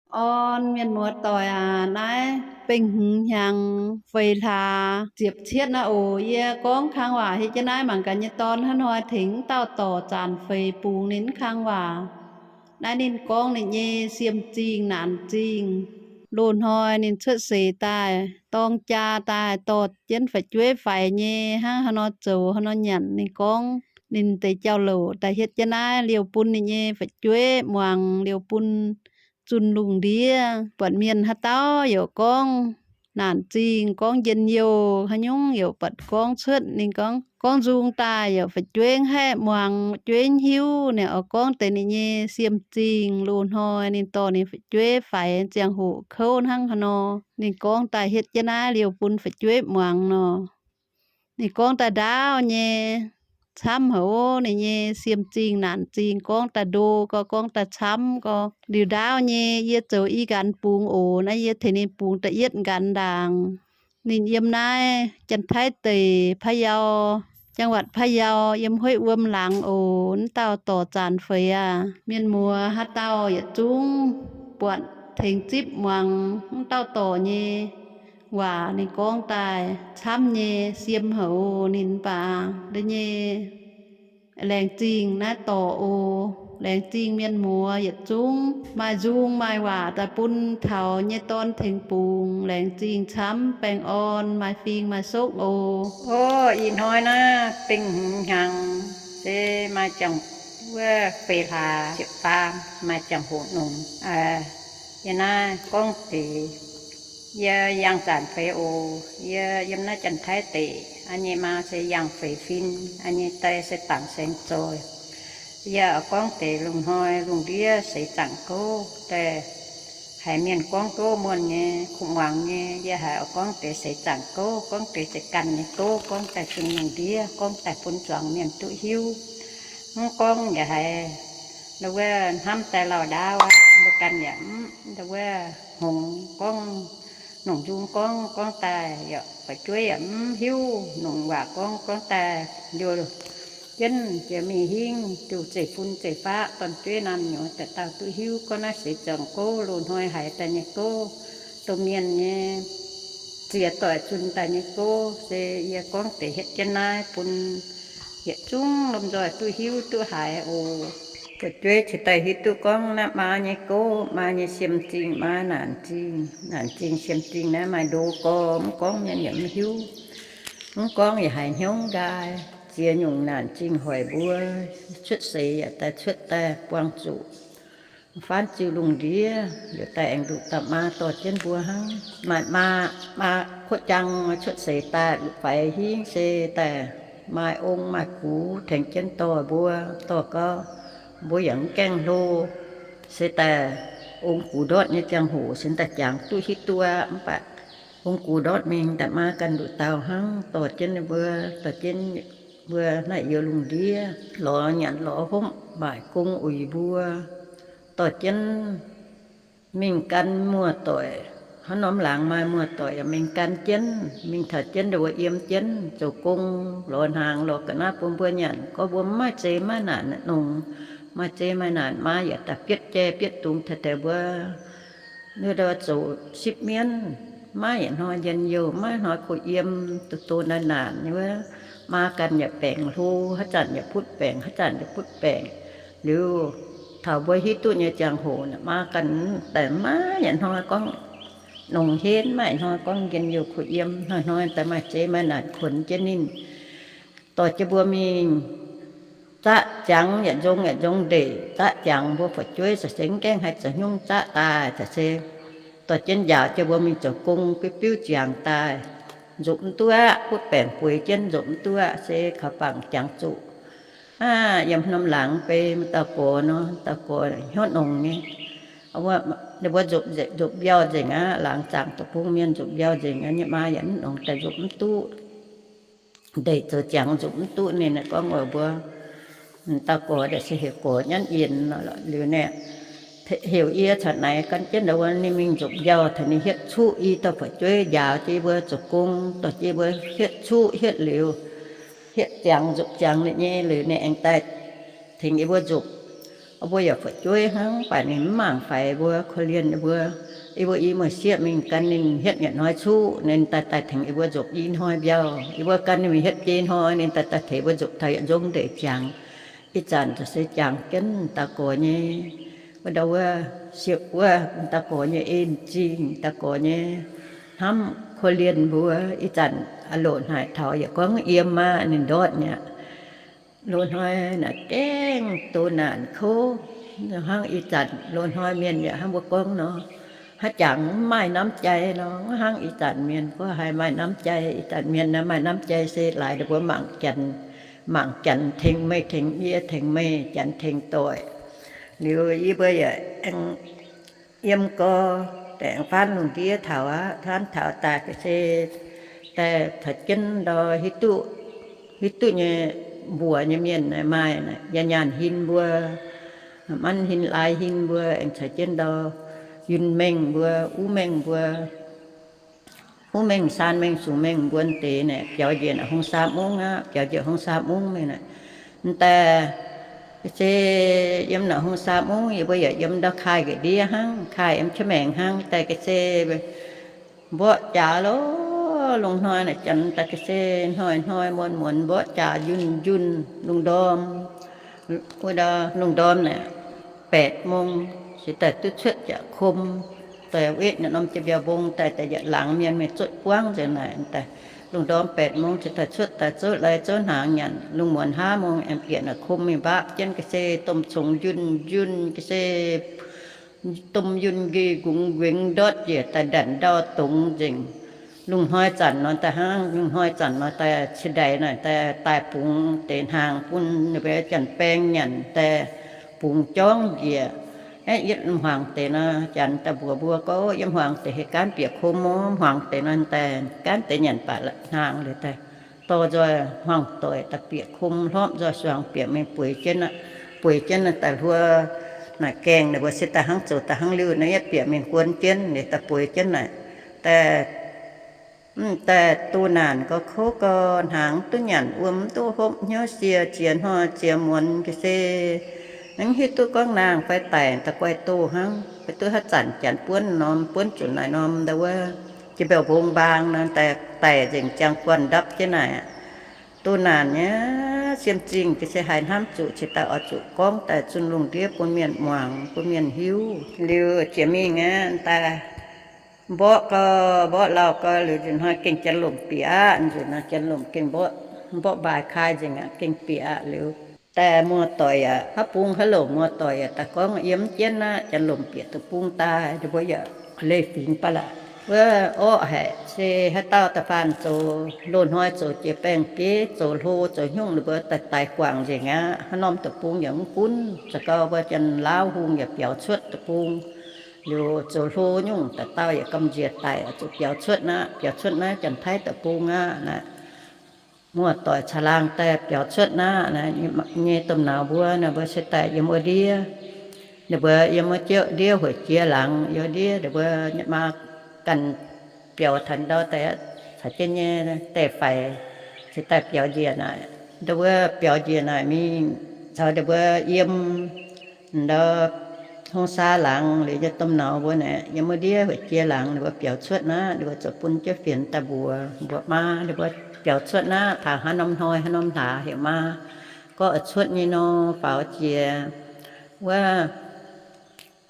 Orn mienh muoz-doic aac, naaiv bengh hmz hnyangx feix hlaax ziepc cietv naaiv oc. Yie gorngv kang waac hietv jienv naaiv mangc gaax nyei dorn hnangv hnoi tengx dauh dorc zaanc feix bungx ninh kang waac. Naaiv ninh gorngv ninh nyei siem zingh naanc zingh. Loz-hnoi ninh cuotv seix daaih dorng jaa daaih dorh jienv fu'jueiv faix nyei hnangv haaix nor zoux haaix nor nyanc. Ninh gorngv ninh deix jauv-louc daaih hietv jienv naaiv liouh bun ninh nyei fu'jueiv muangx, liouh bun zunh lungh ndiev. Buatc mienh haaix dauh yaac gorngv naanc zingh, gorngv njien-youh haaix nyungc yaac buatc gorngv cuotv. Ninh gorngv, gorngv nzung daaih yaac fu'jueiv haeqv muangx, fu'jueiv hiuv ninh oix gorngv deix ninh nyei siem zingh. Loz-hnoi ninh dorh ninh fu'jueiv faix ziangh hoc kouv hnangv haaix nor. Ninh gorngv daaih hietv jienv naaiv liouh bun fu'jueiv muangx nor. Ninh gorngv daaih ndaauv nyei camv haic oc. Ninh nyei siem zingh naanc zingh gorngv daaih ndo gau, gorngv daaih camv gau. Liuz ndaauv nyei yie zoux i nqanx bungx oc. Naaiv yie tengx ninh bungx da'yietv nqanx ndaangc. Ninh yiem naaiv Janx-Taiv deic, พะเยา, จังหวัดพะเยา, yiem Hueiv Wuom laangz oc. Wuov dauh dorc zaanc feix aac, mienh muoz haaix dauh yietc zungv buatc tengx zipv muangx wuov dauh dorc nyei waac. Ninh gorngv daaih camv nyei siem haic oc. Ninh mv baac nda'nyeic laengz zingh naaiv dorc oc. Laengz zingh mienh muoz yietc zungv maaih nzung maaih waac daaih bun taux nyei dorn tengx bungx. Laengz zingh camv, baengh orn, maaih fing maaih sokv oc. Orv, ih hnoi naaiv bengh hmz hnyangx se maaih ziangh, wuov feix hlaax ziepc faam, maaih ziangh hoc nongx. Yie naaiv gorngv deix, yie yangh zaanc feix oc. Yie yiem naaiv Janx-Taiv deic. A'nyei maa se yangh feix fim, a'nyei die se Bangc Saeng Zoih. Yie oix gorngv deix lungh hnoi lungh ndiev seix zaangc gouv daaih haiz mienh gorngv gouv muonh nyei, kuv muangx nyei. Yie haiz oix gorngv deix seix zaangc gouv, gorngv deix za'ganh nyei gouv, gorngv daaih zunh lungh ndiev, gorngv daaih bun zuangx mienh duqv hiuv. Mv gorngv yaac haiz ndau wuov hnamv daaih lauh ndaauv aqv. Mbuo ganh yaac mv ndau wuov hngongx gorngv, nongc nzung gorngv, gorngv daaih yaac fu'jueiv yaac mv hiuv. Nongc waac gorngv, gorngv daaih liouh jienv jiex mingh hingv diuh zeiv-fun zeiv-faqv, dorn-jueiv naamh nyouz dauh dauh duqv hiuv. Gorngv naaiv seix zaangc gouv, loz-hnoi haiz daaih nyei gouv, domh mienh nyei ziex doic zunh daaih nyei gouv, se yie gorngv deix hietv jienv naaiv bun yietc zungv lomh nzoih duqv hiuv duqv haiz oc. Fu'jueiv cingx daaih hiuv duqv gorngv naaiv maa nyei gouv, maa nyei siem zingh, maa naanc zingh, naanc zingh siem zingh naaiv maaih ndo gorx, mv gorngv mienh yaac mv hiuv. Mv gorngv yaac haiz hnyouv nqaai. Ziex nyungc naanc zingh hoic mbuo cuotv seix yaac daaih cuotv daaih buangh zuqc faanv ziux lungh ndiev, liuz daaih aengx nduqc dauh maa dorh jienv mbuo hnangv. Maaih maa, maa kuotv jang cuotv seix daaih faix hingv se daaih maaih ong maaih gux tengx jienv dorh mbuo, dorh gau mbuo yaac mv gaengh hlo. Se daaih ong gux ndortv nyei ziangh hoc se daaih jangx duqv hiuv duqv aqv. Mv baac ong gux ndortv mingh daaih maa ganh nduqc dauh hnangv dorh jienv mbuo, dorh jienv mbuo naaiv youz lungh ndiev lorz nyanc lorz hopv, maaic gong uix mbuo, dorh jienv mingh gan muoz-doic. Hnangv norm laangz maaih muoz-doic yaac mingh gan jienv, mingh taux jienv ndau wuov yiem jienv zoux gong, lorz hnaangx lorz ga'naaiv bun mbuo nyanc. Gorngv mbuo mv maaih zei maiv naanc nongx, maaih zei maaih naanc maa yaac daaih bietv jai bietv dungz taux deix mbuo. Ndau zoux sipv mienv, maiv yietc hnoi njien-youh, maiv hnoi kuh yiem, doh doh naanc naanc nyei wuov. Maa ganh yaac baengc hlo, haaix zanc yaac butv baengc, haaix zanc yaac butv baengc. Liuz taux mbuo hiuv duqv nyei ziangh hoc, maa ganh daaih maiv yietc hnoi gorngv nongx henv, maiv yietc hnoi gorngv njien-youh kuh yiem. Hnoi-hnoi daaih maaih zei maaih naanc kuonx jienv ninh, dorh jienv mbuo mingh zaqv ziangx, yietc nzong yietc nzong ndeic zaqv ziangx. Mbuo fu'jueiv caux se mv gaengh haih zoux hnyungv zaqv daaih, caux se dorh jienv njaaux jienv mbuo mingh zoux gong, biuv biuv ziangx daaih, nzopv mv duqv aqv. Butv baengc bueix jienv nzopv mv duqv aqv, se kaux bangc jangx zuqc. Aav, yiem norm laangz beiv maaih dauh gorx nor, dauh gorx hnyouv nongx nyei. Ninh mbuo nzopv, nzopv mbiauh nzengc aqv. Laangz zaangc deic-bung mienh nzopv mbiauh nzengc aqv. Ninh maa yaac mv nongx daaih nzopv mv duqv. Ndeic zoux ziangx nzopv mv duqv. Ninh gorngv oix mbuo, dauh gorx daaih se heuc gorx Nyanv Yienc liuz naaic, heuc yie caux naaic gan jienv ndau wuov ninh mingh nzopv mbiauh taux ninh hietv cuqv i dauh fu'jueiv njaaux jienv mbuo zoux gong, dorh jienv mbuo hietv cuqv hietv liuz, hietv ziangx nzopv ziangx liuz nyei liuz ninh aengx daaih tengx yie mbuo nzopv. Mbuo yaac fu'jueiv hnangv, mv baac ninh mv mangc faix mbuo, korv-lienh yie mbuo. Yie mbuo i muoz-sieqv mingh gan ninh hietv yietc hnoi cuqv, ninh daaih daaih tengx yie mbuo nzopc i hnoi mbiauh. Yie mbuo gan ninh mingh hietv jei hnoi, ninh daaih daaih tengx yie mbuo nzopc taux yietc nzong ndeic jangx. Ih zanc se jangx jienv daux gorx nyei, wuov ndau wuov, siepv wuov daux gorx nyei en zingh, daux gorx nyei hnamv korv-lienh mbuo. Ih zanc loz-hnoi taux yaac gorngv yiem aqv, ninh ndortv mi'aqv. Loz-hnoi naaic gengh doh naanc kouv hnangv ih zanc loz-hnoi mienh yaac hnangv mbuo gorngv nor, haaix jangx mv maaih น้ำใจ nor, hnangv ih zanc mienh gorngv haiz maaih น้ำใจ. Ih zanc mienh maaih น้ำใจ se laaix ninh mbuo mangc janx, mangc janx tengx meih tengx yie tengx meih, janx tengx doic. Liuz yie mbuo yaac aengx yiem gorx, aengx faanv lungh ndiev taux aqv. Faanv taux daaih ga'sie, daaih caux jienv ndau hiuv duqv, hiuv duqv nyei mbuox nyei mienh maaih, yaac nyaanh hin mbuo, manv hin, lai hin mbuo, aengx caux jienv ndau yunh mengh mbuo, uv mengh mbuo, uv mengh, saan mengh, sungx mengh mbuo deix naaic biaux njiec naaic hungh saa mungv aqv. Biaux njiec hungh saa mungv mingh naaic, daaih ga'sie yiem naaic hungh saa mungv, yie mbuo yaac yiem ndau kaaih ga'ndiev hnangv, kaaih yiem qiex maengx hnangv. Daaih ga'sie mborqv jaax lorqc. Lungh hnoi naaic janx daaih ga'sie hnoi-hnoi muonz-muonz mborqv jaax njunh njunh lungh ndorm. Wuov ndau lungh ndorm naaic แปดโมง se daaih duqv cuotv jaax kom. Daaih wetv naaic norm jiex mbiauz mbong daaih, daaih yietc laangz mienh mingh zotv buangv nzengc naaic daaih. Lungh ndorm แปดโมง se daaih cuotv daaih zouv lai zouv hnaangx nyanc. Lungh muonz ห้าโมง aengx bieqc naaic kom mingh mbaqv jienv ga'sie domh congx njunh njunh ga'sie domh yunh nqe nqungx nquengx ndortv njiec daaih ndanc ndau dongz nzengc. Lungh hnoi zanc nor daaih hnangv, lungh hnoi zanc nor daaih ciex ndaix naaic daaih daaih bungx deix hnaangx bun ninh mbuo janx-baeng nyanc daaih bungx jorngv njiec. Aeqv, yietv hmuangx deix nor, janx daaih mbuox mbuo gorngv, yiem hmuangx deix heh gaanv bieqc kom, hmuangx deix nor daaih gaanv deix nyanc baac hnaangx liuz daaih dorh nzoih hmuangx doic daaih bieqc kom hlorpv nzoih suangx bieqc mingh bueix jienv aqv. Bueix jienv daaih hluo naaic gaengh ninh mbuo se daaih hnangv zoux daaih hnangv liuz naaiv yietv bieqc mingh guon jienv liuz daaih bueix jienv naaic. Daaih, daaih doh naanc gauh kouv gauh hnaangx, mv duqv nyanc wuom, mv duqv hopv hnyouv, sie ziex hnoi ziex muonz ga'sie mv hiuv duqv gorngv nangh fai daic, da'guaih doh hnangv. Fai duqv haaix zanc janx buonv norm, buonv zuqc naaic norm ndau wuov jiex mbiauz mbong mbaang nor, daaih daic nzengc, jangx guanh ndapv jienv naaic. Doh naanc nyei, siem zingh ga'sie haiz hnamv zuqc cingx daaih oix zuqc gorngv daaih zunh lungh ndiev bun mienh muangx, bun mienh hiuv. Liuz jiex mingh aqv, daaih mborqv gau, mborqv lauh gau liuz nzunc hnoi gengh janx-lomc bieqc aqv. Nzunc hnoi janx-lomc gengh mborqv, mborqv mbaaix kaaix nzengc aqv, gengh bieqc aqv. Liuz daaih muoz-doic yaac haaix bung haaix louc, muoz-doic yaac daaih gorngv yiem mv jienv aqv, janx-lomc bieqc deic-bung daaih, ninh mbuo yaac leih fingx baav laac. Wuov orqv haic se haaix dauh da'faanh zoux loz-hnoi zoux jiex baengh bieiv, zoux hlo zoux hnyungv, ninh mbuo daaih daix guangc nzengc aqv. Haaix norm deic-bung yaac mv gunv, zoux gau mbuo janx-laauv hungh yaac biaux cuotv deic-bung. Liuz zoux hlo nyungc dauh dauh yaac gamh nziex daic, zuqc biaux cuotv naaiv, biaux cuotv naaiv Janx-Taiv deic-bung aqv. Muoz-doic caangh laangh daaih biaux cuotv naaiv nyei domh nauz mbuo, naaiv mbuo se daaih yiem wuov ndiev. Ninh mbuo yiem wuov jauv ndiev hueic jiex laangz, yiem wuov ndiev ninh mbuo maa ganh biaux taux ndau daaih caux jienv nyei daeh-faix se daaih biaux njiec naaic. Ndau wuov biaux njiec naaic mingh caux ninh mbuo yiem ndau hungh saa laangz liuz nyei domh nauz mbuo naaic, yiem wuov ndiev hueic jiex laangz ninh mbuo biaux cuotv naaiv, ninh mbuo ziouc bun jienv fienx daaih mbuox, mbuox maa ninh mbuo biaux cuotv naaiv, taux haaix norm hnoi haaix norm hlaax heuc maa gorngv oix cuotv nyei nor, faaux jiex wuov,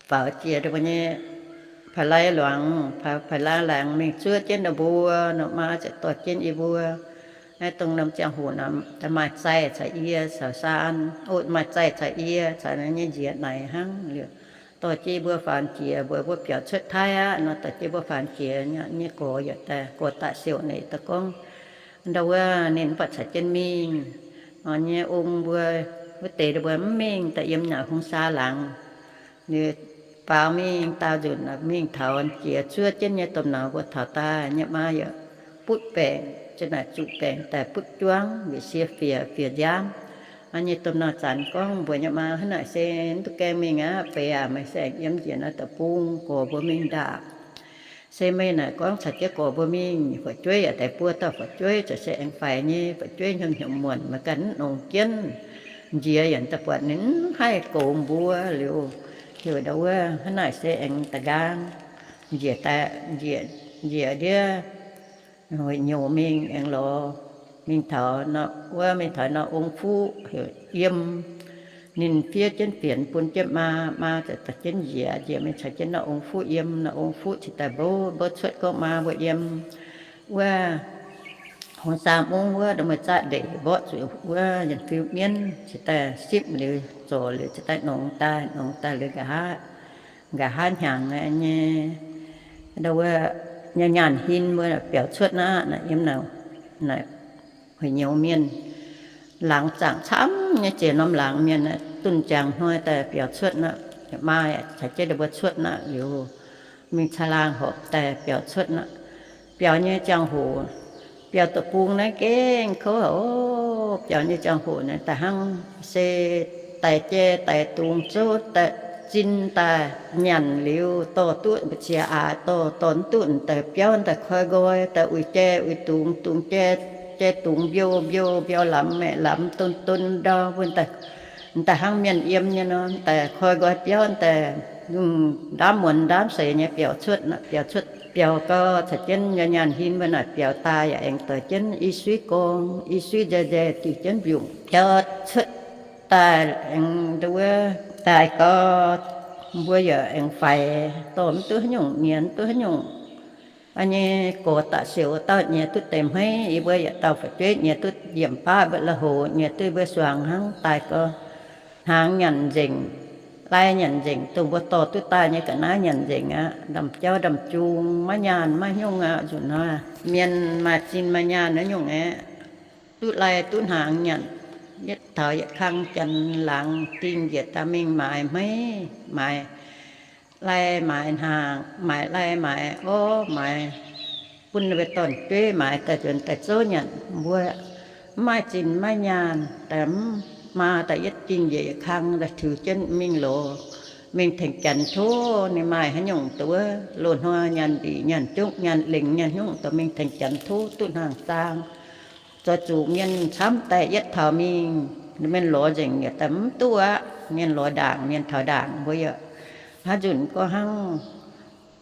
faaux jiex ninh mbuo nyei pa'lai luangz, pa'lai laangz mingh zuov jienv ninh mbuo nor, maa ziouc dorh jienv yie mbuo naaiv dongh norm ziangh hoc maaih Zaih caux yie caux Saan, o, maaih Zaih caux yie caux naaiv nyei nziez naaic hnangv liuz, dorh jienv yie mbuo faaux jiex mbuox mbuo biaux cuotv Taiv aqv nor, dorh jienv mbuo faaux jiex nyei gorx yaac daaih, gorx daaih siouc naaic daaih gorngv, ndau wuov ninh mv baac caux jienv mingh. Nor nyei ong mbuo wuov deix ninh mbuo mv mingh, daaih yiem naaic hungh saa laangz. Liuz faaux mingh daauh nzunc mingh taux jiex zuov jienv nyei domh nauz mbuo taux daaih, nyei maa yaac butv baengc, zuqc naaic zuqc baengc daaih butv juangv, njiec sie fiev, fiev nziaamv. Aa, nyei domh nauz zanc gorngv mbuox nyei maa, hnangv naaic se mv duqv gaengh mingh aqv. Feix aac, meih se aengx yiem njiec naaiv deic-bung, gorx mbuo mingh ndaapc. Se meih naaic gorngv caux jienv gorx mbuo mingh, fu'jueiv yaac deix buo dauh fu'jueiv, ziouc se aengx faix nyei. Fu'jueiv hnyouv hnyouv muonc, meih ganh mv nongx jienv. Njiec yaac daaih buatc ninh mv haih goux mbuo liuz, heuc ndau wuov hnangv naaic se aengx da'nqaang njiec daaih, njiec, njiec ndiev nyouc mingh aengx lorz mingh taux nor, wuov mingh taux nor ong fuqv heuc yiem. Ninh fiev jienv fienx bun jienv maa, maa ziouc dorh jienv njiec, njiec mingh caux jienv nor ong fuqv yiem. Nor ong fuqv cingx daaih mbouv, mbouv cuotv gorngv, Maa mbuo yiem wuov Hungh saa mungv wuov, meih zaqv ndeic mborqv zuqc wuov yienc fiu mienv, cingx daaih sipv liuz zorc liuz cingx daaih nongx daaih, nongx daaih liuz nqa'haav, nqa'haav hnyangx nyei, ndau wuov, nyaanh hin mbuo biaux cuotv naqv, yiem naaic huic nyouz mienh, laangz zaangc camv nyei, jiex norm laangz mienh, dunh jangx hnoi daaih biaux cuotv naqv. Maa caux jienv ndau mbuo cuotv naqv liuz, mingh caangh laangh horpc daaih biaux cuotv naqv. Biaux nyei ziangh hoc, biaux deic-bung naaiv gengh kouv oc. Biaux nyei ziangh hoc naaiv daaih hnangv se daic jai daic dungz zouv daaih zin daaih nyanc liuz dorh duqv mbu'ziex aax dorh, dorh mv duqv daaih biauv daaih koi nqoi daaih uix jai uix dungz, dungz jai, jai dungz mbiouh, mbiouh, mbiauh lamz, maeqc lamz, don, don ndau mbuo daaih hnangv mienh yiem nyei nor, daaih koi nqoi biauv daaih, ndaamv muonz ndaamv seix nyei biaux cuotv, biaux cuotv biaux gau caux jienv nyaanh hin mbuo naaic biaux daaih yaac aengx doix jienv i suiv gorng, i suiv nzae nzae diuc jienv mbiungc biaux cuotv daaih aengx nduov daaih gau, mbuo yaac aengx faix dorh mv duqv haaix nyungc nyiex mv duqv haaix nyungc. Nyei gorx da'siouc dauh nyiex duqv deix hmeiv, yie mbuo yietc dauh fu'jueiv nyiex duqv yiemc baav mbuo la'hoc, nyiex duqv mbuo suangx hnangv daaih gau. Hnaangx nyanc nzengc, lai nyanc nzengc, dongh mbuo dorh duqv daaih nyei ga'naaiv nyanc nzengc aqv. Ndamv-jauv ndamv-jung maiv nyaanh maiv haaix nyungc aqv. Nzunc hnoi mienh maaih zinh maaih nyaanh haaix nyungc aeqv, duqv lai duqv hnaangx nyanc. Yietv taux yietc kang janx laangz dingh njiec daaih mingh maaiz hmeiv, maaiz lai maaiz hnaangx, maaiz lai maaiz orv, maaiz bun mbuo dorn-jueiv maaiz daaih nzuonx daaih zouv nyanc. Mbuo mv maaih zinh maiv nyaanh, daaih mv maa daaih yietv dingh njiec yietc kang daaih tiux jienv mingh loz, mingh tengx janx tov ninh maaih haaix nyungc dongh wuov loz-hnoi nyaanh ndieqc nyaanh jungv nyaanh lengc nyaanh nyungc dorh mingh tengx janx tov duqv hnaangx zaang. Zoux zuqc mienh camv daaih yietv taux mingh, mienh lorz nzengc yietc daaih mv duqv aqv. Mienh lorz ndaangc, mienh taux ndaangc mbuo yaac hnangv nzunc gorngv hnangv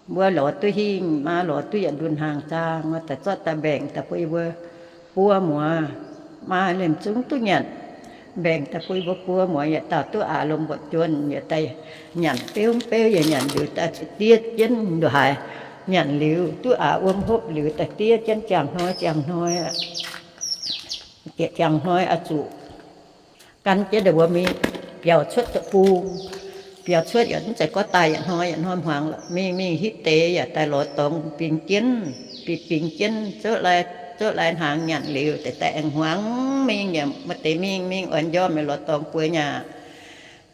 mbuo lorz duqv hingh maa, lorz duqv yietc ndunh hnaangx zaang, daaih zorqv daaih mbaengc daaih bun yie mbuo buo muoz. Maa liemh zungv duqv nyanc, mbaengc daaih bun yie mbuo buo muoz, yietc dauh duqv aax lomh mbuoqc juonh, yietc daaih nyanc beuv beuv, yietc nyanc liuz daaih diev jienv nduqc haaix. Nyanc liuz duqv aax wuom hopv liuz daaih diev jienv ziangh hnoi ziangh hnoi aqv. Ziangh hnoi oix zuqc gan jienv ndongc wuov mingh biaux cuotv deic-bung. Biaux cuotv yaac mv zeiz gorngv daaih yietc hnoi yietc hnoi hmuangx lorqc. Mingh mingh hitv deix yaac daaih lorz dorngx bingx jienv, bingx bingx jienv, zouv lai, zouv lai hnaangx nyanc liuz deix daaih aengx hmuangx mingh yaac maaih deix mingh mingh oix njormh yaac lorz dorngx bueix nyei aqv.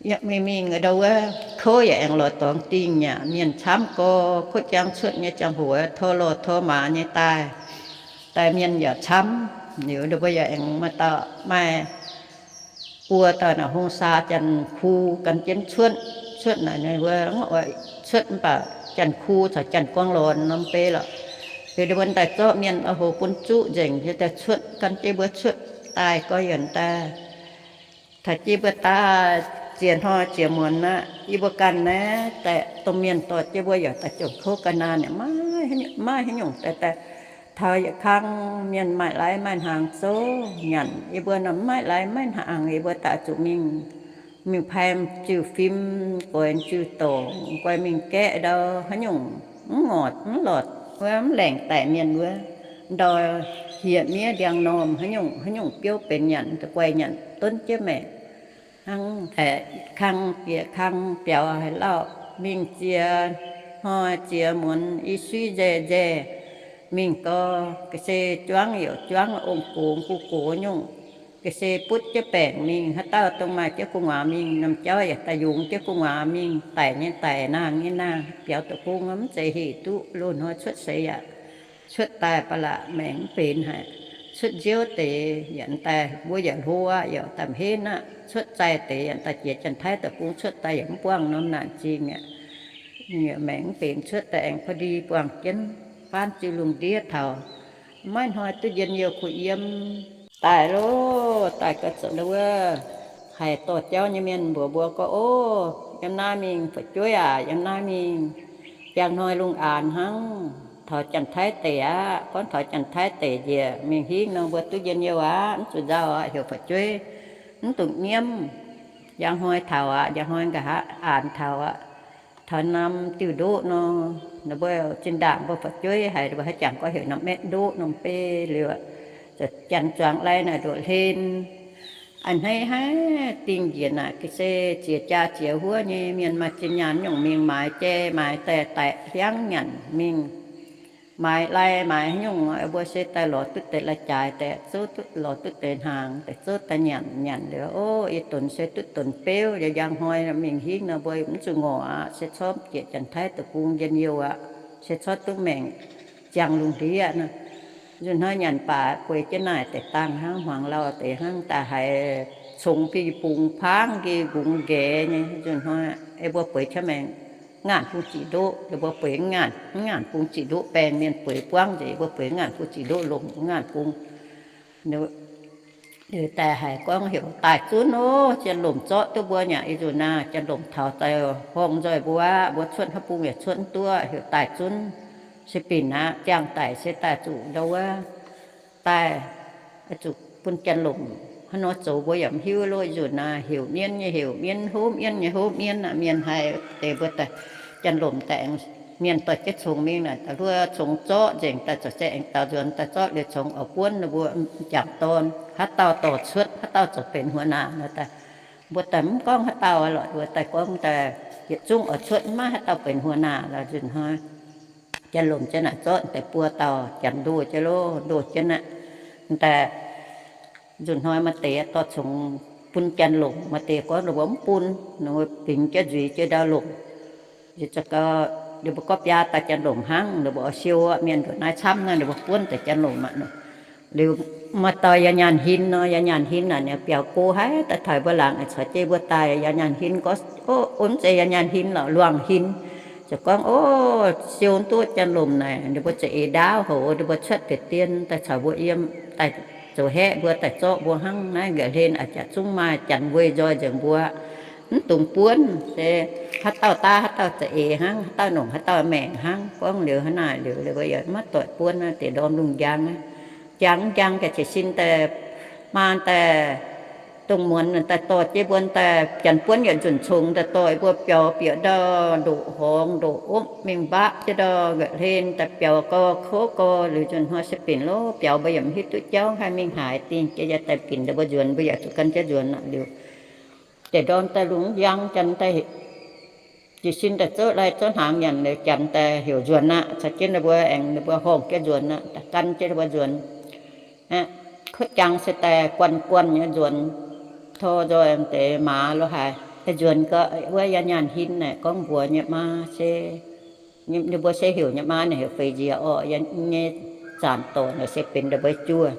Yaac mingh mingh ndau wuov kouv yaac aengx lorz dorngx dingh nyei aqv. Mienh camv gorx, kouv jangv cuotv nyei ziangh hoc tor lorh tor maaz nyei daaih, daaih mienh yaac camv. Liuz ndau mbuo yaac aengx maaih dauh maaih buo dauh naaic hungh saa Janx-Ku gan jienv cuotv. Cuotv naaic ninh mbuo cuotv mv baac Janx-Ku caux Janx-Guaang Lornx norm bei lorqc. Liuz ninh mbuo daaih zorqv mienh oix houx bun zuqv nzengc, yie daaih cuotv gan jienv mbuo cuotv daaih gorx-youz daaih. Taux jienv mbuo daaih ziex hnoi ziex muonz aqv, yie mbuo ganh naaiv daaih dongh mienh dorh jienv mbuo yaac daaih jomc kouv ga'naanh, maiv haaix nyungc daaih, daaih taux yietc kang mienh maaih lai maaih hnaangx zouv nyanc. Yie mbuo nor mv maaih lai maiv hnaangx, yie mbuo daaih zuqc mingh, mingh paim jiu fim, goix jiu dorngc, goix mingh gaeqv ndau haaix nyungc mv ngorc mv lorc wuov, mv laengc daic mienh wuov, ndau hieh miev ndiangx-normh haaix nyungc haaix nyungc biouv benx nyanc, guai nyanc donv jienv maengc. Hnangv kang bieqc kang biaux haaix lauh, mingh ziex hnoi ziex muonz i suiv nzae nzae mingh gau, ga'sie juangv youc juangv ong-gongx gu gox nyungc, ga'sie butv jienv baengc mingh. Haaix dauh dongh maaih jienv gu'nguaaz mingh, norm jauv yaac daaih yungz jienv gu'nguaaz mingh, daic nyei daic, naang nyei naang, biaux deic-bung mv zeiz hec duqv. Loz-hnoi cuotv seix yaac cuotv daaih ba'laqc, maengc mv benx haic. Cuotv nziouv deix yaac daaih mbuo yaac hlo aqv, yaac daaih mv henv aqv. Cuotv zaih deix yaac daaih jiex Janx-Taiv deic-bung cuotv daaih yaac mv buangh norm naanc zingh aqv. Maengc mv benx cuotv daaih aengx พอดี buangh jienv faanv jiu lungh ndiev taux. Maiv hnoi duqv njien-youh kuh yiem. Daaih loh, daaih gau zoux ndau wuov haih dorh jauv nyei mienh mbuox mbuo gorngv, Ov, yiem naaiv mingh fu'jueiv aac, yiem naaiv mingh njang hnoi lungh aanx hnangv, taux Janx-Taiv deic aqv. Gorngv taux Janx-Taiv deic njiec mingh hingv nor, mbuo duqv njien-youh aqv, mv zuqc nzauh aqv, heuc fu'jueiv mv dungx nyiemv. Njang hnoi taux aqv, njang hnoi nqa'haav aanx taux aqv. Taux norm diuh ndoqv nor, ninh mbuo zinh ndaangc mbuo fu'jueiv haiz mbuo haaix jangx gorngv heuc norm metv ndoqv norm beiv liuz, janx zuangx lai naaic ndoqc hlen. A'hneiv haiv dingh njiec naaic se ziex jaa ziex huov nyei mienh maaih zinh nyaanh nyungc mingh maaiz jai maaiz daaih daic hiaangv nyanc mingh, maaiz lai maaiz haaix nyungc, mbuo se daaih lorz duqv deix lai-jaaix, daaih zouv duqv, lorz duqv deix hnaangx, daaih zouv daaih nyanc. Nyanc liuz, ov, ih donx se duqv donx beuv, yaac njang hnoi mingh hingv nor mbuo mv zuqc ngorc aqv, se corc jieqc Janx-Taiv deic-bung njien-youh aqv, se corc duqv maengc ziangh lungh ndiev nor. Nzunc hnoi nyanc baac bueix jienv naaic deix dangh hnangv, hmuangx lauh deix hnangv, daaih haiz congx fih bungx paangv nqe nqungx nqaeqv nyei. Nzunc hnoi ei mbuo bueix qaqv maengc ngaanc bung ziqc ndoqv, mbuo bueix ngaanc, ngaanc bung ziqc ndoqv baengh mienh bueix buangv nzengc, mbuo bueix ngaanc bung ziqc ndoqv lomc, ngaanc bung. Liuz daaih haiz gorngv heuc daaih zunv ov, janx-lomc zorqv duqv mbuo nyei ih nzunc naaiv, janx-lomc taux daaih horngh nzoih mbuo aqv, mbuo cuotv haaix bung yaac cuotv mv duqv, heuc daaih zunv se binc aqv, ziangh daic se daaih zuqc ndau wuov daaih, zuqc bun janx-lomc hnangv nor zoux mbuo yaac mv hiuv loh. Ih nzunc naaiv heuc mienv nyei heuc mienv, hov mienv nyei hov mienv aqv. Mienh haiz deix mbuo daaih janx-lomc daaih aengx mienh dorh jienv congx mingh naaic, daaih hluov congx zorqv nzengc, daaih zorqv se aengx daaux nzuonx daaih zorqv liuz congx oix buonv ninh mbuo m'jangc dorn, haaix dauh dorh cuotv, haaix dauh zoux benx huo naanc nor daaih. Mbuo daaih mv gorngv haaix dauh lorqc, mbuo daaih gorngv daaih yietc zungv oix cuotv, maiv haaix dauh benx huo naanc lorqc. Nzunc hnoi janx-lomc jienv naaic zorqv deix buo dauh janx ndoh jienv loh, ndoh jienv aqv. Daaih nzunc hnoi maaih deix dorh congx bun janx-lomc, maaih deix gorngv ninh mbuo mv bun, ninh mbuo bingx jienv nzuiz jienv ndau lomc. Ninh mbuo gorngv biaa dauh janx-lomc hnangv, ninh mbuo oix siou aqv, mienh nduqc naaiv camv naaiv, ninh mbuo buonv deix janx-lomc aqv nor. Liuz maaih dauh yaac nyaanh hin nor, yaac nyaanh hin naaic, ninh biaux go haiv daaih taux mbuo laangz, caux jienv mbuo daaih yaac nyaanh hin gorngv, Ov, mv zeiz yaac nyaanh hin lorqc, luangh hin. Ziouc gorngv, Ov, siou duqv janx-lomc naaic, ninh mbuo za'eix ndaauv hoc, ninh mbuo cuotv deix dien daaih caux mbuo yiem, daaih zoux haeqv mbuo, daaih zorqv mbuo hnangv. Naaiv nqa'hlen a'jangc zungv maaih janx weih nzoih nzengc mbuo, mv dungx buonv. Se haaix dauh daav haaix dauh za'eix hnangv, haaix dauh nongc haaix dauh maengc hnangv. Gorngv liuz hnangv naaic liuz, mbuo yaac maiv doic buonv aqv, deix ndorm lungh njang aqv. Njang njang ga'qiex sin daaih, maa daaih, dongh muonz daaih dorh jienv mbuo daaih, janx buonv yietc nzunc congx daaih dorh mbuo biaux bieqc ndau ndoqc horngz ndoqc opv mingh mbaqv jienv ndau nqa'hlen daaih biaux gau kouv gau liuz nzunc hnoi se binc loh, biaux mbuo yaac mv hiuv duqv jauv haih mingh haaix dingh, jiex yaac daaih binc ndau mbuo nzuonx, mbuo yaac zuqc gan jienv nzuonx aqv liuz. Deix ndorm daaih lungh njang, janx daaih jiez sin daaih zouv lai zouv hnaangx nyanc liuz, janx daaih heuc nzuonx aqv, caux jienv ninh mbuo aengx ninh mbuo horngh jienv nzuonx aqv, daaih gan jienv ninh mbuo nzuonx. Aqv, kuotv jangx se daaih guanh guanh nyei nzuonx, tor nzoih deix maaz lo haaix, nzuonx gau wuov yaac nyaanh hin naaic gorngv mbuox nyei maa se, ninh mbuo se heuc nyei maa naaic heuc feix nziex orqc, yaac nyei zanc dorc naaic se benx ndau mbuo juoh.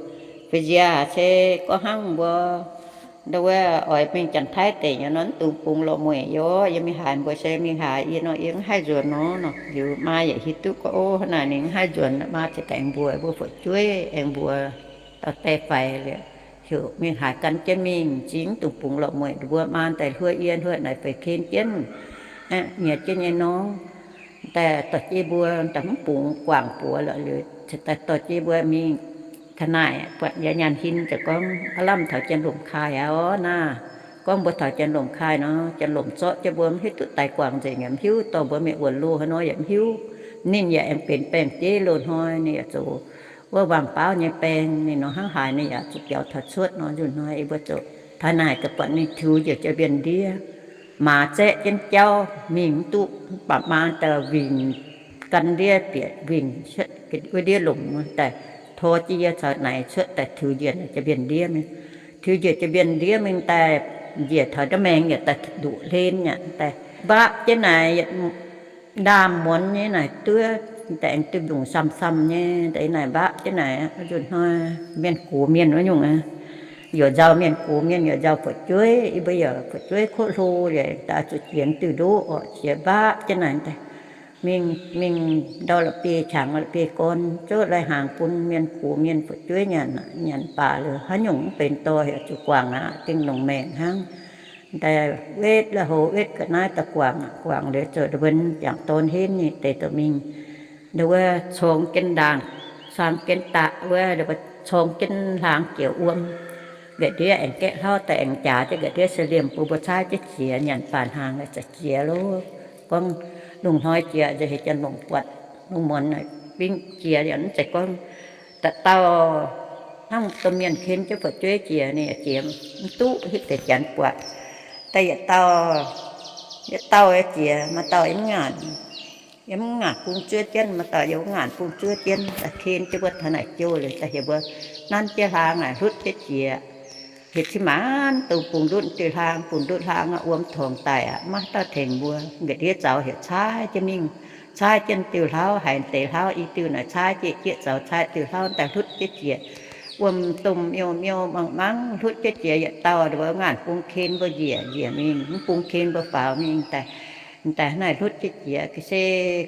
Feix nziex se gorngv hnangv mbuo ndau wuov oix mingh Janx-Taiv deic nyei nor, mv dungx bungx lorqc mueic yie orqc, yie mingh haaix mbuo se mingh haaix, yie nor yie mv haih nzuonx nor nor. Liuz maa yaac hiuv duqv gorngv, Ov, hnangv naaic ninh mv haih nzuonx, maa ziouc daaih aengx mbuox mbuo fu'jueiv, aengx mbuox dauh die faix liuz, heuc mingh haaix gan jienv mingh, zingx mv dungx bungx lorqc mueic. Mbuo maa daaih hluo yie hluo naaic feix ken jienv, nyiec jienv nyei norm, daaih dorh jienv mbuo daaih mv bungx guangc buoz lorqc liuz, daaih dorh jienv mbuo mingh. Taux naaic buatc yaac nyaanh hin ziouc gorngv, Aav lamh taux Janx-lomc kaaix aqv orqc naah. Gorngv mbuo taux Janx-lomc kaaix nor, Janx-lomc zorqv jienv mbuo mv hiuv duqv daaih guangc nzengc, yaac mv hiuv dorh mbuo mingh wuonx loh haaix nor yaac mv hiuv. Ninh yaac aengx benx baengh jeiv loz-hnoi ninh yaac zoux wuov wangc baauv nyei baeng, ninh nor hnangv haaix ninh yaac zuqc biaux taux cuotv nor. Nzunc hnoi yie mbuo zoux taux naaic ga'buatc ninh tiux njiec jiex mbienc ndiev, maaz zaeqv jienv jauv mingh mv duqv, mv baac maa daaih wingc gan ndiev bieqc wingc cuotv wuov ndiev lomc daaih, tor jienv yie caux naaic cuotv daaih tiux njiec jiex mbienc ndiev mingh. Tiux njiec jiex mbienc ndiev mingh daaih, njiec taux ndiev maengx yaac daaih nduqc hlen yaac daaih mbapv jienv naaic, ndaamv-muonz nyei naaic duov, daaih aengx duqv ndongc samh-samh nyei daaih naaic mbapv jienv naaic. Nzunc hnoi mienh gox mienh wuov nyungc aqv, yaac nzauh mienh gox mienh, yaac nzauh fu'jueiv. Yie mbuo yaac fu'jueiv kuotv hlo liuz, daaih zuqc jiex diuh ndoqv orqc, jiex mbapv jienv naaic daaih mingh, mingh ndau la'bieiv qangx la'bieiv gorn, zouv lai-hnaangx bun mienh gox mienh fu'jueiv nyanc. Nyanc baac liuz haaix nyungc mv benx dorh, yaac zuqc guangc aqv, dingh longc maengc hnangv. Daaih wetv la'hoz wetv ga'naaiv daaih guangc, guangc liuz ziouc ndon jangc dorn henv ninh deix dorh mingh. Ndau wuov congx jienv ndaangc, congx jienv daqc wuov, congx jienv hlaang jiex wuom. Nqa'ndiev aengx gaeqv hlauv daaih aengx jaax jienv nqa'ndiev se liemh bun mbuo caaiv jienv jiex nyanc baanc hnaangx za'gengh jiex loh. Gorngv lungh hnoi jiex nziex heuc janx-longc buatc, lungh muonz bingv jiex yaac mv zeiz gorngv da'dauh hnangv domh mienh ken jienv fu'jueiv jiex ninh yaac jiex mv duqv hitv deix janx buatc. Daaih yietc dauh, yietc dauh jiex, maaih dauh yiem mv ngaanc, yiem mv ngaanc bung zuov jienv, maaih dauh yiem mv ngaanc bung zuov jienv, daaih ken jienv mbuo taux naaic jouh liuz daaih heuc mbuo nanv jienv hlaang aac, hlutv jienv jiex. Heuc cin-maanc dongh bungx ndutv diuh hlaang, bungx ndutv hlaang aqv, wuom torngx daic aqv, maiv dauh tengx mbuo. Nqa'ndiev zaux heuc caaiv jienv mingh, caaiv jienv diuh hlauv, haiz deix hlauv i diuh naaic caaiv jieqv jieqv zaux caaiv diuh hlauv daaih hlutv jienv jiex. Wuom-domh miou miou mangc mangv hlutv jienv jiex yietc dauh, mbuo ngaanc bung ken mbuo njiec njiec mingh, mv bung ken mbuo faaux mingh daaih. Daaih naaic hlutv jienv jiex se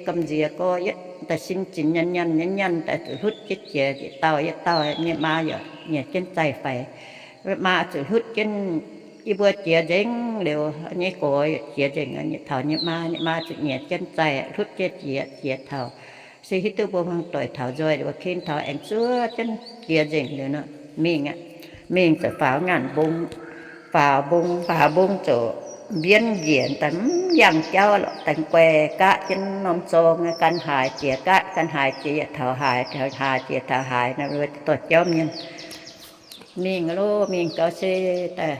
gamh nziex gorx yietv daaih sin zinx nyanc nyanc nyanc nyanc daaih zuqc hlutv jienv jiex yietc dauh yietc dauh. Nyei maa yaac nyiex jienv zaih faix. Maa zuqc hlutv jienv, yie mbuo jiex nzengc liuz nyei gorx yaac jiex nzengc, taux nyei maa, nyei maa zuqc nyiex jienv zaih hlutv jienv jiex, jiex taux se hiuv duqv mbuo hmuangv doic taux nzoih, mbuo ken taux aengx zuov jienv jiex nzengc liuz nor, mingh aqv. Mingh ziouc faaux ngaanc mbong, faaux mbong, faaux mbong ziouc mbienv njiec daaih mv yangh jauv lorqc, daaih guai gaqv jienv norm zorng gan haaix jiex gaqv, gan haaix jiex yietc taux haaix, taux haaix jiex taux haaix nor, dorh jauv mienh. Mingh loh, mingh gaux se daaih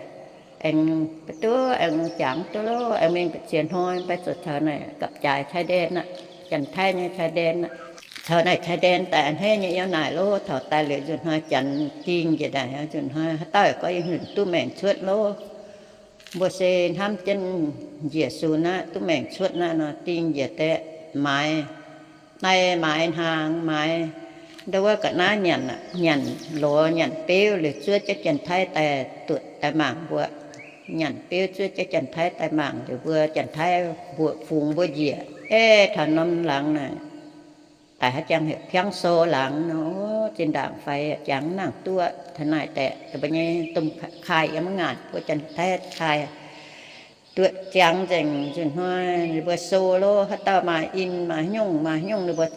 aengx duqv aengx jangx duqv loh, aengx mingh ziex hnoi mv baac ziouc taux naaic gapv-jaaix chai-ndaen aqv, Janx-Taiv nyei chai-ndaen aqv. Taux naaic chai-ndaen daaih a'hneiv nyei yiem naaic loh, taux daaih liuz nzunc hnoi Janx dingh njiec naaic, nzunc hnoi haaix dauh gorngv yie hungh duqv maengc cuotv loh. Mbuo se hnamv jienv njiec sunx aqv, duqv maengc cuotv aqv nor, dingh njiec daaih maaiz, daaih maaiz hnaangx, maaiz ndau wuov ga'naaiv nyanc, nyanc lorz nyanc beuv liuz zuov jienv Janx-Taiv daaih duqv daaih mangc mbuo. Nyanc beuv zuov jienv Janx-Taiv daaih mangc liuz mbuo Janx-Taiv mbuoqc fungx mbuo njiec, aeqv, taux norm laangz naaic, daaih haaix jangx heuc piangv sou laangz nor, zinh ndaangc faix jangx nangc duqv taux naaic daaih, mbuo nyei domh kaaih yiem mv ngaanc, mbuo Janx-Taiv kaaih duqv jangx nzengc. Nzunc hnoi ninh mbuo sou loh, haaix dauh maaih in maaih haaix nyungc, maaih haaix nyungc ninh mbuo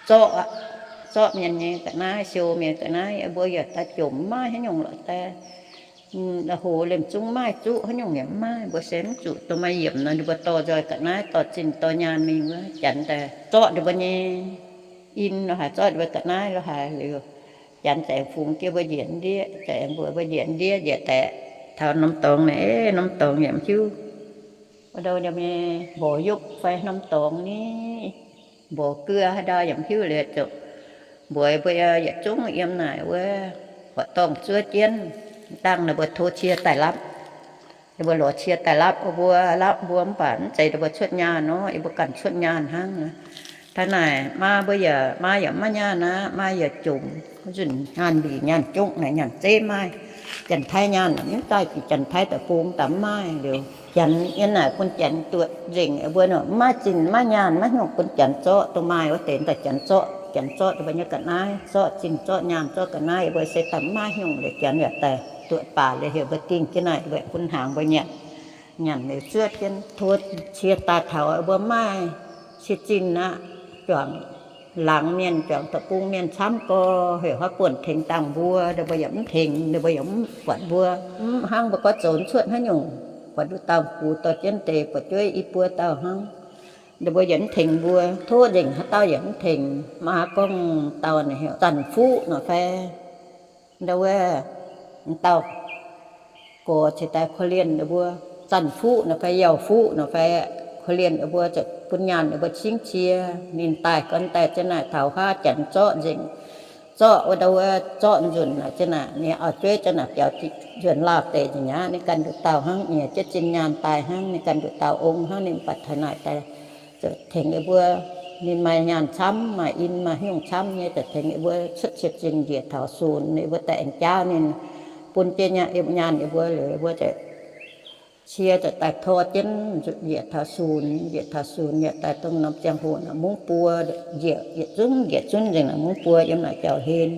zorqv, zorqv mienh nyei ga'naaiv, siou mienh ga'naaiv, mbuo yaac daaih jomc mv maaih haaix nyungc lorqc daaih. Hoc liemh zungv maaih zuqv haaix nyungc yaac mv maaih, mbuo se mv zuqc dongh maaih yiemc nor, ninh mbuo dorh nzoih ga'naaiv, dorh zinh dorh nyaanh mingh wuov, Janx daaih zorqv ninh mbuo nyei in lo haaix, zorqv ninh mbuo ga'naaiv lo haaix liuz, Janx za'gengh fungx jienv mbuo njiec ndiev, za'gengh mbuox mbuo njiec ndiev, njiec daaih taux norm dorngx naaic, norm dorngx yaac mv hiuv wuov ndau nyei mborqc yopv fai norm dorngx ni, mborqc guo haaix ndau yaac mv hiuv liuz ziouc mbuox mbuo yietc zungv yiem naaic wuov horqc dorngh zuov jienv, dangh ninh mbuo tov cie daaih lapv. Ninh mbuo lorz cie daaih lapv mbuo, lapv mbuo mv baac mv zeiz ninh mbuo cuotv nyaanh nor, yie mbuo ganh cuotv nyaanh hnangv. Taux naaic maa mbuo yaac, maa yaac mv maaih nyaanh aqv, maa yaac jomc, nzunc nyaanh mbih nyaanh jongv naaic nyaanh zeiv maaih. Janx-Taiv nyaanh mv daaih jiex Janx-Taiv deic-bung daaih mv maaih liuz, Janx yiem naaic bun Janx duqv nzengc mbuo nor, mv maaih zinh maiv nyaanh maiv hnyouv bun Janx zorqv, dongh maaih wuov deix daaih Janx zorqv, Janx zorqv ninh mbuo nyei ga'naaiv, zorqv zinh zorqv nyaanh zorqv ga'naaiv, mbuo se daaih mv maaih hnyouv liuz Janx yaac daaih duqv baac liuz heuc mbuo dingh jienv naaic bun hnaangx mbuo nyanc. Nyanc liuz zuov jienv tov cie daaih taux mbuo mv maaih cie zinh aqv, juangc laangz mienh juangc deic-bung mienh camv gorx heuc haaix buonc tengx dangh mbuo, ninh mbuo yaac mv tengx, ninh mbuo yaac mv buatc mbuo. Mv hnangv mbuo gorngv zoux cuotv haaix nyungc, buatc nduqc dauh gux dorh jienv deix buatc jueiv i buo dauh hnangv, ninh mbuo yaac mv tengx mbuo, tov nzengc haaix dauh yaac mv tengx. Maa gorngv dauh naaic heuc Zanc Fuqv nor fai, ndau wuov, dauh gorx cingx daaih korv-lienh ninh mbuo, Zanc Fuqv nor fai Yauh Fuqv nor fai, korv-lienh ninh mbuo ziouc bun nyaanh ninh mbuo cingv cie. Ninh daaih gorn daaih ziang naaic taux huaav Janx zorqv nzengc, zorqv wuov ndau wuov, zorqv nzunc naaic ziang naaic, ninh auv-jueiv ziang naaic biaux nzuonx Laauh deic nzengc aqv. Ninh ganh nduqc dauh hnangv, nyiex jienv zinh nyaanh daaih hnangv, ninh ganh nduqc dauh ong hnangv, ninh mv baac taux naaic daaih ziouc tengx yie mbuo. Ninh maaih nyaanh camv, maaih in maaih hnyouv camv nyei, ziouc tengx yie mbuo cuotv cie zinh njiec taux sunx, ninh mbuo daaih aengx jaauv ninh bun jienv nyaanh yie mbuo liuz, yie mbuo ziouc cie ziouc daaih tor jienv njiec taux sunx. Njiec taux sunx yaac daaih dongh norm ziangh hoc naaic mungv buo, njiec yietc zungv njiec zunv nzengc naaic mungv buo yiem naaic jauv-hlen.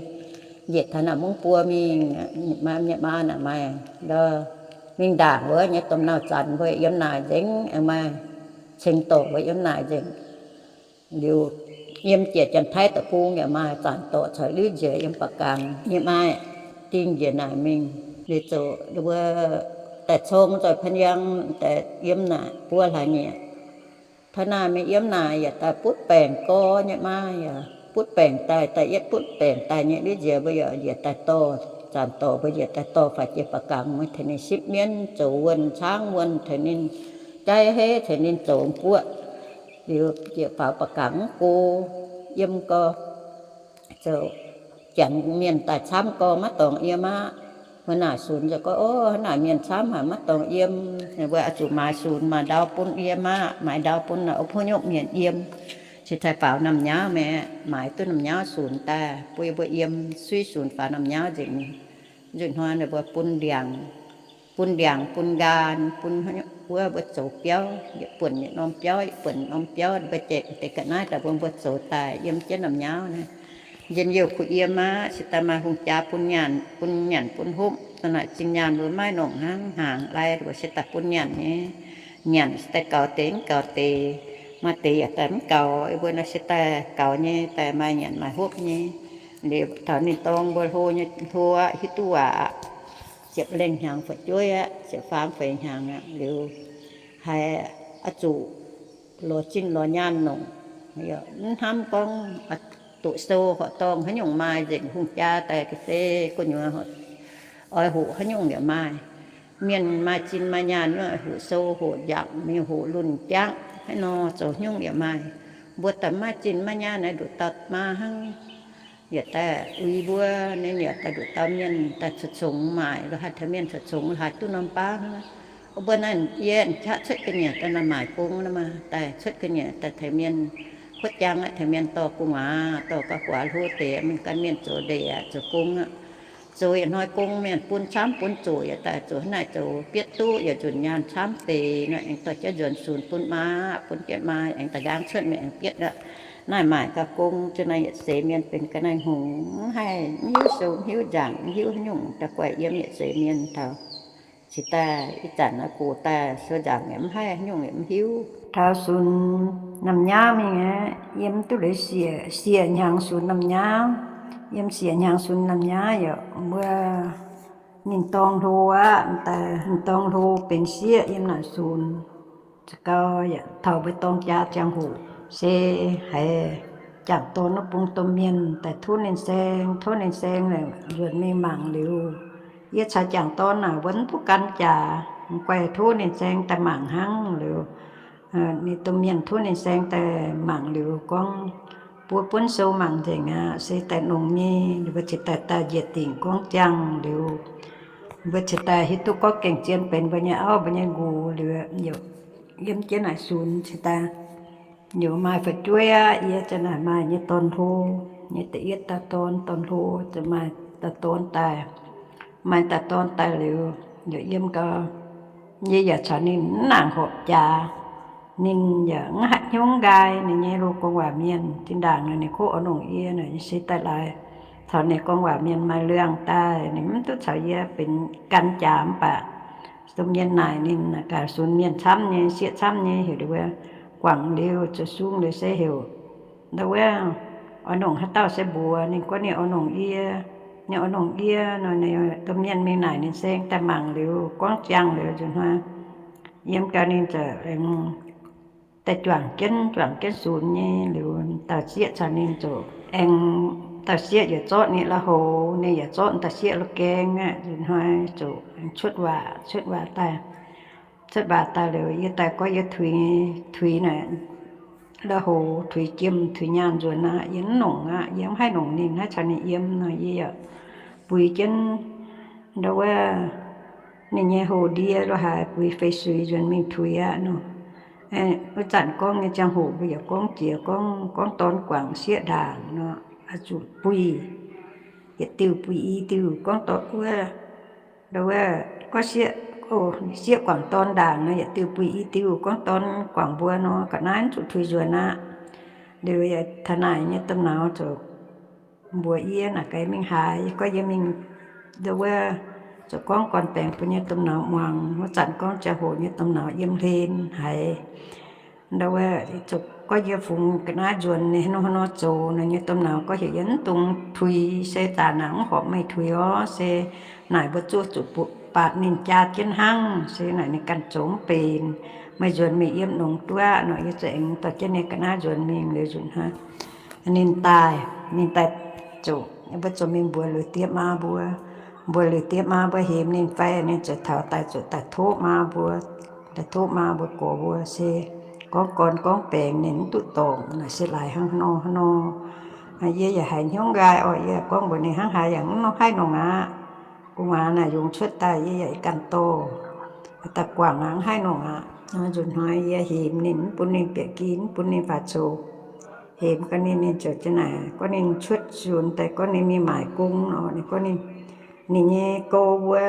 Njiec taux naaic mungv buo mingh, maa, maa naaic maaih ndau mingh ndaangc wuov nyei domh nauv zanc mbuo yiem naaic nzengc, aengx maaih ceng dorc mbuo yiem naaic nzengc. Liuz yiem jiex Janx-Taiv deic-bung yaac maaih zanc dorc caux liuz nziez yiem Ba'gangx nyei maaih dingh njiec naaic mingh. Liuz zoux mbuo daaih cong nzoih Pan Yang daaih yiem naaic buo hlaax nyieqc. Taux naaic mingh yiem naaic yaac daaih butv baengc gorx nyei maa yaac butv baengc daaih, daaih yietv butv baengc daaih nyei liuz nziez mbuo yaac njiec daaih dorh, zanc dorc mbuo njiec daaih dorh faaux jiex Ba'gangx mbuo tengx ninh sipv mienv zoux wuonh caangv wuonh tengx ninh jaiv heiv tengx ninh zoux guoqv. Liuz njiec faaux Ba'gangx mv go yiem gau zoux Janx mienh daaih camv gau maiv dorngx yiem aqv. Mbuo naaic sunx zoux gorngv, Ov, hnangv naaic mienh camv haic maiv dorngx yiem. Mbuo oix zuqc maaiz sunx maaiz ndau bun yiem aqv. Maaiz ndau bun naaic ov, haaix nyungc mienh yiem. Cingx daaih faaux norm nyauv maah, maaiz duqv norm nyauv sunx daaih bun yie mbuo yiem, suiv sunx faaux norm nyauv nzengc. Nzunc hnoi ninh mbuo bun ndiangx, bun ndiangx bun nqaang bun wuov mbuo zoux biauv, yietc buonc yietc norm biauv, yietc buonc yietc norm biauv, mbuo jiex deix ga'naaiv daaih mbuo, mbuo zoux daaih yiem jienv norm nyauv naaiv. Njien-youh kuh yiem aqv. Se daaih maaih hungh jaa bun nyanc, bun nyanc bun hopv, dongh naaic zinh nyaanh mbuo maiv nongc hnangv, hnaangx lai mbuo se daaih bun nyanc nyei. Nyanc se daaih gaux deix mv gaux deix, maaih deix yaac daaih mv gaux. Mbuo naaiv se daaih gaux nyei, daaih maaih nyanc maaih hopv nyei. Liuz taux ninh dorng mbuo hlo nyei hlo aqv, hiuv duqv waac aqv, ziepc lengh hnyangx fu'jueiv aqv, ziepc faam feix hnyangx aqv. Liuz haiz oix zuqc lorz zinh lorz nyaanh nongc, mv hnamv gorngv doqc sou horqc dorngh haaix nyungc maaih nzengc. Hungh jaa daaih ga'sie gu'nyuoz oix hoqc haaix nyungc yaac maaih. Mienh maaih zinh maaih nyaanh nyei, hoqc sou hoqc njaangc, mingh hoqc lunh jangv haaix nor, zoux haaix nyungc yaac maaih. Mbuo daaih maiv zinh maiv nyaanh naaiv nduqc dauh maa hnangv. Yaac daaih uix mbuo, ninh yaac daaih nduqc dauh mienh daaih congx-congx maaic, lo haaix taux mienh congx-congx haaix duqv norm baav hnangv. Mbuo naaiv yie qaqv cuotv ga'nyiec daaih naaiv maaic gong naaiv maah, daaih cuotv ga'nyiec daaih tengx mienh kuotv jaang aqv, tengx mienh dorh gu'nguaaz, dorh ga'guaax hlo deix, mingh gan mienh zoux ndeic aqv, zoux gong aqv. Zoux yietc hnoi gong mienh bun camv bun zoqc, yaac daaih zoux hnangv naaic zoux bietv duqv, yaac nzunc nyaanh camv deix nor, aengx dorh jienv nzuonx sunx bun maa, bun jienv maa aengx da'nqaang cuotv mingh aengx bietv aqv. Naaiv maaic gauh gong, zinh naaiv yietc seix mienh benx ga'naaiv hngongx, mv haih, mv hiuv sou, mv hiuv nzaangc, mv hiuv haaix nyungc, da'guaih yiem yietc seix mienh taux cingx daaih ih zanc naaiv gox daaih sou nzaangc yaac mv haih, haaix nyungc yaac mv hiuv. Taux sunx norm nyaauv mingh aqv, yiem duqv leiz siec, siec hnyangx sunx norm nyaauv. Yiem siec hnyangx sunx norm nyaauv yaac mbuo ninh dorng hlo aqv, daaih ninh dorng hlo benx sieqv yiem naaic sunx. Za'gau yaac taux mbuo dorng jaa ziangh hoc se haiz jangc dorn wuov bung domh mienh daaih tov ninh saeng, tov ninh saeng nzuonx mingh mangc liuz, yie caux jangx dorn naaic wuov mv duqv gan jaax, guaih tov ninh saeng daaih mangc hnangv liuz. Ninh domh mienh tov ninh saeng daaih mangc liuz gorngv, mbuo buonv sou mangc nzengc aqv, se daaih nongx nyei. Mbuo cingx daaih daaih njiec dingc gorngv ziangh liuz, mbuo cingx daaih hiuv duqv gorngv gengh zien benx mbuo nyei auv mbuo nyei nqox liuz, yiem jienv naaic sunx cingx daaih liuz maaih fu'jueiv aqv. Yie za'naaic maaih nyei dorn hlo, nyei da'yietv dauh dorn, dorn hlo, ziouc maaih dauh dorn daaih. Maaih dauh dorn daaih liuz, yaac yiem gau, yie yaac caux ninh mv nangc horpc jaax. Ninh yaac mv haiz hnyouv nqaai ninh nyei loz-guang waac mienh. Zinh ndaangc naaic ninh kov oix nongc yie naaic, yie se daaih laaix caux ninh guang waac mienh maaih liangx daaih, ninh mv duqv caux yie benx gan jaax. Mv baac domh mienh naaic ninh gaax sunx mienh camv nyei, sieqv camv nyei, heuc ninh mbuo guangc liuz zoux sung liuz se heuc ndau wuov oix nongc haaix dauh se mbuox ninh gorngv ninh oix nongc yie. Ninh oix nongc yie nor, ninh domh mienh mingh naaic ninh saeng daaih mangc liuz gorngv ziangh liuz nzunc hnoi yiem gau ninh ziouc aengx daaih juangc jienv, juangc jienv sunx nyei liuz, dauh sieqv caux ninh ziouc aengx, dauh sieqv yaac zorqv ninh la'houx, ninh yaac zorqv dauh sieqv la'gaeng aqv. Nzunc hnoi ziouc aengx cuotv waac, cuotv waac daaih. Cuotv waac daaih liuz yie daaih gorngv yie tuix, tuix naaic la'houx, tuix jiem, tuix nyaanh nzuonx aqv, yie mv nongc aqv, yie mv haih nongc ninh, haih caux ninh yiem nor, yie yaac buix jienv ndau wuov ninh nyei houx ndie lo haaix buix fei suix nzuonx mingh tuix aqv nor. Wuov zanc gorngv nyei ziangh hoc mbuo yaac gorngv jiex gorngv, gorngv dorn guangc sieqv ndaangc nor, oix zuqc buix, yietc diuh buix i diuh. Gorngv dorn wuov, ndau wuov, gorngv sieqv, sieqv guangc dorn ndaangc nor, yietc diuh buix i diuh. Gorngv dorn guangc mbuo nor, ga'naaiv mv zuqc tuix nzuonx aqv. Liuz yaac taux naaic nyei domh nauz ziouc mbuox yie naaic gaax mingh haaix, yie gorngv yie mingh ndau wuov zuqc gorngv gorn-baengx bun nyei domh nauz muangx. Wuov zanc gorngv ziangh hoc nyei domh nauz yiem hlen haic. Ndau wuov zuqc gorngv yie fungx ga'naaiv nzuonx ninh haaix nor haaix nor zoux nor nyei domh nauz gorngv heuc yie mv dungx tuix, se zaac naaic mv horpc meih tuix orv, se naaic mbuo zuqv zuqc baatc ninh jaa jienv hnangv, se naaic ninh ganh zoux mv benx. Meih nzuonx mingh yiem longx duqv nor. Yie za'gengh dorh jienv ninh ga'naaiv nzuonx mingh liuz nzunc hnoi ninh daaih, ninh daaih zuqc mbuo zuqc mingh mbuox liuz diev maa mbuo. Mbuox liuz diev maa mbuo hemx ninh fai, ninh ziouc taux daaih zuqc daaih tov maa mbuo, daaih tov maa mbuo gox mbuo se gorngv gorn gorngv baengx ninh mv duqv dorngc naaic se laaix hnangv nor hnangv nor. Yie yaac haiz hnyouv nqaai orqc, yie gorngv mbuox ninh hnangv haaix yaac mv nor haih nongc aqv. Gu'nguaaz naaic yungz cuotv daaih yie yaac ih ganh dorh daaih guangc aqv, mv haih nongc aqv. Nzunc hnoi yie hemx ninh mv bun ninh bieqc gi, mv bun ninh faaux coux. Hemx gau ninh, ninh ziouc za'naaic gorngv ninh cuotv nzuonx daaih gorngv ninh mingh maaic gong nor, ninh gorngv ninh, ninh nyei gouv mbuo,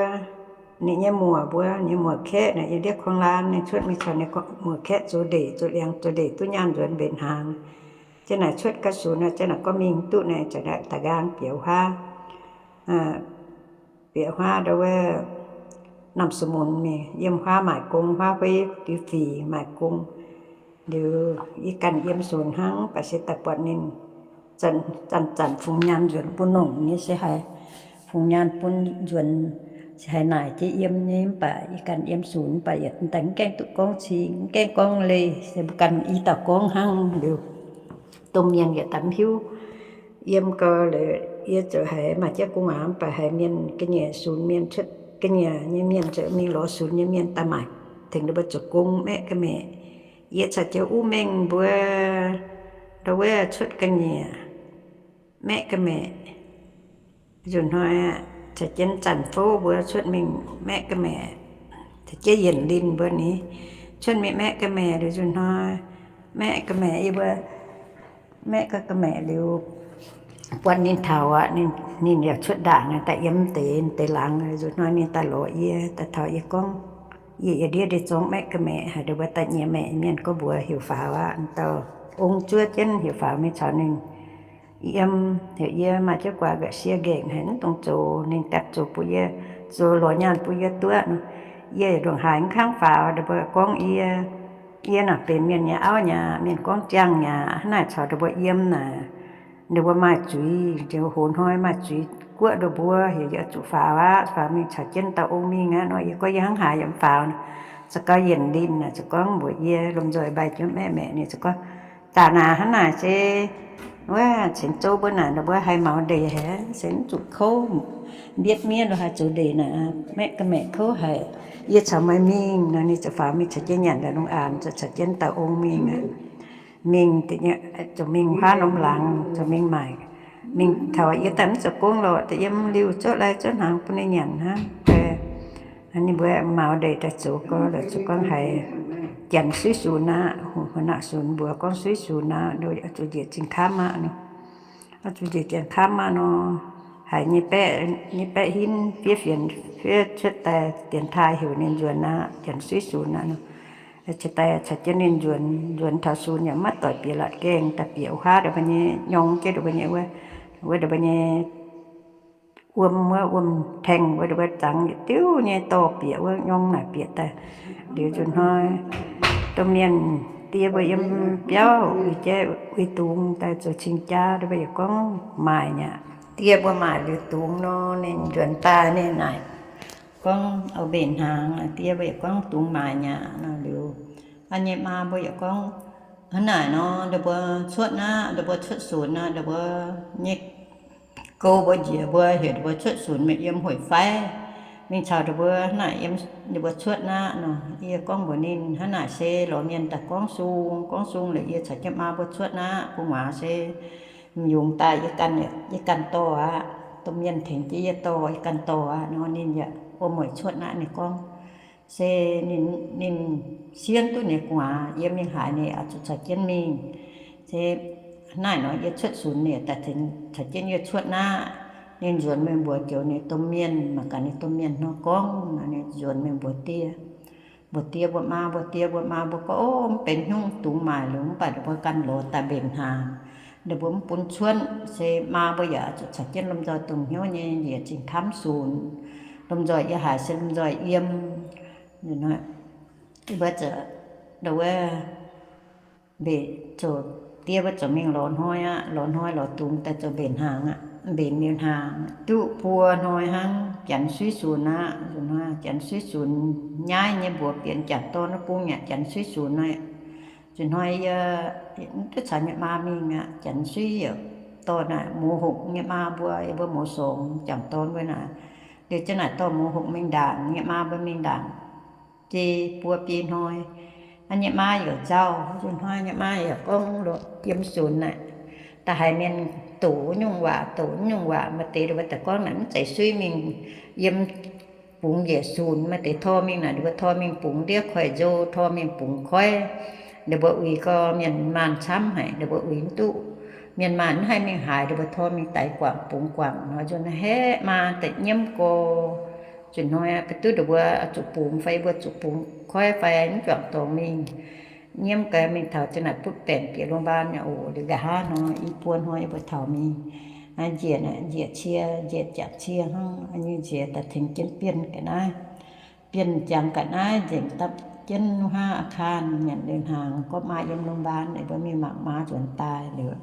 ninh nyei muoc mbuo, ninh nyei muoc kaeqv naaic yiem ndiev kuang laanh, ninh cuotv mingh caux ninh muoc kaeqv zoux ndeic zoux liangx, zoux ndeic duqv nyaanh nzuonx mbenc hnaangx. Za'naaic cuotv gau sunx, za'naaic gorngv mingh duqv naaic, za'naaic da'nqaang bieqc huaav, bieqc huaav ndau wuov Namh Sou Munx mingh yiem huaav maaic gong, huaav hueiv diuh fic maaic gong. Liuz yie ganh yiem nzunc hnangv, baac se daaih buatc ninh zanc-zanc fungx nyaanh nzuonx bun nongc nyei se haiz, fungx nyaanh bun nzuonx se haiz naaic jienv yiem nyei, mv baac yie ganh yiem nzunc, mv baac yietc daaih mv gaengh duqv gorngv cing, mv gaengh gorngv leih, se mbuo ganh i dauh gorngv hnangv liuz, domh mienh yietc daaih mv hiuv. Yiem gau liuz yie ziouc haiz maaih jienv gu'nguaaz, mv baac haiz mienh ga'nyiec sunx, mienh cuotv ga'nyiec nyei mienh ziouc mingh lorz sunx nyei mienh daaih maaic, tengx ninh mbuo zoux gong maeqv ga'maeqc. Yie caux jienv uv mengh mbuo ndau wuov cuotv ga'nyiec maeqv ga'maeqc. Nzunc hnoi caux jienv zanc fouv mbuo cuotv mingh maeqv ga'maeqc, caux jienv yienc linh mbuo ni cuotv mingh maeqv ga'maeqc liuz nzunc hnoi maeqv ga'maeqc, yie mbuo maeqv ga'maeqc liuz buatc ninh taux aqv, ninh yaac cuotv ndaangc daaih yiem deix deix laangz. Nzunc hnoi ninh daaih lorz yie, daaih taux yie gorngv, yie yietc ndiev ndeic-zorng maeqv ga'maeqc, haaix ndau mbuo daaih nyiex maeqv mienh gorngv mbuox heuc faaux aqv. Dauh ong zuov jienv heuc faaux mingh caux ninh yiem. Heuc yie maaih jienv guaax nqa'sie nqaengc haic, mv dungx zoux. Ninh ganh zoux bun yie, zoux lorz nyaanh bun yie duqv nor, yie yaac ndongc haaix mv kangv faaux. Ninh mbuo gorngv yie, yie naaic benx mienh nyei auv nyei aqv, mienh gorngv ziangh nyei aqv. Hnangv naaic caux ninh mbuo yiem naaic, ninh mbuo maaih zuiz, hoz hnoi maaih zuiz guoqv ninh mbuo, heuc yie zuqc faaux aqv. Faaux mingh caux jienv dauh ong mingh aqv nor, yie gorngv yie hnangv haaix yaac mv faaux. Za'gengh yienc linh naaic ziouc gorngv mbuox yie, lomh nzoih mbaih jienv maeqv maeqc ninh ziouc gorngv, zaqc naaic hnangv naaic se wuov cingx zouv mbuo naaic, ninh mbuo haih maux ndeic haic, se mv zuqc kouv, mbietv miev lo haaix zoux ndeic naaic, maeqv ga'maeqc kouv haic. Yie caux meih mingh nor, ninh ziouc faaux mingh caux jienv nyanc ndau lungh aanx, ziouc caux jienv dauh ong mingh aqv. Mingh, ziouc mingh huaav norm laangz, ziouc mingh maaic. Mingh taux yie daaih mv zoux gong lorqc, daaih yiem liuh zuov lai zuov hnaangx bun ninh nyanc hnangv. Ninh mbuo maux ndeic daaih zoux gau, la'zuqc gorngv haiz janx suiv sunx aqv, hungh haaix nor sunx mbuox gorngv suiv sunx aqv, oix zuqc njiec zingh kamv aqv nor. Oix zuqc njiec zingh kamv aqv nor, haiz nyei baeqv, nyei baeqv hinv fiev fienx fiev cuotv daaih dienx taaih heuc ninh nzuonx aqv, janx suiv sunx aqv nor. Cingx daaih caux jienv ninh nzuonx, nzuonx taux sunx yaac maiv doic bieqc latc gaengh, daaih bieqc wuov haav ndongc mbuo nyei nyorng jienv ndongc mbuo nyei wuov, wuov ndongc mbuo nyei wuom, wuov wuom-taeng wuov ndongc mbuo zangx yietc diuv nyei dorh bieqc wuov nyorng naaic bieqc daaih. Liuz nzunc hnoi domh mienh die mbuo yiem biauv uix jaiv uix dungz daaih zoux cing-jaa, ndongc mbuo yaac gorngv maaic nyei aqv. Die mbuo maaic liuz dungz nor, ninh nzuonx daaih ninh naaic gorngv, oix mbenc hnaangx. Die mbuo yaac gorngv dungz maaic nyei aqv nor. Liuz an nyei maa mbuo yaac gorngv, hnangv naaic nor, ndongc mbuo cuotv naqv, ndongc mbuo cuotv sunx naqv, ndongc mbuo nyei gouv mbuo njiec mbuo heuc ndongc mbuo cuotv sunx mingh yiem hoic fai, mingh caux ndongc mbuo hnangv naaic yiem, ndongc mbuo cuotv naqv nor. Yie gorngv mbuox ninh, hnangv naaic se lorz mienh daaih gorngv sung, gorngv sung liuz yie caux jienv maa mbuo cuotv naqv. Gu'nguaaz se m'yungz daaih yie ganh, yie ganh dorh aqv. Domh mienh tengx jienv yie dorh, yie ganh dorh aqv nor. Ninh yaac wuom-mueic cuotv naqv, ninh gorngv se ninh, ninh sienv duqv ninh gu'nguaaz yiem mingh haaix ninh oix zuqc caux jienv mingh. Se naaiv nor yie cuotv sunx ninh daaih caux jienv yie cuotv naqv. Ninh nzuonx mingh mbuox joux ninh domh mienh, mangc gaax ninh domh mienh hnangv gorngv nor, ninh nzuonx mingh mbuox die, mbuox die mbuo maa, mbuox die mbuo maa mbuo gorngv, ov, mv benx haaix nyungc, dungz maaic liuz mv baac ndongc mbuo ganh lorz daaih mbenc hnaangx. Ndongc mbuo mv bun cuotv, se maa mbuo yaac zuqc caux jienv lomh nzoih dongh hnyouv nyei njiec zingh kamv sunx. lomh nzoih yiem haaix se lomh nzoih yiem. Wuov, mbenc zoux, diev wuov zoux mingh lorz hnoi aqv, lorz hnoi lorz dungz daaih zoux mbenc hnaangx aqv, mbenc miuc hnaangx duqv buo hnoi hnangv, janx suiv sunx aqv. Nzunc hnoi janx suiv sunx nyaiv nyei mbuox bienx jangc dorn wuov bung yaac janx suiv sunx aqv. Nzunc hnoi yie mv duqv caux nyei maa mingh aqv, janx suiv yaac dorh naaic mouz hopc nyei maa mbuo, yie mbuo mouz sorngx jangc dorn mbuo naaic. Liuz jienv naaic dorh mouz hopc mingh ndaangc, nyei maa mbuo mingh ndaangc. Jiex buo biei hnoi, nyei maa yaac nzauh. Nzunc hnoi nyei maa yaac gorngv yiem sunx naaic, da'faanh haiz mienh doqc nyungc waac, doqc nyungc waac. Maaih deix ninh mbuo daaih gorngv naaic mv zeiz suiv mingh yiem bungx njiec sunx. Maaih deix tor mingh naaic, ninh mbuo tor mingh bungx ndiev koiv-nzo, tor mingh bungx koiv. Ninh mbuo uix gau mienh maanh camv haic, ninh mbuo uix mv duqv. Mienh maanh mv haih mingh haaix, ninh mbuo tor mingh daix guangc bungx guangc nor. Nzunc hnoi haeqv maa daaih nyiemv gau. Nzunc hnoi ba'duqv ninh mbuo zuqc bungx fai yie mbuo zuqc bungx koiv fai mv juangc dorngx mingh. Nyiemv gau mingh taux ziang naaic butv baengc bieqc โรงพยาบาล nyei oc. Liuz nqa'haav hnoi i buo hnoi yie mbuo taux mingh njiec, njiec cie, njiec jangc cie hnangv. Nyei njiec daaih tengx jienv Bienh ga'naaiv. Bienh jangx ga'naaiv nzengc dapv jienv nuv hnangv อาคาร nyanc liuz hnaangx gorngv maa yiem โรงพยาบาล yie mbuo mingh mangc maa nzuonx daaih liuz.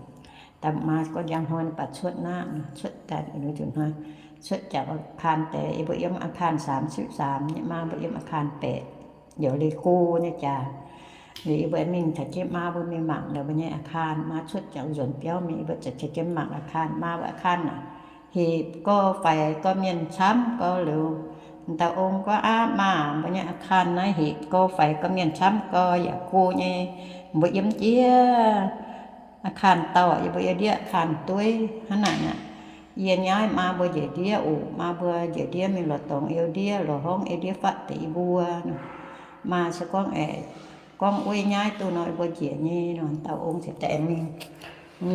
Daaih maa gorngv njang hnoi baac cuotv naqv, cuotv daaih liuz nzunc hnoi cuotv jangx อาคาร deix, yie mbuo yiem อาคาร สามสิบสาม, nyei maa mbuo yiem อาคาร baeqc, yaac leih go nyei jaax. Liuz yie mbuo mingh caux jienv maa mbuo mingh mangc ninh mbuo nyei อาคาร. Maa cuotv jangx nzuonx biauv mingh, yie mbuo ziouc caux jienv mangc อาคาร. Maa mbuo อาคาร naaic hepc gau faix gau mienh camv gau liuz, dauh ong gorngv, Aav, maa, mbuo nyei อาคาร naaiv hepc gau faix gau mienh camv gau yaac go nyei. Mbuo yiem jiex อาคาร dauh, yie mbuo yiem ndiev อาคาร dueiv hnangv naaic aqv. Yie nyaiv maa mbuo njiec ndiev oc. Maa mbuo njiec ndiev mingh lorz dorngx eu ndiev, lorz horngv eu ndiev fatv deix yie mbuo. Maa se gorngv, Aeqv, gorngv wuov nyaiv duqv nor yie mbuo njiec nyei nor. Dauh ong ziouc daaih aengx mingh,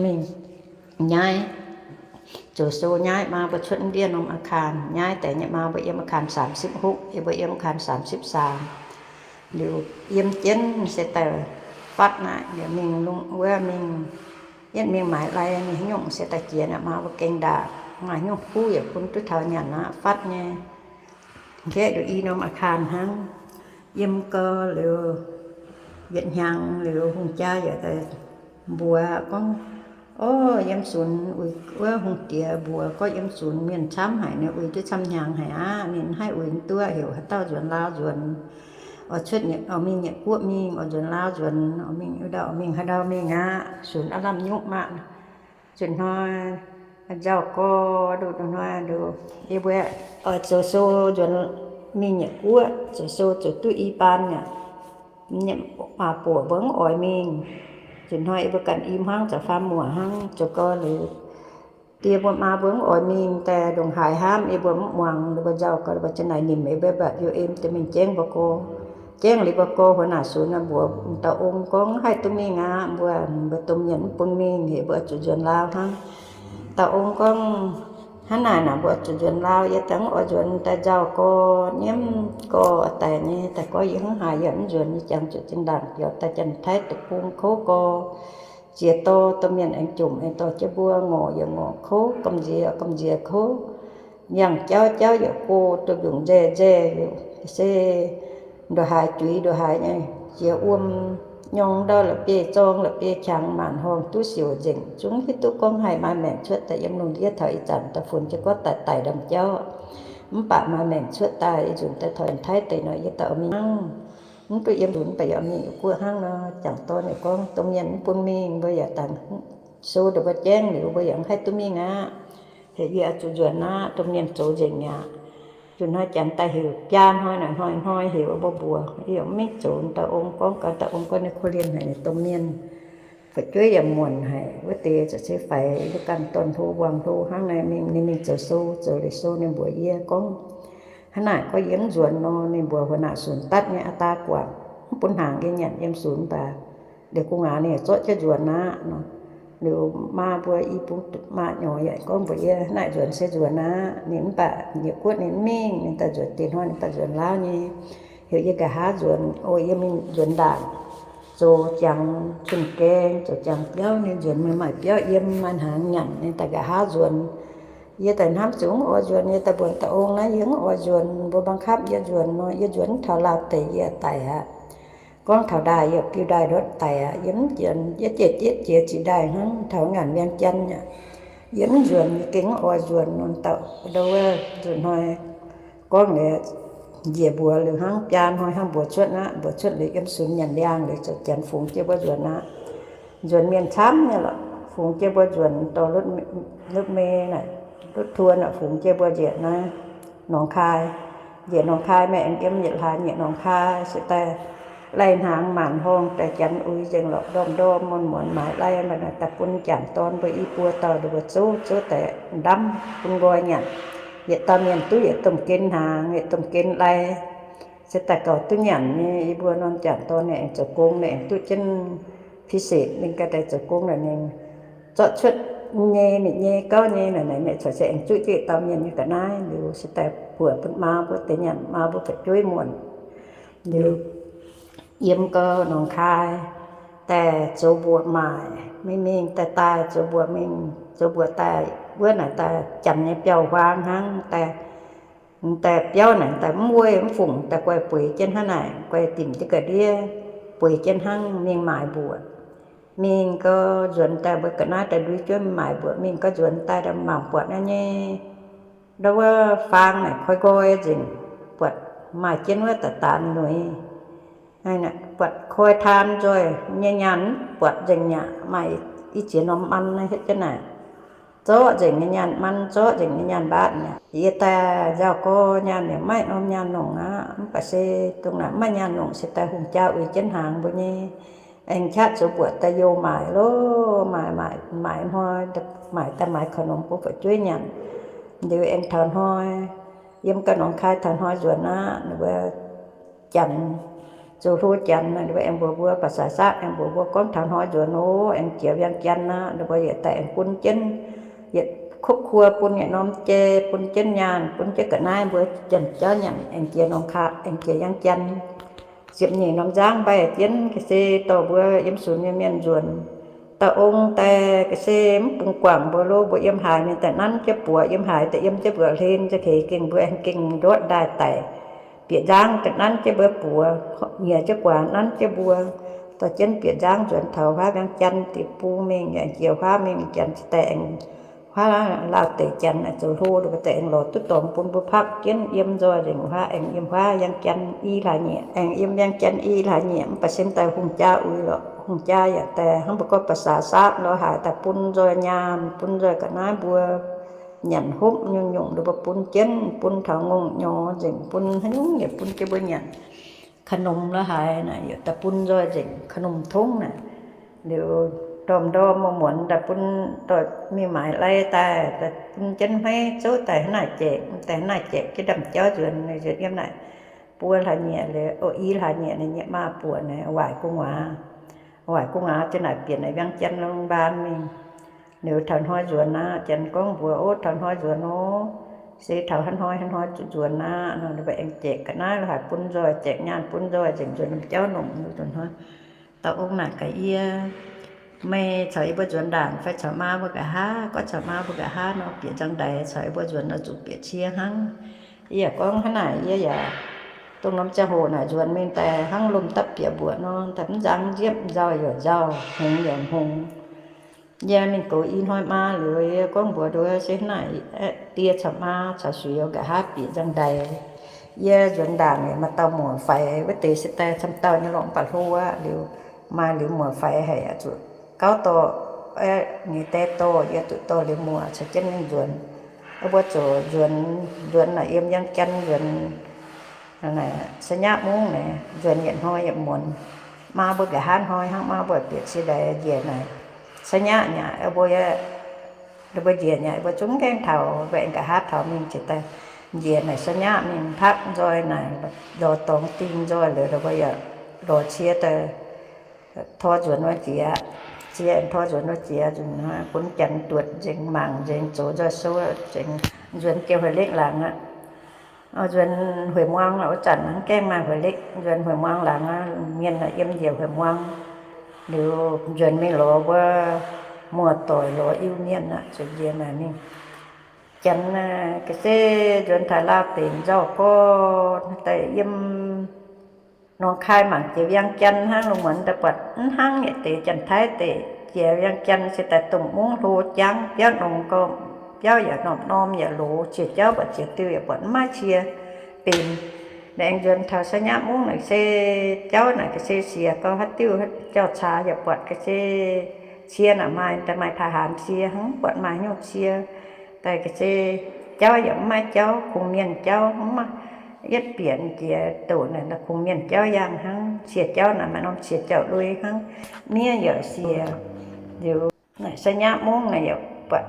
mingh nyaiv, zoux sou nyaiv. Maa mbuo cuotv ndiev norm อาคาร nyaiv daaih nyei. Maa mbuo yiem อาคาร สามสิบหก, yie mbuo yiem อาคาร สามสิบสาม. Liuz yiem jienv se daaih fatv naaic, liuz mingh lungh wuov mingh, yietv mingh maaiz lai mingh haaix nyungc se daaih jiex naaic. Maa mbuo gengh ndaangc, maaih haaix nyungc kuv yaac bun duqv taux nyanc aqv, fatv nyei. Nqaeqv liuz i norm อาคาร hnangv. Yiem gau liuz yietc hnyangx liuz hungh jaa yaac daaih mbuox gorngv, O, yiem sunx uix, wuov hungh diex mbuox gorngv yiem sunx mienh camv haic, ninh uix duqv camv hnyangx haic aqv. Ninh mv haih uix mv duqv, heuc haaix dauh nzuonx laauv nzuonx, oix cuotv, oix mingh nyei guoqv mingh, oix nzuonx laauv nzuonx, oix mingh ndau, oix mingh haaix ndau mingh aqv. Sunx aav lamh nyutv maah. Nzunc hnoi nzauh gau, nduqc nduqc hnoi nduqc, yie mbuo oix zoux sou nzuonx mingh nyei guoqv, zoux sou zoux duqv i baan aqv. Maaih buoc mbuo mv oix mingh. Nzunc hnoi yie mbuo ganh i hmuangv caux faam muoc hnangv. Zoux gau liuz, die mbuo maa mbuo mv oix mingh daaih ndongc haaix hnamv, yie mbuo mv muangx. Ninh mbuo nzauh gau, ninh mbuo ziouc naaic nimc yie mbuo mbatc, Yie em deix mingh jengv mbuo go. Jengv liuz mbuo go, huox naaic sunx naaic mbuox dauh ong gorngv, Haih duqv mingh aqv. Mbuo, mbuo domh mienh mv bun mingh, heuc mbuo zuqc nzuonx laauv hnangv. Dauh ong gorngv, Hnangv naaic naaic mbuo zuqc nzuonx laauv, yie daaih mv oix nzuonx. Daaih nzauh gau, nyiemv gau, daic nyei, daaih gorngv yie hnangv haaix yie mv nzuonx, yie jangx zuqc zinh ndaangc biaux daaih Janx-Taiv deic-bung kouv gau. Ziex dorh domh mienh aengx jomc, aengx dorh jienv mbuo ngorc yaac ngorc kouv, gamh nziex gamh nziex kouv, yangh jauv jauv yaac go, duqv mbiungc nzaeh nzaeh, se ndongc haaix juix ndongc haaix nyei, jiex wuom nyorng ndau la'bieiv-zorng la'bieiv-qangx, maanc horngh duqv siouc nzengc, zungv hiuv duqv gorngv haih maaih maengc cuotv daaih yiem lungh ndiev taux ih zanc daaih funx jienv gorngv daic daic ndamv jauv. Mv baac maaih maengc cuotv daaih, ih nzunc daaih taux Janx-Taiv deic nor, yie daaih oix mingh hnangv. Mv duqv yiem nzunc, mv baac yaac mingh guoqv hnangv nor. Jangc dorn ninh gorngv domh mienh mv bun mingh, mbuo yaac dangx sou ndongc mbuo jangv liuz, mbuo yaac mv haih duqv mingh aqv. Heuc yie oix zuqc nzuonx aqv, domh mienh zoux nzengc mi'aqv. Nzunc hnoi Janx daaih heuc biaa hnoi naaic, hnoi hnoi heuc mbuo mbuox, yie yaac mv mingh zoux. Dauh ong gorngv gau, dauh ong gorngv ninh korv-lienh haic ninh domh mienh, fu'jueiv yaac muonc haic, wuov deix ziouc se faix, yie ganh dorn-hlo muangx hlo hnangv naaic mingh. Ninh mingh zoux sou, zoux liuz sou ninh mbuox yie gorngv, hnangv naaic gorngv yie mv nzuonx nor, ninh mbuox หัวหน้าศูนย์ dapv nyei aa daa guangc, mv bun hnaangx yie nyanc yiem sunx baac. Liuz gu'nguaaz ninh zorqv jienv nzuonx aqv nor. Liuz maa mbuo i bung maa nyorx yaac gorngv mbuox yie, hnangv naaic nzuonx se nzuonx aqv. Ninh mv baac nyei guoqv ninh mv mingh, ninh daaih nzuonx deix hnoi ninh baac nzuonx laauv nyei. Heuc yie nqa'haav nzuonx, o, yie mingh nzuonx ndaangc, zoux jangx cun-gaeng, zoux jangx biauv, ninh nzuonx mingh maaih biauv yiem, maaih hnaangx nyanc, ninh daaih nqa'haav nzuonx. Yie daaih hnamv zuqc mv oix nzuonx, yie daaih mbuox dauh ong naaiv yie mv oix nzuonx, mbuo บังคับ yie nzuonx nor, yie nzuonx mv taux laauh deic yie daic aqv. Gorngv taux ndaaih yie biu ndaaih ndortv daic aqv, yie mv nzuonx, yie jiex jiex jiex ziqc ndaaih hnangv taux ngaanc เวียงจันทน์ aqv. Yie mv nzuonx, yie gengh mv oix nzuonx nor. Dauh ndo wuov nzuonx hnoi gorngv liuz, njiec mbuox liuz hnangv biaa hnoi hnangv mbuox cuotv aqv. Mbuox cuotv liuz yiem sunx nyanc liangx liuz ziouc janx fungx jienv mbuo nzuonx aqv. Nzuonx mienh camv nyei lorqc, fungx jienv mbuo nzuonx dorh รถเมล์ naaic, รถทัวร์ naaic fungx jienv mbuo njiec naaiv หนองคาย. Njiec หนองคาย maeqv aengx yiem yietc hlaax nyieqc หนองคาย se daaih laih hnaangx maanc horngh daaih janx uix nzengc lorqc, ndorm-ndorm muonz-muonz maaiz lai daaih bun janx dorn mbuo i buo dauh nduov mbuo zouv, zouv daaih ndamv bun nqoi nyanc. Yietc dauh mienh duqv yietc domh gen hnaangx, yietc domh gen lai. Se daaih gauh duqv nyanc nyei. I mbuo norm janx dorn ninh aengx zoux gong, ninh aengx duqv jienv พิเศษ ninh ganh daaih zoux gong naaic ninh zorqv cuotv nyei, ninh nyei gauv nyei naaic, naaic ninh corc se aengx zuqv jienv dauh mienh nyei ga'naaiv liuz se daaih buoqc bun maa mbuo deix nyanc, maa mbuo fu'jueiv muonc. Liuz yiem gau หนองคาย daaih zoux mbuoqc maaic, mingh mingh daaih daaih zoux mbuoqc mingh zoux mbuoqc daaih wuov naaic daaih janx nyei biauv-huaang hnangv daaih. Daaih biauv naaic daaih mv wuov mv fungc daaih guai bueix jienv hnangv naaic, guai dimc jienv ga'ndiev bueix jienv hnangv mingh maaic mbuoqc. Mingh gau nzuonx daaih mbuo ga'naaiv daaih ndui juov maaic mbuoqc, mingh gau nzuonx daaih mangc buatc naaiv nyei, ndau wuov faang naaic koi nqoi nzengc, buatc maaih jienv wuov da'daanx nuiz, buatc koi taan nzoih nyei nyaanh, buatc nzengc aqv. Maaih i ziex norm man naaiv hietv jienv naaic, zorqv nzengc nyei nyaanh man, zorqv nzengc nyei nyaanh mbaatv mi'aqv. Yie daaih nzauh gorx nyaanh yaac maiv norm nyaanh longc aqv, mv baac se dongh naaic maiv nyaanh longc se daaih hungh jaa uix jienv hnaangx mbuo nyei. Aengx qaqv zoux mbuoqc daaih youh maaic loh, maaic maaic maaic hnoi, maaic daaih maaic ขนม bun fu'jueiv nyanc. Liuz aengx taux hnoi, yiem ga'norm kai taux hnoi nzuonx aqv, ninh mbuo janx, zoux hlo janx, ninh mbuo aengx mbuox mbuo ภาษา Saatv, aengx mbuox mbuo gorngv taux hnoi nzuonx oc, aengx jiex เวียงจันทน์ aqv. Ninh mbuo yietc daaih aengx bun jienv, yietc ครอบครัว bun yietc norm jai, bun jienv nyaanh, bun jienv ga'naaiv mbuo janx-jauv nyanc, aengx jiex หนองคาย, aengx jiex เวียงจันทน์. Ziepc nyeic norm nzangv mbaih jienv ga'sie dorh mbuo yiem sunx nyei mienh nzuonx. Dauh ong daaih ga'sie mv bungx guangc mbuo lo, mbuo yiem haaix mienh daaih nanv jienv buoz, yiem haaix daaih yiem jienv mbuo hlen, za'gengh mbuo aengx gengh ndortv ndaaih daic. Bieqc nzangv daaih nanv jienv mbuo buoz, nyiex jienv guaax nanv jienv mbuo. Dorh jienv bieqc nzangv nzuonx taux huaav เวียงจันทน์ deic-bung mingh, aengx jiex huaav mingh, janx daaih aengx huaav Laauh deic janx zoux hlo, ninh mbuo daaih aengx lorz duqv dorngx bun mbuo pakv jienv yiem nzoih nzengc huaav, aengx yiem huaav เวียงจันทน์ i hlaax nyieqc, aengx yiem เวียงจันทน์ i hlaax nyieqc, mv baac se daaih hungh jaa uix lorqc, hungh jaa yaac daaih hnangv mbuo gorngv ภาษา Saatv lorz haaix daaih bun nzoih nyaanh, bun nzoih ga'naaiv mbuo nyanc hopv nyungc-nyungc, ninh mbuo bun jienv, bun taux ngongh nyorx nzengc, bun haaix nyungc yaac bun jienv mbuo nyanc. ขนม lorz haaix naaic yaac daaih bun nzoih nzengc, ขนม tongv naaic. Liuz ndorm-ndorm muonz-muonz daaih bun, dorh mingh maaiz lai daaih, daaih bun jienv hmeiv zouv daaih hnangv naaic jaeqc, daaih hnangv naaic jaeqc jienv ndaamv-jauv nzuonx, nzuonx yiem naaic buo hlaax nyieqc liuz, o, i hlaax nyieqc naaic nyei maa buoqc naaic waaic gu'nguaaz. Waaic gu'nguaaz jienv naaic bieqc naaic เวียงจันทน์ โรงพยาบาล mingh. Liuz taux hnoi nzuonx aqv, janx gorngv mbuox, o, taux hnoi nzuonx nor, se taux haaix hnoi haaix hnoi zuqc nzuonx aqv nor, ninh mbuo aengx jaeqc ga'naaiv lorz haaix bun nzoih, jaeqc nyaanh bun nzoih nzengc, nzuonx ndaamv-jauv longc nzuonx hnoi. Dauh ong naaic gaax yie, meih caux yie mbuo nzuonx ndaangc fai caux maa mbuo nqa'haav? Gorngv caux maa mbuo nqa'haav nor, bieqc nzangv-ndaix, caux yie mbuo nzuonx nor zuqc bieqc cie hnangv. Yie yaac gorngv hnangv naaic, yie yaac dongh norm ziangh hoc naaic nzuonx mingh daaih hnangv lomh dapv bieqc mbuoqc nor, daaih mv nzang nziepv, nzauh yaac nzauh, hngongx yaac hngongx. Yie mingh goux i hnoi maa liuz, yie gorngv mbuox nduov se hnangv naaic, die caux maa caux suiz nqa'haav bieqc nzangv-ndaix. Yie nzuonx ndaangc maaih dauh muoc faix, wuov deix se daaih camv dauh nyei lorqc, mv baac hlo aqv. Liuz maaih liuz muoc faix haic, zuqc gauv dorh, nyei die dorh, yie zuqc dorh liuz muoc caux jienv mingh nzuonx. Mbuo zoux nzuonx, nzuonx naaic yiem เวียงจันทน์ nzuonx สัญญา mungv naaic, nzuonx yietc hnoi yietc muonz. Maa mbuo nqa'haav hnoi hnangv, maa mbuo bieqc cie ndaix njiec naaic สัญญา nyei, mbuo, mbuo njiec nyei, mbuo zungv gaengh taux, mbuo aengx nqa'haav taux mingh ziouc daaih njiec naaic สัญญา mingh pakv nzoih naaic, lorz dorngx dingh nzoih liuz, mbuo yaac lorz cie daaih tor nzuonx wuov jiex, cie tor nzuonx wuov jiex, bun janx duotc nzengc, mangc nzengc, zoux nzoih sou nzengc, nzuonx jiex Hueix Lekv laangz aqv. Nzuonx Hueix Muang lorqc, wuov zanc mv gaengh maaih Hueix Lekv, nzuonx Hueix Muang laangz aqv, mienh yiem njiec Hueix Muang. Liuz nzuonx mingh lorz mbuo muoz-doic lorz Iu-Mienh aqv, zuqc njiec naaic mingh. Janx ga'sie nzuonx taux Laauv deic-bung nzauh gorn daaih yiem Nongkai mangc jiex Viang Jaan hnangv, lungh muonz daaih buatc mv hnangv yietc deix Janx-Taiv deic. Jiex Viang Jaan se daaih dongh mungv hlo jangv, biauv nongx gorqv, biauv yaac norm-norm yaac loz, cie jauv buatc ziex diuh yaac buatc mv maaih cie benx. Laengz nzuonx taux sa'nyapv mungv naaic se jauv naaic ga'sie siec gorn haaix diuh jauv-caax yaac buatc ga'sie cie naaic maaih, daaih maaih ทหาร cie hnangv, buatc maaih nyungc cie daaih ga'sie jauv yaac mv maaih jauv, kungx mienh jauv mv maaih. Yietv bieqc jiex doqc naaic kungx mienh jauv yangh hnangv, cie jauv naaic maaih norm cie jauv lui hnangv, miev yaac siec. Liuz naaic sa'nyapv mungv naaic yaac buatc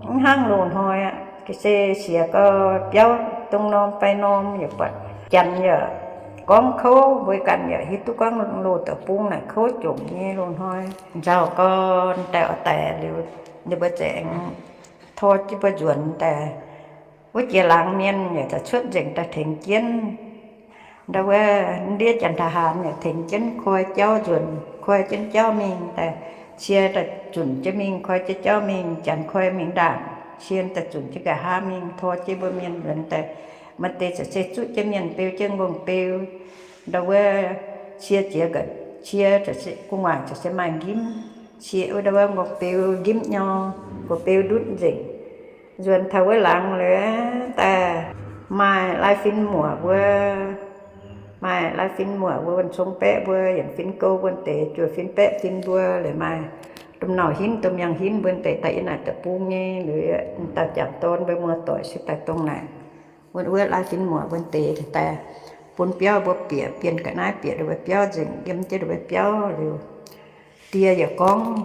mv hnangv loz-hnoi aqv. Ga'sie siec gorn biauv dongh norm fai norm yaac buatc janx yaac gorngv kouv, mbuo ganh yaac hiuv duqv gorngv loz deic-bung naaic kouv jomc nyei loz-hnoi. Nzauh gorn daaih oix daic liuz, ninh mbuo za'gengh tor jienv mbuo nzuonx daaih. Wuov jiex laangz mienh yaac daaih cuotv nzengc daaih tengx jienv. Ndau wuov ndiev janx ทหาร yaac tengx jienv koi jauv nzuonx, koi jienv jauv mingh daaih. Cie daaih zunc jienv mingh, koi jienv jauv mingh, janx koi mingh ndaangc, cie daaih zunc jienv nqa'haav mingh, tor jienv mbuo mienh nzuonx daaih. Maaih deix ziouc se zuqv jienv mienh beu jienv ngongh beu. Ndau wuov cie jiex ga'cie, gu'nguaaic ziouc se maaih njimv. Cie wuov ndau wuov ngongh beu njimv nyor, gox beu ndutv nzengc. Nzuonx taux wuov laangz liuz daaih maaih lai-fin muoc mbuo, maaih lai-fin muoc mbuo, wuonh cong baeqv mbuo, yienc fin gouv mbuo deix, juoh fin baeqv fin mbuo, liuz maaih domh nauc hinv domh miangh hinv mbuo deix daaih yiem naaic deic-bung nyei. Liuz dauh jangc dorn mbuo muoz-doic se daaih dongh naaic. Wuov, wuov lai-fin muoc mbuo deix daaih bun biauv mbuo bieqc, bienh ga'naaiv bieqc ndau wuov biauv nzengc, yiem jienv ndau wuov biauv liuz, die yaac gorngv,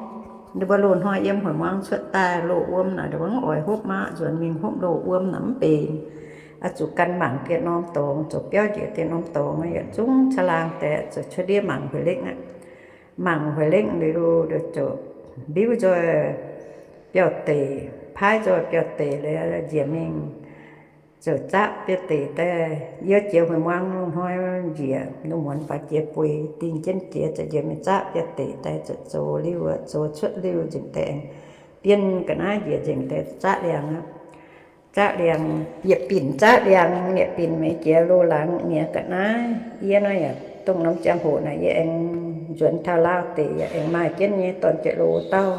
ninh mbuo loz-hnoi yiem hoic muangx cuotv daaih loz-wuom naaic, ninh mbuo mv oix hopv maqv, nzuonx mingh hopv loz-wuom naaic mv benx. Oix zuqc gan mangc dieh norm dorngx, zoux biauv njiec dieh norm dorngx, yietc zungv caangh laangh deix zoux cuotv ndiev mangc hueix lekv aqv. Mangc hueix lekv liuz, liuz zoux mbiuv nzoih biauv-deic, paaiv nzoih biauv-deic liuz njiec mingh zoux zaqv biauv-deic daaih. Yiem jiex hoic muangx loz-hnoi njiec, loz-muonz faaux jiex bueix dingh jienv jiex, zoux njiec mingh zaqv biauv-deic daaih, zoux zoux liuh, zoux cuotv liuh nzengc daaih aengx bienh ga'naaiv njiec nzengc daaih zaqv liangx aqv. Zaqv liangx, yietc binc zaqv liangx, yietc binc meix jiex loz-laangz nyiex ga'naaiv. Yie nor yaac dongh norm ziangh hoc naaic yie aengx nzuonx taux Laauv deic yaac aengx maaih jienv nyei dorn-jiex loz dauh.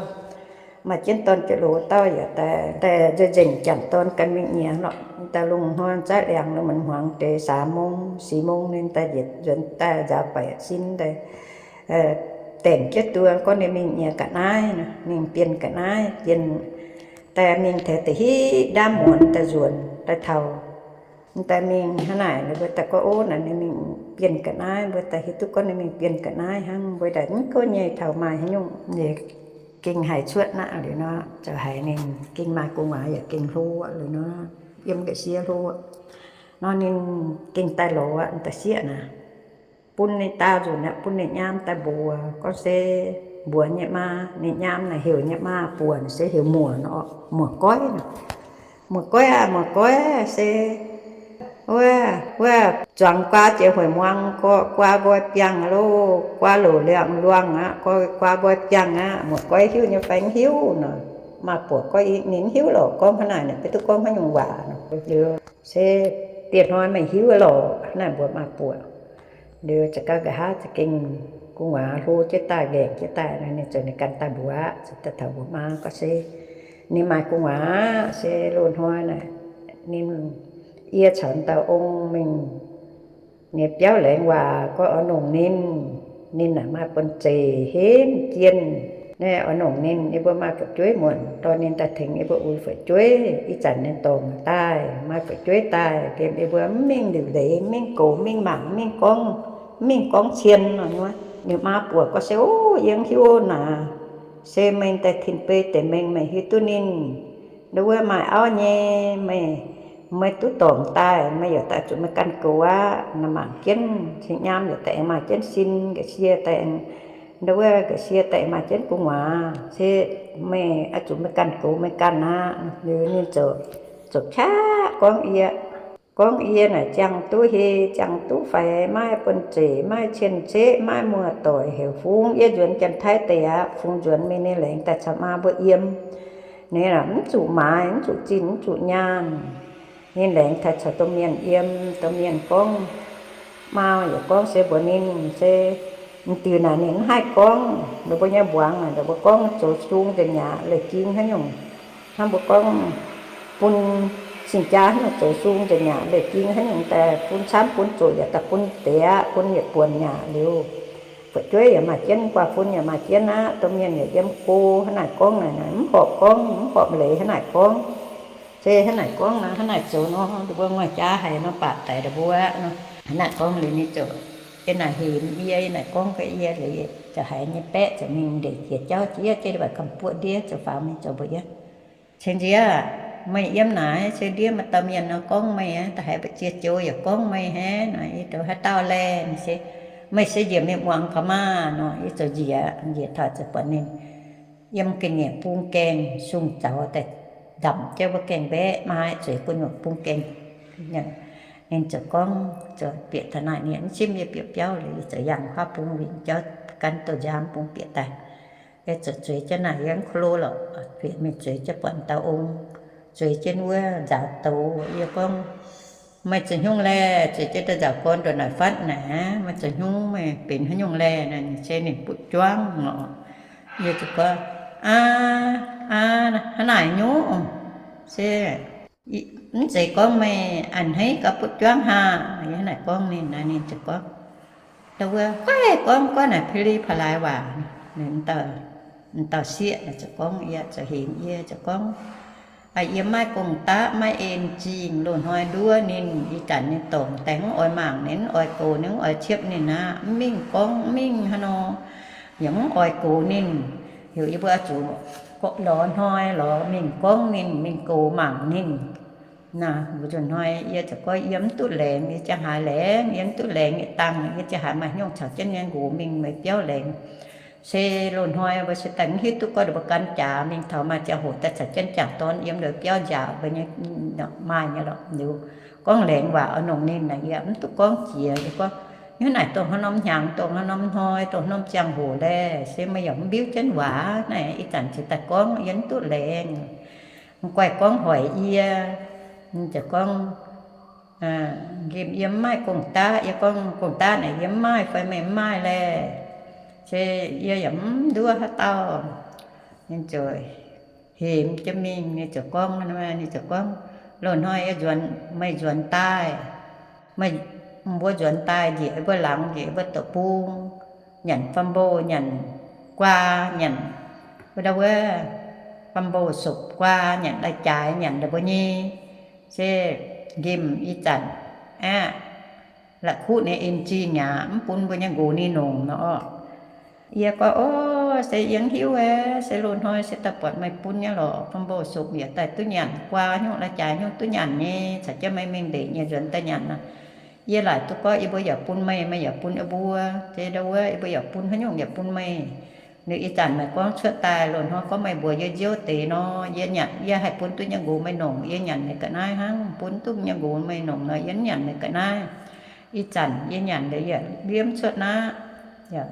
Maaih jienv dorn-jiex loz dauh yaac daaih, daaih nzengc janx dorn gan mingh nyiex lorqc. Daaih lungh hnoi zaqv liangx, loz-muonz hmuangx deix สามโมง สี่โมง ninh daaih yietc nzuonx daaih nzaaux baeqc sin daaih, daengc jienv duqv gorngv ninh mingh nyiex ga'naaiv, mingh bienh ga'naaiv, bienh daaih mingh taux da'hitv ndaamv muonz daaih nzuonx daaih taux, daaih mingh hnangv naaic, ninh mbuo daaih gorngv, ov, naaic ninh mingh bienh ga'naaiv. Mbuo daaih hiuv duqv gorngv ninh mingh bienh ga'naaiv hnangv. Mbuo daaih mv goiv nyei taux maaih haaix nyungc nyei. Gengh haiz cuotv naqv liuz nor, zoux haiz ninh gengh maaih gu'nguaaz yaac gengh hlo liuz nor, yiem ga'sie hlo nor, ninh gengh daaih lorz aqv, daaih sieqv naaic, bun ninh daauh nzunc aqv, bun ninh nyaam daaih mbuox gorngv se mbuox nyei maa, ninh nyaam naaic heuc nyei maa buonc se heuc muoc nor, muoc goiv. Muoc goiv aah, muoc goiv se wuov, wuov zuangx guaa jiex hoic muangx, guaa nqoi biangh loh, guaa loc liangx luangh aqv, guaa nqoi biangh aqv. Muoc goiv hiuv nyei fai mv hiuv nor? Maa buoc gorngv, ninh mv hiuv lorqc, gorngv hnangv naaic, ninh mv duqv gorngv haaix nyungc waac nor. Liuz se dieh hnoi meih hiuv lorqc, hnangv naaic mbuox maa buoc. Liuz za'gengh nqa'haav za'gengh gu'nguaaz hlo jienv daaih, ngaengc jienv daaih, ninh ziouc ninh ganh daaih mbuox aqv. Ziouc daaih taux mbuox maa gorngv se ninh maaih gu'nguaaz aqv, se loz-hnoi naaic ninh, yie caux dauh ong mingh nyei biauv laengz waac gorngv oix nongc ninh. Ninh naaic maaih buonv-zeic henv jienh. Naaiv oix nongc ninh, yie mbuo maaih fu'jueiv muonc dorh ninh daaih tengx yie mbuo uix fu'jueiv. Ih zanc ninh dorngc daaih, maaih fu'jueiv daaih, yie mbuo mv mingh liuc leiz, mv mingh goux, mv mingh mangc, mv mingh gorngv, mv mingh gorngv cien nor. Ninh maa buoc gorngv se, ov, yie mv hiuv naaic. Se meih daaih tin-beiv deix mengh, meih hiuv duqv ninh nduov wuov maaih auv nyei, meih, meih duqv dorngc daaih, meih yaac daaih zuqc meih ganh goux aqv. Naaiv mangc jienv cing-nyaam yaac daaih aengx maaih jienv sin, ga'sie daaih aengx, nduov wuov ga'sie daaih aengx maaih jienv gu'nguaaz. Se meih oix zuqc meih ganh goux meih ganh aqv. Liuz ninh ziouc, ziouc qaqv gorngv yie, gorngv yie naaic ziangh duqv heh, ziangh duqv faix, maiv buonv-zeic, maiv cien-ceqv, maiv muoz-doic, heuc fungx yie nzuonx Janx-Taiv deic aqv. Fungx nzuonx mingh ninh laengz daaih caux maa mbuo yiem. ninh mv zuqc maaiz, mv zuqc zinh, mv zuqc nyaanh. Ninh laengz taux caux domh mienh yiem, domh mienh gorngv, mau yaac gorngv se mbuox ninh se, m'diuc naaic ninh mv haih gorngv, ninh mbuo nyei mbuangz naaic, ninh mbuo gorngv zoux sung nzengc yaac leiz ging haaix nyungc. Hnangv mbuo gorngv bun cing-jaa haaix nyungc zoux sung nzengc yaac leiz ging haaix nyungc daaih, bun camv bun zoqc yaac daaih bun deix aqv, bun yietc buonc yaac liuz. Fu'jueiv yaac maaih jienv, guaax fun yaac maaih jienv aqv. Domh mienh yaac yiem go, hnangv naaic gorngv naaic, mv horpc gorngv, mv horpc leiz hnangv naaic gorngv. Se hnangv naaic gorngv nor, hnangv naaic zoux nor, ninh mbuo nguaaic jaax haic nor, baac daic ninh mbuo aqv nor. Hnangv naaic gorngv liuz ninh ziouc, yie naaic hemx yie, yie naaic gorngv gaax yie liuz, ziouc haiz nyei baeqv ziouc mingh ndeic jiex jauv jiex, jienv ndiev waac gamh buoqv ndiev ziouc faaux mingh zoux mbuox yie, Ceng-nziex, meih yiem naaic se ndiev maaih dauh mienh nor gorngv meih, da'haiz mbu'ziex joux yaac gorngv meih hnangv nor. Yie zoux, Haaix dauh laeh? Se, Meih se njiec mingh muangx gaax maah nor. Yie zoux njiec, njiec taux ziouc buatc ninh yiem ga'nyiec bung gaengh sung zaux daaih ndamc jienv wuov gaengh mbaeqv, maaih zueiz gu'nyuoz bung gaengh. Ninh ziouc gorngv, ziouc bieqc taux naaic, ninh mv zimv yie bieqc biauv liuz, yie ziouc yangh wuov bung wingc jauv gan douz-nziaamv bung bieqc daaih. Yie ziouc zueiz jienv naaic, yie mv ko lo lorqc, bieqc mingh zueiz jienv buatc dauh ong, zueiz jienv wuov nzaaux douz. Yie gorngv, Meih zoux haaix nyungc laeh? Zueiz jienv daaih nzaaux gorn ndongc naaic fatv naaic, meih zoux haaix nyungc, meih benx haaix nyungc laeh? Naaic se ninh butv juangv oc. Yie ziouc gorngv, Aa, aa, hnangv naaic nyungc se mv zeiz gorngv meih a'hneiv gauh butv juangv haac? Yie hnangv naaic gorngv ninh, naaic ninh ziouc gorngv, Ndau wuov, Guaiv, gorngv guaiv naaic pili pa'laaix waac. M'dauh sieqv ziouc gorngv, yie ziouc hemx, yie ziouc gorngv, Yie maiv gong-daqv, maiv en zingh, loz-hnoi nduov ninh, ih zanc nyei dorngc daaih mv oix mangc ninh, mv oix goux ninh, mv oix ciepv ninh aqv. Mv mingh gorngv, mv mingh hnangv nor, yaac mv oix goux ninh. Heuc yie mbuo oix zuqc lorz hnoi lorz mingh gorngv ninh, mingh goux mangc ninh. Naaic mbuo nzunc hnoi yie ziouc gorngv, Yie mv duqv laengz, yie ziangh haaix laengz, yie mv duqv laengz yietc dangh, yie ziangh haaix maaih haaix nyungc caux jienv nyei nqox mingh meih biauv laengz. Se loz-hnoi mbuo se daaih mv hiuv duqv gorngv ninh mbuo gan jaax mingh taux maaih ziangh hoc daaih caux jienv jangc dorn yiem ndeic biauv nziaauc mbuo nyei, maaih nyei lorqc. Liuz gorngv laengz waac oix nongc ninh naaic, yie mv duqv gorngv jiex. Yie gorngv, Hnangv naaic dongh haaix norm hnyangx, dongh haaix norm hnoi, dongh haaix norm ziangh hoc laeh? Se meih yaac mv mbiuv jienv waac naaic, ih zanc cingx daaih gorngv yie mv duqv laengz. Mv guaih gorngv hoic yie. Ninh ziouc gorngv, Nqemh yie mv maaih gong-daqv. Yie gorngv, Gong-daqv naaic yie mv maaih fai meih mv maaih laeh? Se yie yaac mv nduov haaix dauh. Ninh ziouc hemx jienv mingh, ninh ziouc gorngv, ninh ziouc gorngv, Loz-hnoi yie nzuonx, meih nzuonx daaih, meih, mbuo nzuonx daaih njiec mbuo laangz, njiec mbuo doqc bung, nyanc fam mbou, nyanc guaa, nyanc wuov ndau wuov fam mbou sopc guaa, nyanc lai-jaaix, nyanc ndau mbuo nyei, se nqemh ih zanc aqv, la'kuqv ninh en zingh aqv, mv bun mbuo nyei nqox ninh nongc nor. Yie gorngv, O, se yie mv hiuv aqv. Se loz-hnoi se daaih buatc meih bun nyei lorqc. Fam mbou sopc yaac daaih duqv nyanc, guaa nyungc, lai-jaaix nyungc duqv nyanc nyei, caux jienv meih mingh ndeic nyei nzuonx daaih nyanc nor. Yie laaic duqv gorngv yie mbuo yaac bun meih, meih yaac bun yie mbuo. Se ndau wuov yie mbuo yaac bun haaix nyungc yaac bun meih. Liuz ih zanc meih gorngv cuotv daaih, loz-hnoi gorngv meih mbuox yie nziouv deix nor, yie nyanc, yie haih bun duqv nyei nqox meih nongc, yie nyanc meih ga'naaiv hnangv. Bun duqv nyei nqox meih nongc nor, yie mv nyanc meih ga'naaiv. Ih zanc yie nyanc liuz yaac liemh cuotv naqv.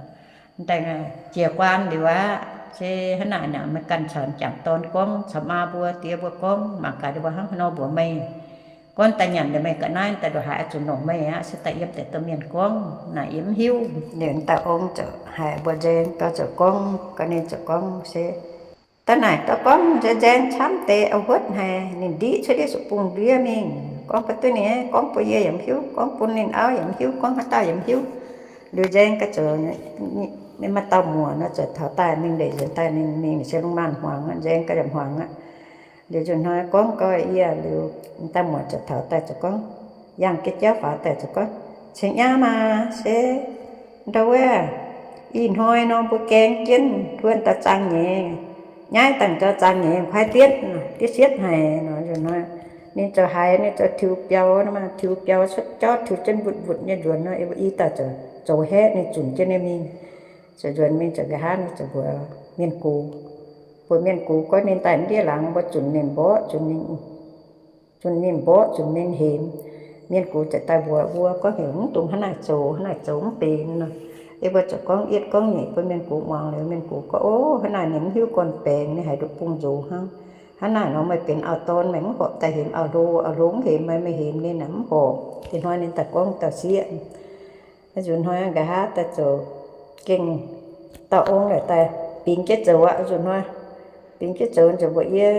Daaih jiex guaan liuz aqv. Se hnangv naaic, meih ganh caux m'jangc dorn gorngv, caux maa mbuo, die mbuo gorngv, mangc gaax ninh mbuo hnangv haaix nor mbuox meih. Gorngv daaih nyanc liuz meih ga'naaiv daaih ndongc haaix oix zuqc nongc meih aqv. Se daaih yiem deix domh mienh gorngv naaic yie mv hiuv. Liuz dauh ong ziouc haiz mbuo nzaeng, dauh ziouc gorngv, ga'naaiv ziouc gorngv se, Da'naaic dauh gorngv nzaeng nzaeng camv deix, a'huotv haic, ninh ndiqv cuotv ndiev zuqc bung ndiev mingh. Gorngv bun duqv ninh, gorngv bun yie yaac mv hiuv, gorngv bun ninh auv yaac mv hiuv, gorngv haaix dauh yaac mv hiuv. Liuz nzaeng ga'zoux, ninh maaih dauh muoc nor ziouc taux daaih mingh ndeic nzuonx daaih, ninh mingh se lungh maanz hmuangx aqv, nzaeng ga'hmuangx aqv. Liuz nzunc hnoi gorngv gau yie liuz, dauh muoc ziouc taux daaih ziouc gorngv, yangh jienv jauv faaux daaih ziouc gorngv, Cingx nyei maah, se ndau wuov, ih hnoi nor mbuo gaeng jienv huon dauh zaang nyeiz, nyaiv dangh dauh zaang nyeiz, kuaaiv dietv, dietv sietv haic nor. Nzunc hnoi ninh ziouc haiz, ninh ziouc tiux biaux, tiux biaux cuotv jauv, tiux jienv mbutv mbutv nyei nzuonx nor, i dauh ziouc zoux haeqv ninh zunc jienv ninh mingh. Ziouc nzuonx mingh ziouc nqa'haav ninh ziouc mbuox mienh gox, mbuox mienh gox gorngv ninh daaih ndiev laangz mbuo zunc ninh mborqv, zunc ninh mborqv, zunc ninh hemx. Mienh gox ziouc daaih mbuox mbuo gorngv heuc mv dungx hnangv naaic zoux, hnangv naaic zoux mv benx nor. Yie mbuo ziouc gorngv yietv gorngv nyeic bun mienh gox muangx liuz, mienh gox gorngv, Ov, hnangv naaic ninh mv hiuv gorn-baengx, ninh haiz nduqc bung nzox hnangv. Hnangv naaic nor meih benx auv-dorn meih mv horpc daaih hemx auv-hlo, auv-hlo mv hemx meih, meih hemx ninh naaic mv horpc. Diex hnoi ninh daaih gorngv dauh sieqv. Nzunc hnoi nqa'haav daaih ziouc gengh dauh ong naaic daaih bingx jienv zoux aqv. Nzunc hnoi bingx jienv zoux ziouc mbuox yie,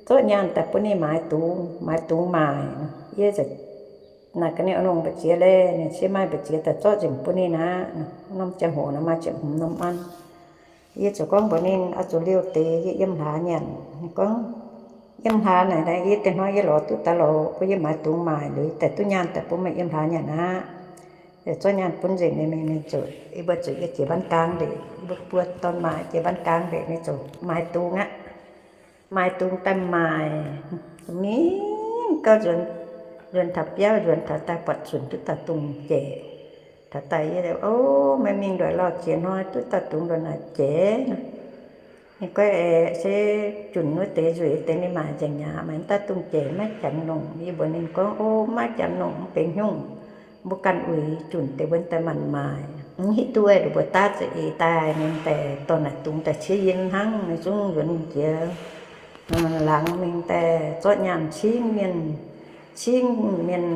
zorqv nyaanh daaih bun ninh maaiz dungz, maaiz dungz maaic. Yie naaic gaax ninh, A'nongh mbu'ziex leih? Ninh, Se maaih mbu'ziex daaih zorqv nzengc bun ninh aqv. Norm ziangh hoc naaic maaih ziepc hmz norm an. Yie ziouc gorngv mbuox ninh, Oix zuqc liouh deix, yie yiem hlaax nyanc. Ninh gorngv, Yiem hlaax naaic, yie diex hnoi yie lorz duqv daaih lorz bun yie maaiz dungz maaic liuz daaih duqv nyaanh daaih bun meih yiem hlaax nyanc aqv. Zorqv nyaanh bun nzengc ninh, mingh ninh ziouc, yie mbuo ziouc yiem jiex mbaan gaang ndeic, yie mbuo buo dorn-maa jiex mbaan gaang ndeic, ninh ziouc maaiz dungz aqv. Maaiz dungz daaih maaic, mingh gauh nzuonx, nzuonx taux biauv, nzuonx taux daaih buatc zunc duqv dauh dungz jaic. Taux daaih yie, O, meih mingh nduqc lauh jiex hnoi duqv dauh dungz nduqc naaic jaic. Ninh gorngv, Aeqv, se junc wuov deix nzueic deix ninh maaic nzengc aqv. Maaih dauh dungz jaic maiv janx longc. Yie mbuox ninh gorngv, O, maiv janx longc mv benx haaix nyungc. Mbuo ganh uix junc deix mbuo daaih maanc maaic. Mv hiuv duqv, mbuo daav za'eix daaih, ninh daaih dorh naaic dungz daaih ciev yie hnangv. Ninh zungv nzuonx jiex laangz mingh daaih zorqv nyaanh cingv mienh, cingv mienh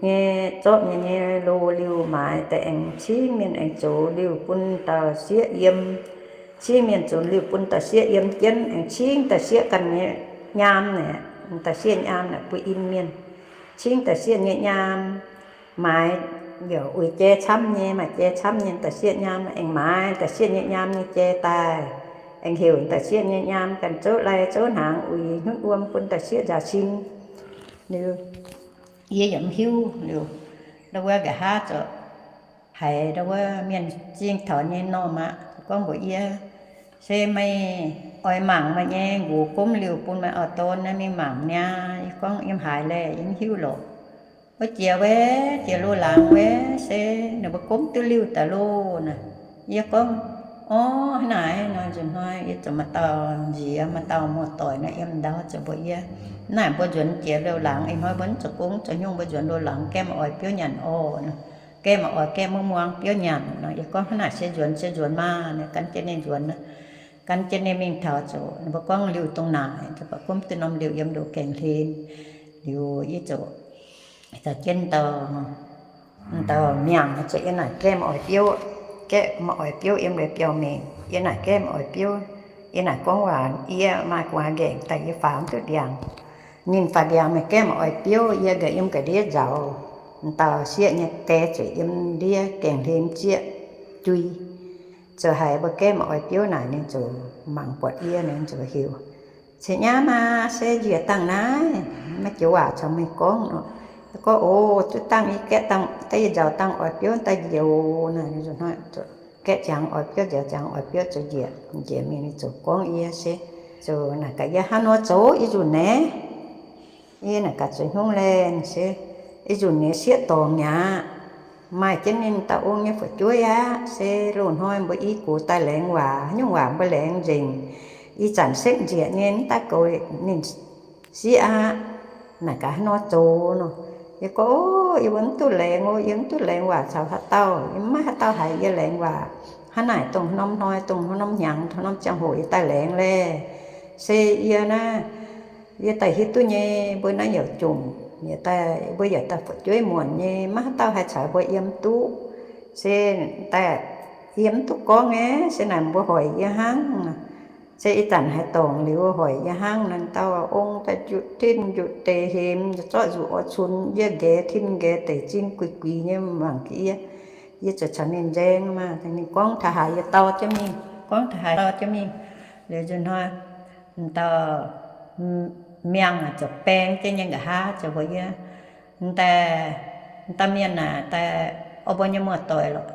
nyei, zorqv mienh nyei lo liuh maaiz daaih aengx cingv mienh aengx zoux liuh bun dauh sieqv yiem. Cingv mienh zoux liuh bun dauh sieqv yiem jienv, aengx cingv dauh sieqv ganh nyei nyaam naaic, dauh sieqv nyaam naaic bun in mienh. Cingv dauh sieqv nyei nyaam, maaiz yaac uix jai camv nyei, maaih jai camv nyei dauh sieqv nyaam, aengx maaiz dauh sieqv nyei nyaam nyei jai daaih, aengx heuc dauh sieqv nyei nyaam ganh zouv lai zouv hnaangx uix hnyunv wuom bun dauh sieqv nzaaux sin. Liuz, yie yaac mv hiuv liuz, ndau wuov nqa'haav ziouc haiz ndau wuov mienh zingh taux nyei normh aqv, gorngv mbuox yie, Se meih oix mangc meih nyei nqox gomv liuh bun meih auv-dorn naaiv, mingh mangc niaa. Yie gorngv, Yiem haaix laeh? Yie mv hiuv lorqc. Wuov jiex wuov, jiex loz-laangz wuov, se ninh mbuo gomv duqv liuh daaih loh naaic. Yie gorngv, Orv, hnangv naaic nor. Nzunc hnoi yie ziouc maaih dauh nziex, maaih dauh muoz-doic nor yiem ndau ziouc mbuox yie, Hnangv naaic mbuo nzuonx jiex loz-laangz ih hnoi mbuo mv zoux gong zoux hnyungx, mbuo nzuonx loz-laangz gaeqv maaih oix biouv nyanc orqc. Gaeqv maaih oix gaeqv muangx muangx biouv nyanc nor. Yie gorngv, Hnangv naaic se nzuonx se nzuonx maah. Ninh gan jienv ninh nzuonx, gan jienv ninh mingh taux ziouc ninh mbuo gorngv liuh dongh naaic, ziouc baac gomv duqv norm liuh yiem ndoh gaengh hlen. Liuz yie ziouc caux jienv dauh miangh ziouc, Yie naaic gaeqv maaih oix biouv, gaeqv maaih oix biouv yiem ndoh biauv-mengh. Yie naaic gaeqv maaih oix biouv, yie naaic gorngv waac, yie maaih gu'nguaaz nqaengc daaih yie faaux mv duqv ndiangx. Ninh faaux ndiangx, Meih gaeqv maaih oix biouv? Yie nqa'haav yiem ga'ndiev nzaaux, dauh sieqv nyei die ziouc yiem ndiev gaengh hlen zieqv jui. Ziouc haiz mbuo gaeqv maaih oix biouv naaic, ninh ziouc mangc buatc yie, ninh ziouc heuc, Se nyaiv maah, se njiec dangh naaiv, maiv joux waac caux meih gorngv nor. Gorngv, O, duqv dangh yie gaeqv dangh, daaih yie nzaaux dangh oix biouv daaih njoux naaic, gaeqv ziangx oix biouv, nzaaux ziangx oix biouv, zoux njiec njiec mingh, ninh ziouc gorngv yie se, ziouc naaic gaax yie, Hnangv nor zoux ih nzunc naaiv, yie naaic gaax zoux haaix nyungc laeh? Se ih nzunc nyei sieqv dorngx mi'aqv. Maaih jienv ninh dauh ong nyei fu'jueiv aqv. Se loz-hnoi mbuo i gox daaih laengz waac, haaix nyungc waac mbuo laengz nzengc. Ih zanc sekv njiec nyei mv daaih goux ninh sieqv aqv. Naaic gaax haaix nor zoux nor. Yie gorngv, O, yie mbuo mv duqv laengz, yie mv duqv laengz waac caux haaix dauh. Yie maiv haaix dauh haiz yie laengz waac. Hnangv naaic dongh norm hnoi, dongh norm hnyangx, dongh norm ziangh hoc yie daaih laengz laeh. Se yie naaiv, yie daaih hiuv duqv nyei, mbuo naaiv yaac jomc, yie daaih, mbuo yaac daaih fu'jueiv muonc nyei, maiv haaix dauh haih caux mbuo yiem duqv. Se daaih yie mv duqv gorngv aeqv, se naaic mbuo hoic yie hnangv. Se ih zanc haaix dorngc liuz hoic yie hnangv. Naaiv dauh ong daaih njutc tin njutc deic, hemx zorqv nzuqc oix cunx yie, nqaeqv tin nqaeqv deic, zing guix guix nyei mangc yie. Yie ziouc caux ninh nzaeng maah. Ninh gorngv taux haaix yie dau jienv mingh, gorngv taux haaix dau jienv mingh. Liuz nzunc hnoi dauh miangh ziouc baeng jienv nyei nqa'haav ziouc mbuox yie, Daaih, dauh mienh naaic daaih, o, mbuo nyei muoz-doic lorqc.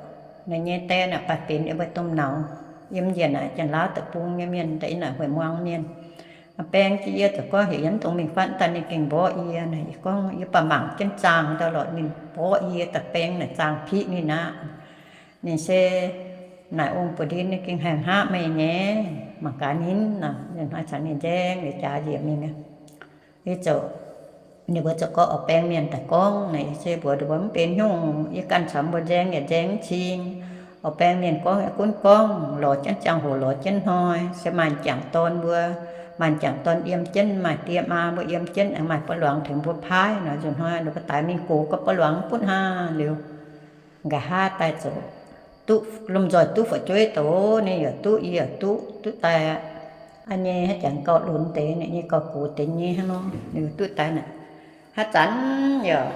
Ninh nyei die naaic baac benx yie mbuo domh nauz, yiem njiec naaic Janx-Laauv deic-bung nyei mienh, daaih yiem naaic Hueix Muang mienh. Baeng jienv yie ziouc gorngv heuc yie mv dungx mingh fatv daaih, ninh gengh mborqv yie. Yie gorngv yie baac mangc jienv zaangh ndau lorqc, ninh mborqv yie daaih baeng naaic zaangh piqv ninh aqv. Ninh se naaic ong buoz-ndin, ninh gengh haih hngaqv meih nyei, mangc gaax ninh nor. Ninh hnoi caux ninh nzaeng liuz jaax njiec mingh. Yie ziouc, ninh mbuo ziouc gorngv oix baeng mienh daaih gorngv naaic, yie se mbuox ninh mbuo mv benx haaix nyungc, yie ganh caux mbuo nzaeng yaac nzaeng mv cing. Oix baeng mienh gorngv yaac gunv gorngv, lorz jienv ziangh hoc lorz jienv hnoi, se maaih jangc dorn mbuo, Maaih m'jangc dorn yiem jienv, maaih die maa mbuo yiem jienv, aengx maaih buo luangz tengx mbuo paaiv nor. Nzunc hnoi ninh mbuo daaih mingh gox gau buo luangz butv hnangv liuz, nqa'haav daaih zoux duqv lomh nzoih duqv fu'jueiv doz, ninh yaac duqv, yie yaac duqv, duqv daaih aqv. A'nyei haaix jangx gauh lunx deix, ninh nyei gauh gox deix nyei hnangv nor, ninh duqv daaih naaic. Haaix zanc yaac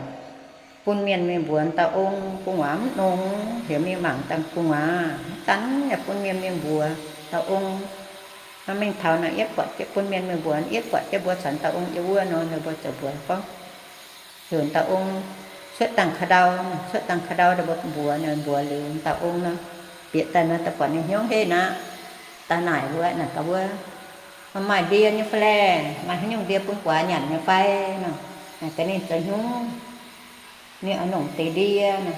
bun mienh mingh mbuox dauh ong gu'nguaaz mv nongx, heuc mingh mangc dauh gu'nguaaz. Haaix zanc yaac bun mienh mingh mbuox dauh ong. Mingh taux naaic yie buatc jienv, bun mienh mingh mbuox, yie buatc jienv mbuo caux dauh ong yiem wuov nor, ninh mbuo ziouc mbuox gorngv, heuc dauh ong cuotv dangh ka'ndau, cuotv dangh ka'ndau, ninh mbuo mbuox, ninh mbuox liuz dauh ong nor, bieqc daaih nor, daaih buatc ninh hnyouv henv aqv. Daaih naaic wuov, naaic gaax wuov, maaih ndie nyei fai laeh, maaih haaix nyungc ndie bun guaax nyanc nyei fai nor. Naaic gaax ninh zoux hnyouv, ninh oix nongc deix ndie nor.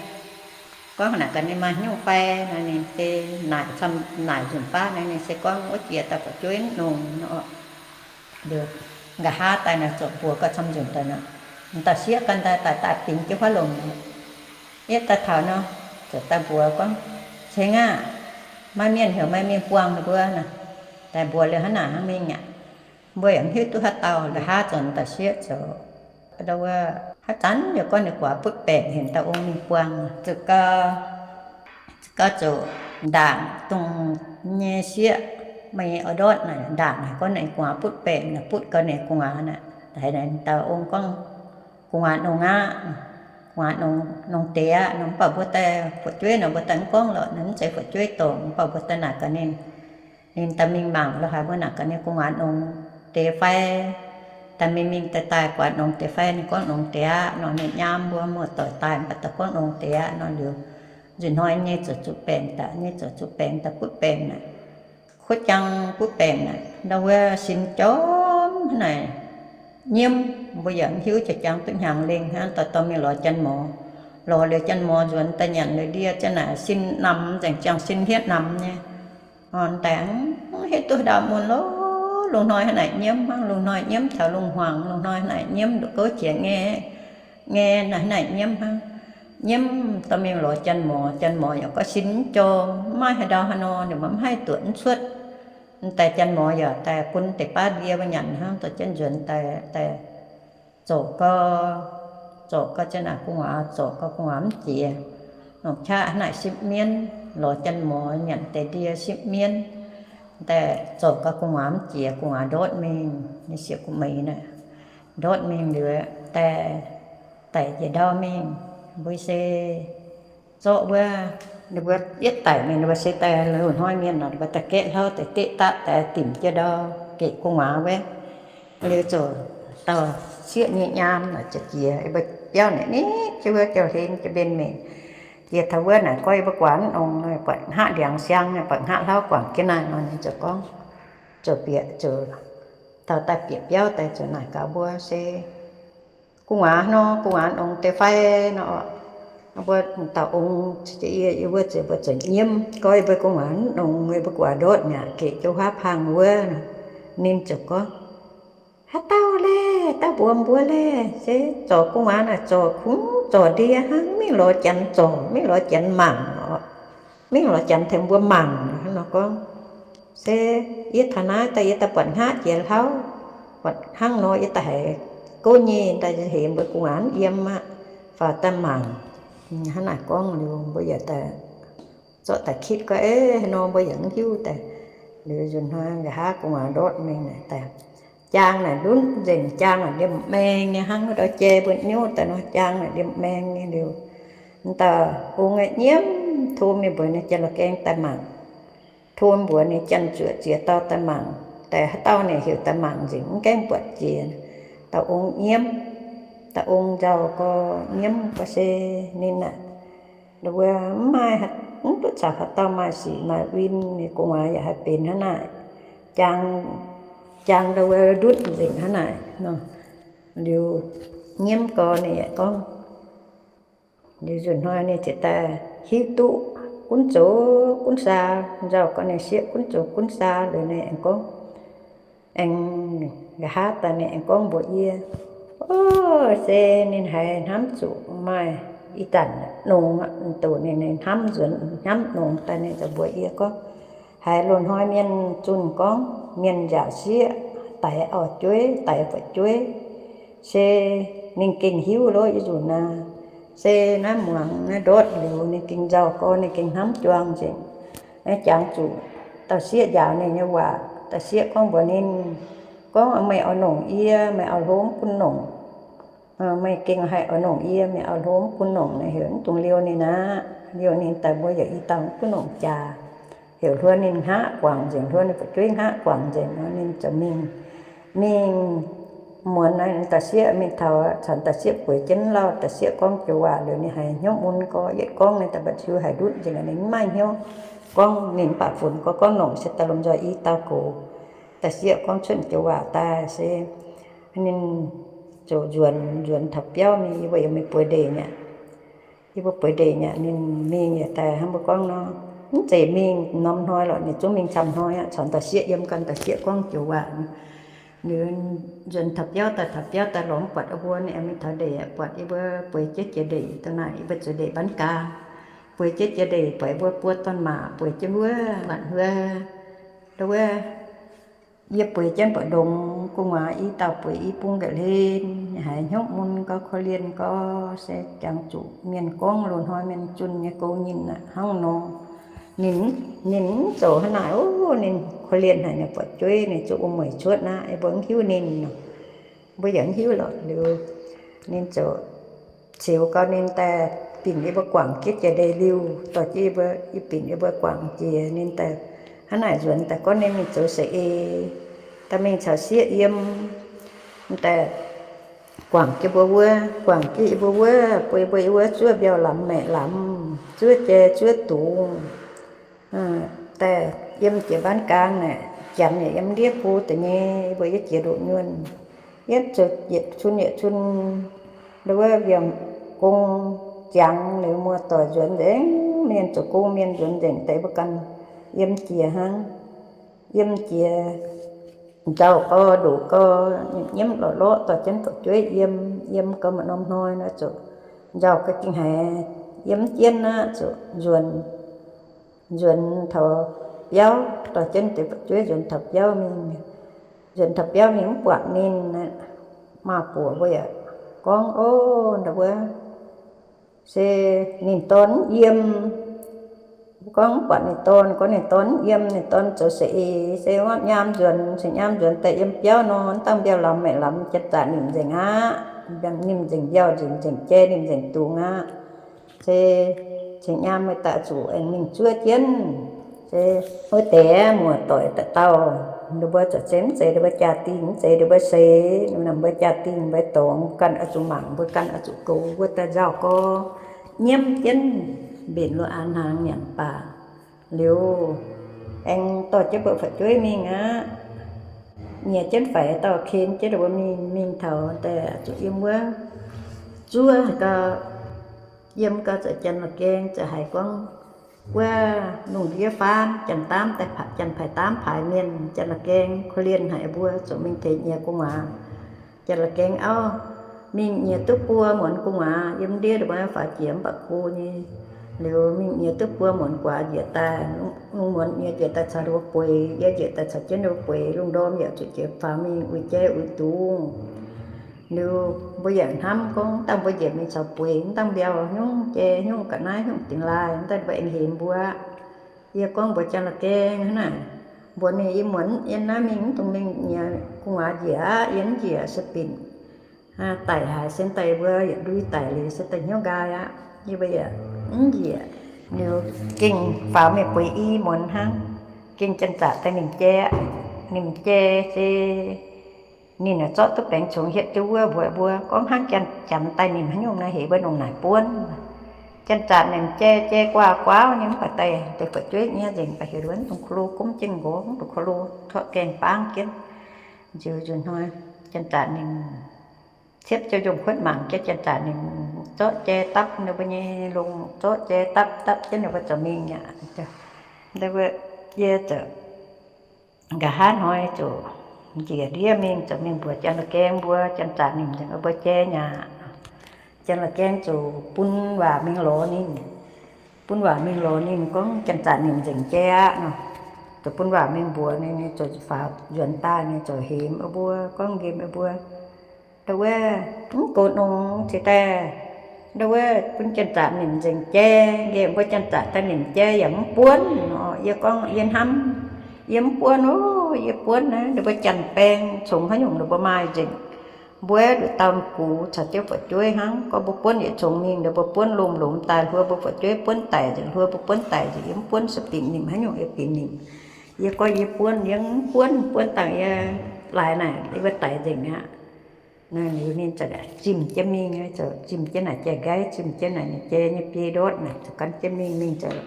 Gorngv naaic gaax ninh maaih haaix nyungc fai nor, ninh se naaic camv, naaic nzunc baav nor, ninh se gorngv wuov jiex dauh fu'jueiv mv nongx nor. Liuz, nqa'haav daaih naaic ziouc mbuox gau camv nzunc daaih nor, dauh sieqv ganh daaih, daaih daaih bingx jienv huaav lomc nor. Yie daaih taux nor, ziouc daaih mbuox gorngv, ceng aah, maaih mienh heuc meih mingh buangh ninh mbuo nor. Daaih mbuox liuz hnangv naaic hnangv mingh aqv. Mbuo yaac mv hiuv duqv haaix dauh. Nqa'haav ziouc, dauh sieqv ziouc, wuov, haaix zanc yaac gorngv ninh guaax butv baengc, heuc dauh ong mingh buangh. Ziouc gau, ziouc gau ziouc ndaangc dongh nyei sieqv, meih oix ndortv naaic, ndaangc haic gorngv ninh guaax butv baengc, butv gau ninh gu'nguaaz naaic. Haiz dauh ong gorngv, gu'nguaaz nongx aqv, gu'nguaaz nongx deix aqv nor. Mv baac mbuo daaih fu'jueiv nor, mbuo daaih mv gorngv lorqc, ninh mv zeiz fu'jueiv dorngc. Mv baac mbuo daaih naaic gaax ninh, ninh daaih mingh mangc lorqc, haiz mbuo naaic gaax ninh gu'nguaaz nongx deix fai, daaih mingh mingh daaih daaih guaax nongx deix fai. Ninh gorngv nongx deix aqv nor. Ninh nyaam mbuo muoz-doic daaih mv baac daaih gorngv nongx deix aqv nor. Liuz, nzunc hnoi nyei ziouc zuqc baengc daaih, nyei ziouc zuqc baengc daaih butv baengc naaic. Kuotv jaang butv baengc naaic, ndau wuov sin jorm hnangv naaic, nyiemv. Mbuo yaac mv hiuv jiex jangx duqv hnyangx lengh hnangv, dorh dorh mingh lorz janx-morz. Lorz liuz janx-morz nzuonx daaih nyanc liuz ndie, janx naaic sin namx nzengc, ziangh sin hietv namx nyei. Orn daaih mv hiuv duqv ndau mun lorqc. Lungh hnoi hnangv naaic nyiemv hnangv, lungh hnoi nyiemv taux lungh hmuangx, lungh hnoi hnangv naaic nyiemv nduqc gouv qiex nyei, nyei hnangv naaic nyiemv hnangv. Nyiemv dorh mingh lorz janx-morz, janx-morz yaac gorngv sin mv jorm, mv maaih haaix ndau haaix nor, ninh mbuo mv haih duoqc mv cuotv. Daaih janx-morz yaac daaih bun deix baav ndie mbuo nyanc hnangv, dorh jienv nzuonx daaih, daaih zorc gau, zorc gau jienv naaic gu'nguaaz, zorc gau gu'nguaaz mv jiex. Longc qaqv hnangv naaic sipv mienv, lorz janx-morz nyanc deix ndie sipv mienv, daaih zorc gau gu'nguaaz mv jiex, gu'nguaaz ndortv mingh, ninh sieqv gu'meix naaic, ndortv mingh liuz daaih daic njiec ndau mingh. Mbuo se zorqv wuov, ninh mbuo yietv daic mingh, ninh mbuo se daaih loz-hnoi mienh nor, ninh mbuo daaih gaeqv hlauv deix deqv dapv daaih dimc jienv ndau, geqc gu'nguaaz wuov. Liuz ziouc dauh sieqv nyei nyaam naaic ziouc jiex, mbuo biauv naaic nitv jienv wuov jauv-hlen jiex mbenc mingh. Jiex taux wuov naaic gorngv yie mbuo guaax mv nongx, buatc hngaqv ndiangx siang, buatc hngaqv hlauv guangc jienv naaiv nor, ninh ziouc gorngv, ziouc bieqc, ziouc taux daaih bieqc biauv daaih ziouc naaic gaax mbuo se, gu'nguaaz nor, gu'nguaaz nongx deix fai nor. Mbuo dauh ong, yie, yie mbuo ziouc, mbuo ziouc nyiemv, gorngv yie mbuo gu'nguaaz mv nongx, yie mbuo guaax ndortv mi'aqv, geqc jienv huaav pang wuov. Ninh ziouc gorngv, haaix dauh laeh, dauh mbuox mbuo laeh, se zorc gu'nguaaz naaic zorc kungx zorc ndie hnangv, mingh lorz janx zorc, mingh lorz janx mangc oc. Mingh lorz janx tengx mbuo mangc hnangv nor gorngv. Se yie taux naaiv daaih yie daaih buatc hngaqv jiex hlauv, buatc hnangv nor yie daaih haiz gouv nyei daaih heuc mbuo gu'nguaaz mv yiem aqv, faaux daaih mangc. Hnangv naaic gorngv liuz mbuo yaac daaih zorqv daaih kitv gorngv, eix, haaix nor mbuo yaac mv hiuv daaih. Liuz nzunc hnoi nqa'haav gu'nguaaz ndortv mingh naaic daaih, jaang naaic ndutv nzengc, jaang naaic liemh maeng nyei hnangv wuov ndau jai mbuo nyouv daaih nor, jaang naaic liemh maeng nyei liuz, dauh ong aeqv, nyiemv tov mingh mbuox ninh janx-la'gaeng daaih mangc. Tov mbuox ninh janx-zuoqc ziex dauh daaih mangc, daaih haaix dauh ninh heuc daaih mangc nzengc, mv gaengh buatc jiex. Dauh ong nyiemv, dauh ong nzauh gau, nyiemv gau se ninh aeqv, mbuo mv maaih, mv duqv caux haaix dauh maaih sic maaih win, ninh gu'nguaaz yaac haih benx hnangv naaic. Jaang, jaang ndau wuov ndutv nzengc hnangv naaic nor. Liuz nyiemv gau ninh yaac gorngv, liuz nzunc hnoi ninh ziouc daaih hiuv duqv gunv zoux gunv saa, nzauh gau ninh sieqv gunv zoux gunv saa liuz ninh aengx gorngv, aengx nqa'haav daaih ninh aengx gorngv mbuox yie, o, se ninh haiz hnamv zuqc maaih ih zanc nongx, doqc ninh, ninh hnamv nzuonx hnamv nongx daaih ninh ziouc mbuox yie gorngv, haiz loz-hnoi mienh zunh gorngv mienh nziaauc sieqv, daix auv-jueiv, daix fu'jueiv, se ninh gengh hiuv lov yie nzunc naaiv. Se naaiv muangx naaiv ndortv liuz ninh gengh nzauh gorx, ninh gengh hnamv juang nzengc. Jangx zuqc dauh sieqv njaaux ninh nyei waac, dauh sieqv gorngv mbuox ninh, gorngv, Meih oix nongc yie, meih oix hlo mv bun nongc. Meih gengh haih oix nongc yie, meih oix hlo mv bun nongc. Naaiv heuc mv dungx liouh ninh aqv. Liouh ninh daaih mbuo yaac i dauh mv bun nongc jaax. Heuc hluo ninh hngaqv guangc nzengc, hluo ninh fu'jueiv hngaqv guangc nzengc nor, ninh ziouc mingh, mingh muonz naaiv dauh sieqv mingh taux, caux dauh sieqv bueix jienv lauh, dauh sieqv gorngv joux waac liuz ninh haiz hnyouv mun gorx, yietv gorngv ninh daaih mbatc hiu haic ndutv nzengc, ninh mv maaih hnyouv gorngv. Ninh mv baac funx gorx gorngv nongc se daaih lomh nzoih i dauh gox. Dauh sieqv gorngv cuotv joux waac daaih se ninh ziouc nzuonx, nzuonx taux biauv mingh, yie mbuo yaac mingh bueix ndeic mi'aqv. Yie mbuo bueix ndeic mi'aqv, ninh mingh yaac daaih hnangv mbuo gorngv nor, mv zeiz mingh norm hnoi lorqc, ninh zungv mingh camv hnoi aqv, caux dauh sieqv yiem gau, dauh sieqv gorngv joux waac. Liuz nzuonx taux biauv daaih, taux biauv daaih lorz mv buatc mbuo, ninh mingh taux ndeic buatc yie mbuo bueix jienv jiex ndeic dongh naaic, yie mbuo zuqc ndeic mbaan gaang. Bueix jienv jiex ndeic buatc yie mbuo buo dorn-maac bueix jienv wuov, buatc wuov, wuov, yie bueix jienv buatc ndongx gu'nguaaz i dauh bueix i bung nqaeqv hlen, haiz hnyouv mun gorx, korv-lienh gorx, se jangx zuqc mienh gorngv loz-hnoi mienh zunh nyei gouv nyinh aqv hnangv nor. Ninh, ninh mv zoux hnangv naaic, ninh korv-lienh haic, ninh buatc jueiv ninh zuqc wuom-mueic cuotv aqv, yie mbuo mv hiuv ninh nor. Mbuo yaac mv hiuv lorqc. Liuz ninh ziouc ceux gau ninh daaih binc yie mbuo guangc jienv jiex ndeic liuh, dorh jienv yie mbuo, yie binc yie mbuo guangc jiex ninh daaih. Hnangv naaic nzuonx daaih gorngv ninh mingh zoux saeng-eix, daaih mingh caux sieqv yiem, daaih guangc jienv mbuo wuov, guangc jienv yie mbuo wuov, bun yie mbuo yiem wuov zuov mbiauh lamz maeqc lamz, zuov jai zuov dungz. Daaih yiem jiex mbaan gaang naaic, janx yaac yiem ndiev go deix nyei, yie mbuo yiem jiex ndoqv nyuonh, yietv zoux yietc cun yietc cun, wuov mbiauz gong ziangx liuz, muoz-doic nzuonx nzengc, mienh zoux gong mienh nzuonx nzengc deix, mbuo ganh yiem jiex hnangv. Yiem jiex nzauh gau, ndoqc gau, nyiemv lorqc lorqc, dorh jienv fu'jueiv yiem. Yiem gau maaih norm hnoi nor ziouc nzauh gau gengh haiz yiem jienv aqv, ziouc nzuonx, nzuonx taux biauv, dorh jienv deix fu'jueiv nzuonx taux biauv mingh. Nzuonx taux biauv mingh mv buatc ninh aqv. Maa-buoc mbuo yaac gorngv, Ov, ndau wuov se ninh dorn mv yiem. Mbuo gorngv mv buatc ninh dorn, gorngv ninh dorn mv yiem, ninh dorn zoux saeng-eix se nyaam nzuonx, cingx nyaam nzuonx daaih yiem biauv nor, mv dangh mbiauh lamz maeqc lamz, janx-zaqc nimc nzengc aqv. Nimc nzengc mbiauh, nimc nzengc jai, nimc nzengc dungz aqv. Se cingx nyaam meih daaih zuqc aengx mingh zuov jienv. Se wuov deix muoz-doic daaih dauh, ninh mbuo ziouc se mv zeiz ninh mbuo jaa-dingh, mv zeiz ninh mbuo seix, ninh mbuo jaa-dingh mbuo dorngx, ganh oix zuqc mangc, mbuo ganh oix zuqc goux, mbuo daaih nzauh gau, nyiemv jienv mbenc lo aa hnaangx nyanc baac. Liuz aengx dorh jienv mbuo fu'jueiv mingh aqv. Nyiex jienv faix dauh ken jienv mbuo mingh, mingh taux daaih zuqc yiem wuov zuov gau, yiem gau ziouc janx la'gaeng ziouc haiz gorngv wuov lungh ndiev faanv janx-daamv daaih, janx-paaix daamv paaix mienh, janx la'gaeng korv-lienh haic mbuo, ziouc mingh tengx nyiex gu'nguaaz. Janx la'gaeng auv, mingh nyiex duqv buo muonz gu'nguaaz, yiem ndiev ndongc mbuo faaux jiex mv baac go nyei. Liuz mingh nyiex duqv buo muonz gu'nguaaz njiec daaih, lungh muonz nyiex njiec daaih caux ninh mbuo bueix, yie njiec daaih caux jienv ninh mbuo bueix, lungh ndorm yaac zuqc jiex faaux mingh uix jai uix dungz. Liuz mbuo yaac hnamv gorngv dangh mbuo njiec mingh caux bueix, mv dangh mbiauh hnyungv jai hnyungv ga'naaiv hnyungv dingx laaih, mv dangh mbuo aengx hemx mbuo. Yie gorngv mbuox janx la'gaeng hnangv naaic, mbuox ninh, yie muonz yiem naaiv mingh mv dungx mingh nyiex gu'nguaaz njiec aqv. Yie mv njiec se binc daic haaix se daaih mbuo yietc ndui daic liuz se daaih hnyouv nqaai aqv. Yie mbuo yaac mv njiec. Liuz gengh faaux mingh bueix i muonz hnangv, gengh janx-zaqc daaih nimc jai, nimc jai se ninh zorqv duqv baengc congx hietv jienv wuov mbuox mbuo gorngv hnangv janx-daaih nimc haaix nyungc naaiv heuc mbuo ndongc naaic buonv. Janx-zaqc nimc jai, jai guaax guaax nyei mv baac daaih deix fu'jueiv nyei nzengc, baac heuc mbuo ndongc ko lo gomv jienv nqox, ndongc ko lo torqv gaengh bangv jienv. Nziux nzunc hnoi, janx-zaqc ninh ciepv jienv njongh kuotv mangc jienv, janx-zaqc ninh zorqv jai dapv ninh mbuo nyei longx, zorqv jai dapv dapv jienv ninh mbuo zoux mingh aqv. Yie zoux nqa'haav hnoi ziouc njiec ndiev mingh, ziouc mingh mbuox janx la'gaeng mbuo, janx-zaqc ninh nzengc mbuo jai aqv. Janx la'gaeng ziouc bun waac mingh lorz ninh, bun waac mingh lorz ninh gorngv janx-zaqc ninh nzengc jai aqv nor. Ziouc bun waac mingh mbuox ninh, ninh ziouc faaux nzuonx daaih, ninh ziouc hemx mbuo, gorngv nqemh mbuo, ndau wuov mv gox nongx ceix daaih, ndau wuov bun janx-zaqc nimc nzengc jai. Nqemh mbuo janx-zaqc daaih nimc jai yaac mv buonv nor. Yie gorngv yie hnamv, yie mv buonv oc. Yie buonv naaiv ninh mbuo janx-baeng congx haaix nyungc ninh mbuo maaih nzengc. Mbuo nduqc dauh gux caux jienv fu'jueiv hnangv. Gorngv mbuo buonv yietc congx mingh, ninh mbuo buonv lomh lomh daaih, hluo mbuo fu'jueiv buonv daic nzengc, hluo mbuo buonv daic nzengc. Yie mv buonv, se binc nimc haaix nyungc yie binc nimc. Yie gorngv yie buonv, yie mv buonv, buonv dangh yie laaix naaic yie mbuo daic nzengc aqv. Liuz ninh ziouc zimh jienv mingh, ziouc zimh jienv naaic jai-nqaiv, zimh jienv naaic nyei jai nyei biei ndortv naaic, ziouc gan jienv mingh. Mingh ziouc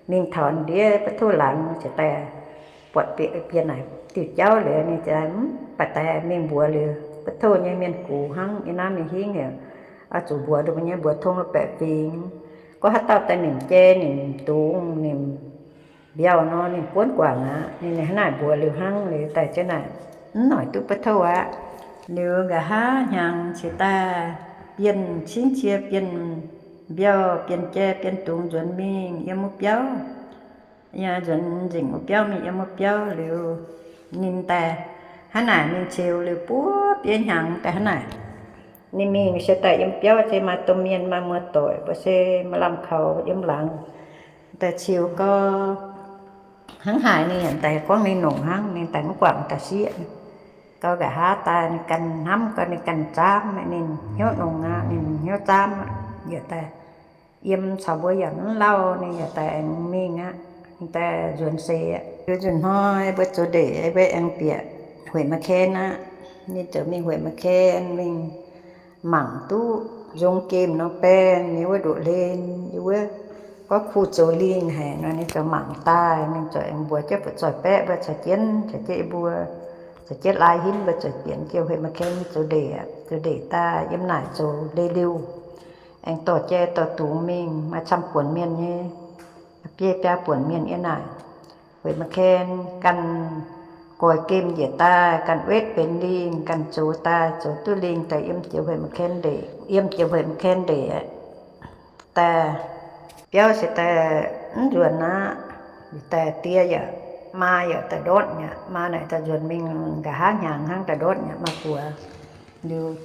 mingh taux ndiev ba'tuv laangz ziouc daaih buatc bieqc bieqc naaic diuh jauv liuz, ninh ziouc mv baac daaih mingh mbuox liuz, ba'tuv nyei mienh gux hnangv, yie naaiv mingh hingv heuc, oix zuqc mbuox ninh mbuo nyei mbuox tong lo baeqc fingx. Gorngv haaix dauh daaih nimc jai, nimc dungz, nimc mbiauh nor, ninh buonv guangc aqv. Ninh hnangv naaic mbuox liuz hnangv, liuz daaih jienv naaic mv noic duqv ba'tuv aqv. Liuz nqa'haav hnyangx ceix daaih, bienh cingv cie, bienh mbiauh, bienh jai, bienh dungz nzuonx mingh yiem wuov biauv. Yaac nzuonx nzengc wuov biauv mingh yiem wuov biauv liuz, ninh daaih hnangv naaic mingh ceux liuz buov bieiv hnyangx daaih hnangv naaic. Ninh mingh se daaih yiem biauv se maaih domh mienh maaih muoz-doic, mbuo se maaih lamh kaux yiem laangz. Daaih ceux gau, hnangv haaix ninh yaac daaih gorngv ninh nongc hnangv, ninh daaih mv guangc daaih sieqv. Gau nqa'haav daaih ninh ganh hnamv gau, ninh ganh zaamv, ninh hnyouv nongc aqv, ninh hnyouv zaamv aqv. Yaac daaih yiem caux mbuo yaac mv lauh, ninh yaac daaih aengx mingh aqv. Ninh daaih nzuonx seix aqv. Liuz nzunc hnoi mbuo zoux ndeic, mbuo aengx bieqc Hueic Ma'Ken aqv. Ninh ziouc mingh Hueic Ma'Ken mingh mangc duqv nzong gemh nor baeng nyei wuov ndoqv-hlen, yie wuov gorngv kuh zoux lingh haic nor, ninh ziouc mangc daaih, ninh ziouc aengx mbuox jienv fu'zoih baeqv mbuo caux jienv, caux jienv yie mbuo, caux jienv lai hinv mbuo zoux bieqc jiex Hueic Ma'Ken zoux ndeic aqv. Zoux ndeic daaih yiem naaic zoux ndeic-liuh, aengx dorh jai dorh dungz mingh, maaih camv buonc mienh nyei, biei biaa buonc mienh yiem naaic. Hueic Ma'Ken ganh goix gemh njiec daaih, ganh wetv benx lingh, ganh zoux daaih, zoux duqv lingh daaih yiem jiex Hueic Ma'Ken ndeic, yiem jiex Hueic Ma'Ken ndeic aqv. Daaih biauv se daaih mv nzuonx aqv. Daaih die yaac, maa yaac daaih ndortv mi'aqv. Maa naaic daaih nzuonx mingh nqa'haav hnyangx hnangv daaih ndortv mi'aqv, maa buoz. Liuz,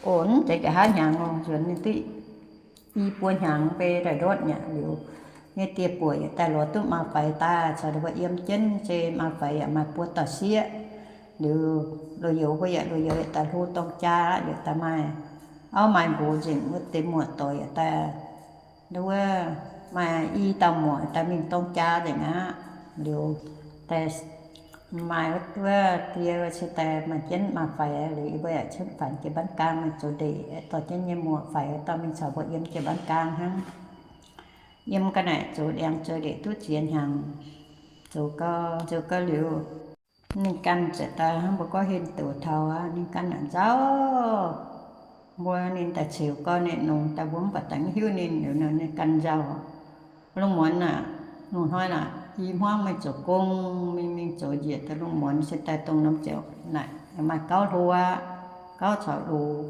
o, mv zeiz nqa'haav hnyangx longc nzuonx ninh duqv i buo hnyangx mv bei daaih ndortv mi'aqv. Liuz, nyei die buoc yaac daaih lorz duqv maa faix daaih caux ninh mbuo yiem jienv, se maa faix yaac maaih buo dauh sieqv. Liuz, loz-youz mbuo yaac, loz-youz yaac daaih hlo dorng jaa aqv. Liuz daaih maaih auv maaih nqox nzengc, wuov deix muoz-doic yaac daaih, wuov, maaih i dauh muoc daaih mingh dorng jaa nzengc aqv. Liuz, daaih maaih wuov die se daaih maaih jienv maa faix. Liuz yie mbuo yaac cuotv faix jiex mbaan gaang mingh zoux ndeic, dorh jienv nyei muoc faix dorh mingh caux mbuo yiem jiex mbaan gaang hnangv. Yiem ga'naaiv zoux ndiangx zoux ndeic duqv ziex hnyangx, zoux gau, zoux gau liuz, ninh ganh ziouc daaih hnangv mbuo gorngv hen doqc taux aqv. Ninh ganh naaic nzauh. Mbuo ninh daaih ceux gau, ninh nongx daaih mbuo mv baac daaih mv hiuv ninh liuz nor, ninh ganh nzauh. Lungh muonz naaic, lungh hnoi naaic i hmuangv mingh zoux gong, mingh mingh zoux njiec daaih lungh muonz se daaih dongh norm ziouc naaic maaih gauv hlo aqv, gauv caux loz.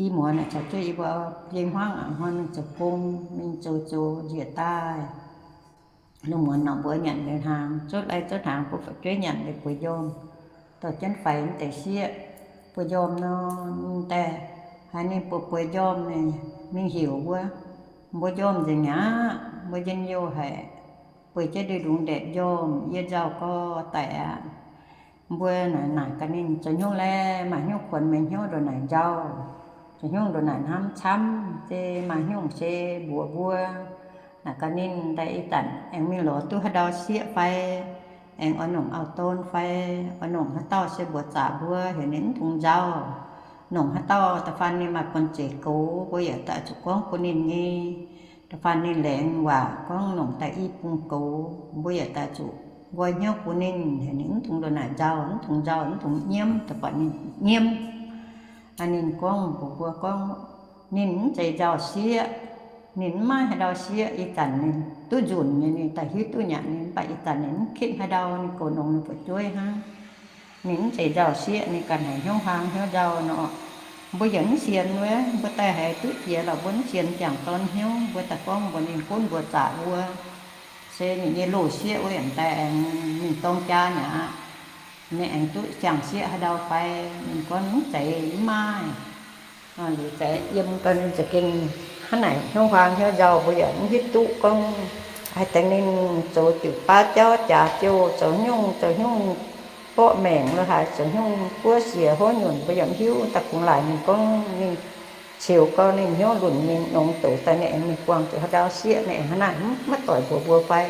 I muonz naaic caux jienv yie mbuo biei hmuangv aqv, hnoi mingh zoux gong, mingh zoux zoux njiec daaih. Lungh muonz nor mbuo nyanc liuz hnaangx, zuotv lai zuotv hnaangx, mbuo fu'jueiv nyanc liuz bueix njormh, dorh jienv faix mv deix sieqv, bueix njormh nor, daaih haiz ninh bueix bueix njormh, mingh heuc mbuo, mbuo njormh nzengc aqv, mbuo njien-youh haic, bueix jienv ndui-ndungx ndaetc njormh, yie nzauh gau daic aqv. Mbuo naaic naaic gaax ninh, zoux hnyouv laeh, maaih hnyouv kuonx meih hnyouv ndongc naaic nzauh, zoux hnyouv ndongc naaic hnamv camv, se maaih hnyouv se mbuox mbuo. Naaic gaax ninh daaih ih zanc aengx mingh lorz duqv haaix ndau sieqv fai, aengx oix nongc auv-don fai, oix nongc haaix dauh se mbuox zaqc mbuo, heuc ninh mv dungx nzauh. Nongc haaix dauh da'faanh ninh maaih buonc zeic goux, mbuo yaac daaih zuqc gorngv bun ninh nyei. Da'faanh ninh laengz waac gorngv nongc daaih i bung goux, mbuo yaac daaih zuqc nqoi hnyouv bun ninh, heuc ninh mv dungx ndongc naaic nzauh, mv dungx nzauh, mv dungx nyiemv, da'faanh ninh nyiemv. Ninh gorngv mbuox mbuo gorngv, ninh mv zeiz nzauh sieqv, ninh mv maaih haaix ndau sieqv. Ih zanc ninh duqv nzunc nyei, ninh daaih hiuv duqv nyanc ninh, mv baac ih zanc ninh mv kitv haaix ndau, ninh goux nongx ninh fu'jueiv hnangv. Ninh mv zeiz nzauh sieqv, ninh ganh haiz hnyouv huaang hnyouv nzauh nor. Mbuo yaac mv sienx wuov, mbuo daaih haiz duqv jiex lorqc, mbuo mv sienx jangc dorn hnyouv, mbuo daaih gorngv mbuox ninh gunv mbuox zaqc mbuo, Se ninh nyei loz-sieqv wuov yaac daaih aengx mingh dorng jaa nyei aqv. Ninh aengx duqv ziangh sieqv haaix ndau fai? Ninh gorngv, mv zeiz, mv maaih. Liuz za'gengh yiem gau ninh za'gengh hnangv naaic hnyouv huaang hnyouv nzauh, mbuo yaac mv hiuv duqv gorngv haih tengx ninh zoux diuc baav jauv jaax jouh, zoux nyungc zoux nyungc, borqv maengc lo haaix, zoux nyungc buov siec hov nyunc, mbuo yaac mv hiuv. Daaih kungx laaic ninh gorngv ninh ceux gau ninh hnyouv lunc mingh nongx doqc daaih ninh aengx mingh buangh zuqc haaix ndau sieqv, ninh aengx hnangv naaic, mv, maiv doic mbuox mbuo fai.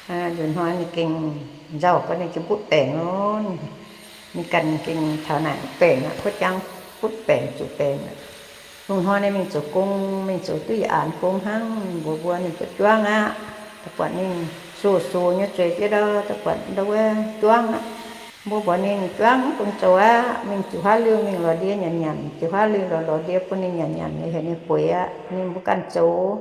Nzunc hnoi ninh gengh nzauh gau ninh gengh butv baengc lorqc. Ninh ganh gengh taux naaic butv baengc aqv, kuov jangv butv baengc zuqc baengc aqv. Lungh hnoi ninh mingh zoux gong, mingh zoux duqv yietc aanx gong hnangv, ninh mbuox mbuo ninh duqv juangv aqv. Da'buatc ninh soh-soh nyei zueiz jienv ndau, da'buatc ndau wuov juangv aqv. Mbuo mbuox ninh juangv mv dungx zoux aqv, mingh jiu haav liuz mingh lorz ndie nyanc nyanc, jiu haav liuz lorz lorz ndie bun ninh nyanc nyanc, heuc ninh bueix aqv, ninh mbuo ganh zoux.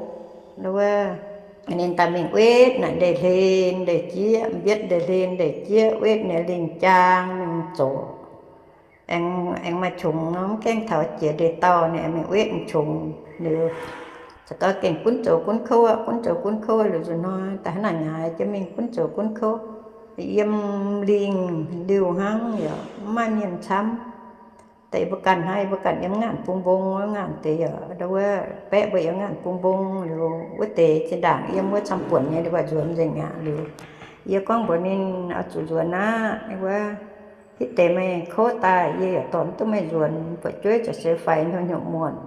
Ndau wuov ninh daaih mingh wetv naaic ndeic hlen ndeic jieqv, mbietv ndeic hlen ndeic jieqv, wetv naaic lingh jaang mingh zoux. Aengx, aengx maaih qongx nor, mv gaengh taux jiex ndeic-dauh ninh aengx mingh wetv qongx liuz, za'gengh gunv zoux gunv kouv aqv, gunv zoux gunv kouv liuz nzunc hnoi daaih hnangv naaic nyaaic jienv mingh gunv zoux gunv kouv. Yiem lingh liuh hnangv yaac mv maaih mienh camv. Deix mbuo ganh hnangv, mbuo ganh yiem ngaanc bung mbong wuov, ngaanc deix yaac ndau wuov baeqv mbuo yiem ngaanc bung mbong liuz, wuov deix zinh ndaangc yiem wuov camv buonc nyei, ninh mbuo nzuonx nzengc aqv liuz, yie gorngv mbuox ninh, oix zuqc nzuonx aqv. Wuov hitv deix meih kouv daaih yie yaac dorh mv duqv meih nzuonx, fu'jueiv ziouc se faix hnyouv hnyouv muonc.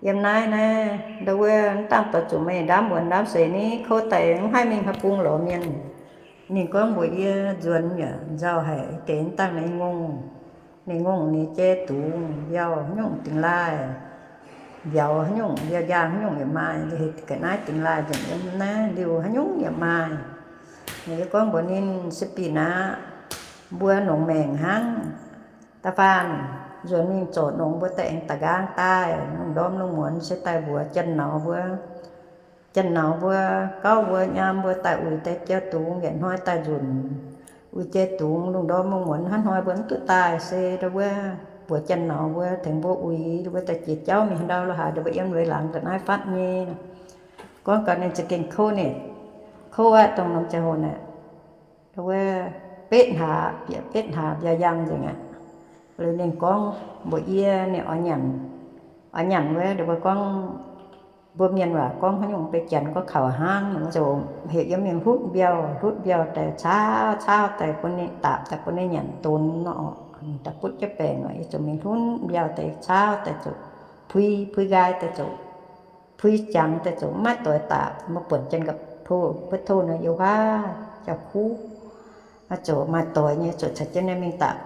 Yiem naaiv naaiv ndau wuov mv dangh doix zuqc meih ndaamv muonz ndaamv seix ni, kouv daaih mv haih mingh haaix bung lorz mienh. Ninh gorngv mbuox yie, nzuonx yaac nzauh haic, deix mv dangh ninh ngongh, ninh ngongh ninh jai dungz mbiauh haaix nyungc dingx laaih, mbiauz haaix nyungc, mbiauh njaang haaix nyungc yaac maaih, ga'naaiv dingx laaih nzengc, yiem naaiv liuh haaix nyungc yaac maaih. Ninh yie gorngv mbuox ninh, se bieqc aqv, mbuo nongx maengc hnangv. Da'faanh nzuonx mingh zorc nongx mbuo daaih aengx da'nqaang daaih, lungh ndorm lungh muonz se daaih mbuox janx-nauz mbuo, janx-nauz mbuo, gauv mbuo, nyaam mbuo daaih uix deix jai dungz, yietc hnoi daaih nzunc uix jai dungz. Lungh ndorm lungh muonz hnangv hnoi mbuo mv duqv daaih se ndau wuov mbuox janx-nauz mbuo tengx mbuo uix, mbuo daaih jiex jauv mingh haaix ndau lo haaix, ndau mbuo yiem weix laangz ga'naaiv fatv nyei. Gorngv gaax ninh za'gengh kouv ninh, kouv aqv, dongh norm ziangh hoc naaic, ndau wuov betv hlaax, bieqc betv hlaax mbiauh njang nzengc aqv. Liuz ninh gorngv mbuox yie, ninh oix nyanc, oix nyanc wuov, ndau wuov gorngv, mbuo mienh waac gorngv haaix nyungc, mbuo janx gorngv kaux hnangv, ninh ziouc heuc yiem mingh hlutv mbiauh, hlutv mbiauh daaih caauv, caauv daaih bun ninh daapc, daaih bun ninh nyanc donx nor. Daaih butv jienv baengc oc, yie ziouc mingh hlutv mbiauh daaih caauv daaih ziouc pui, pui nqaai daaih ziouc pui jangx daaih ziouc maiv doix daapc. Mbuo buonc jienv ga'po, mbuo tov nor yiem huaav jauv-kuv, ziouc maaih doix nyei, ziouc caux jienv naaiv mingh daapc.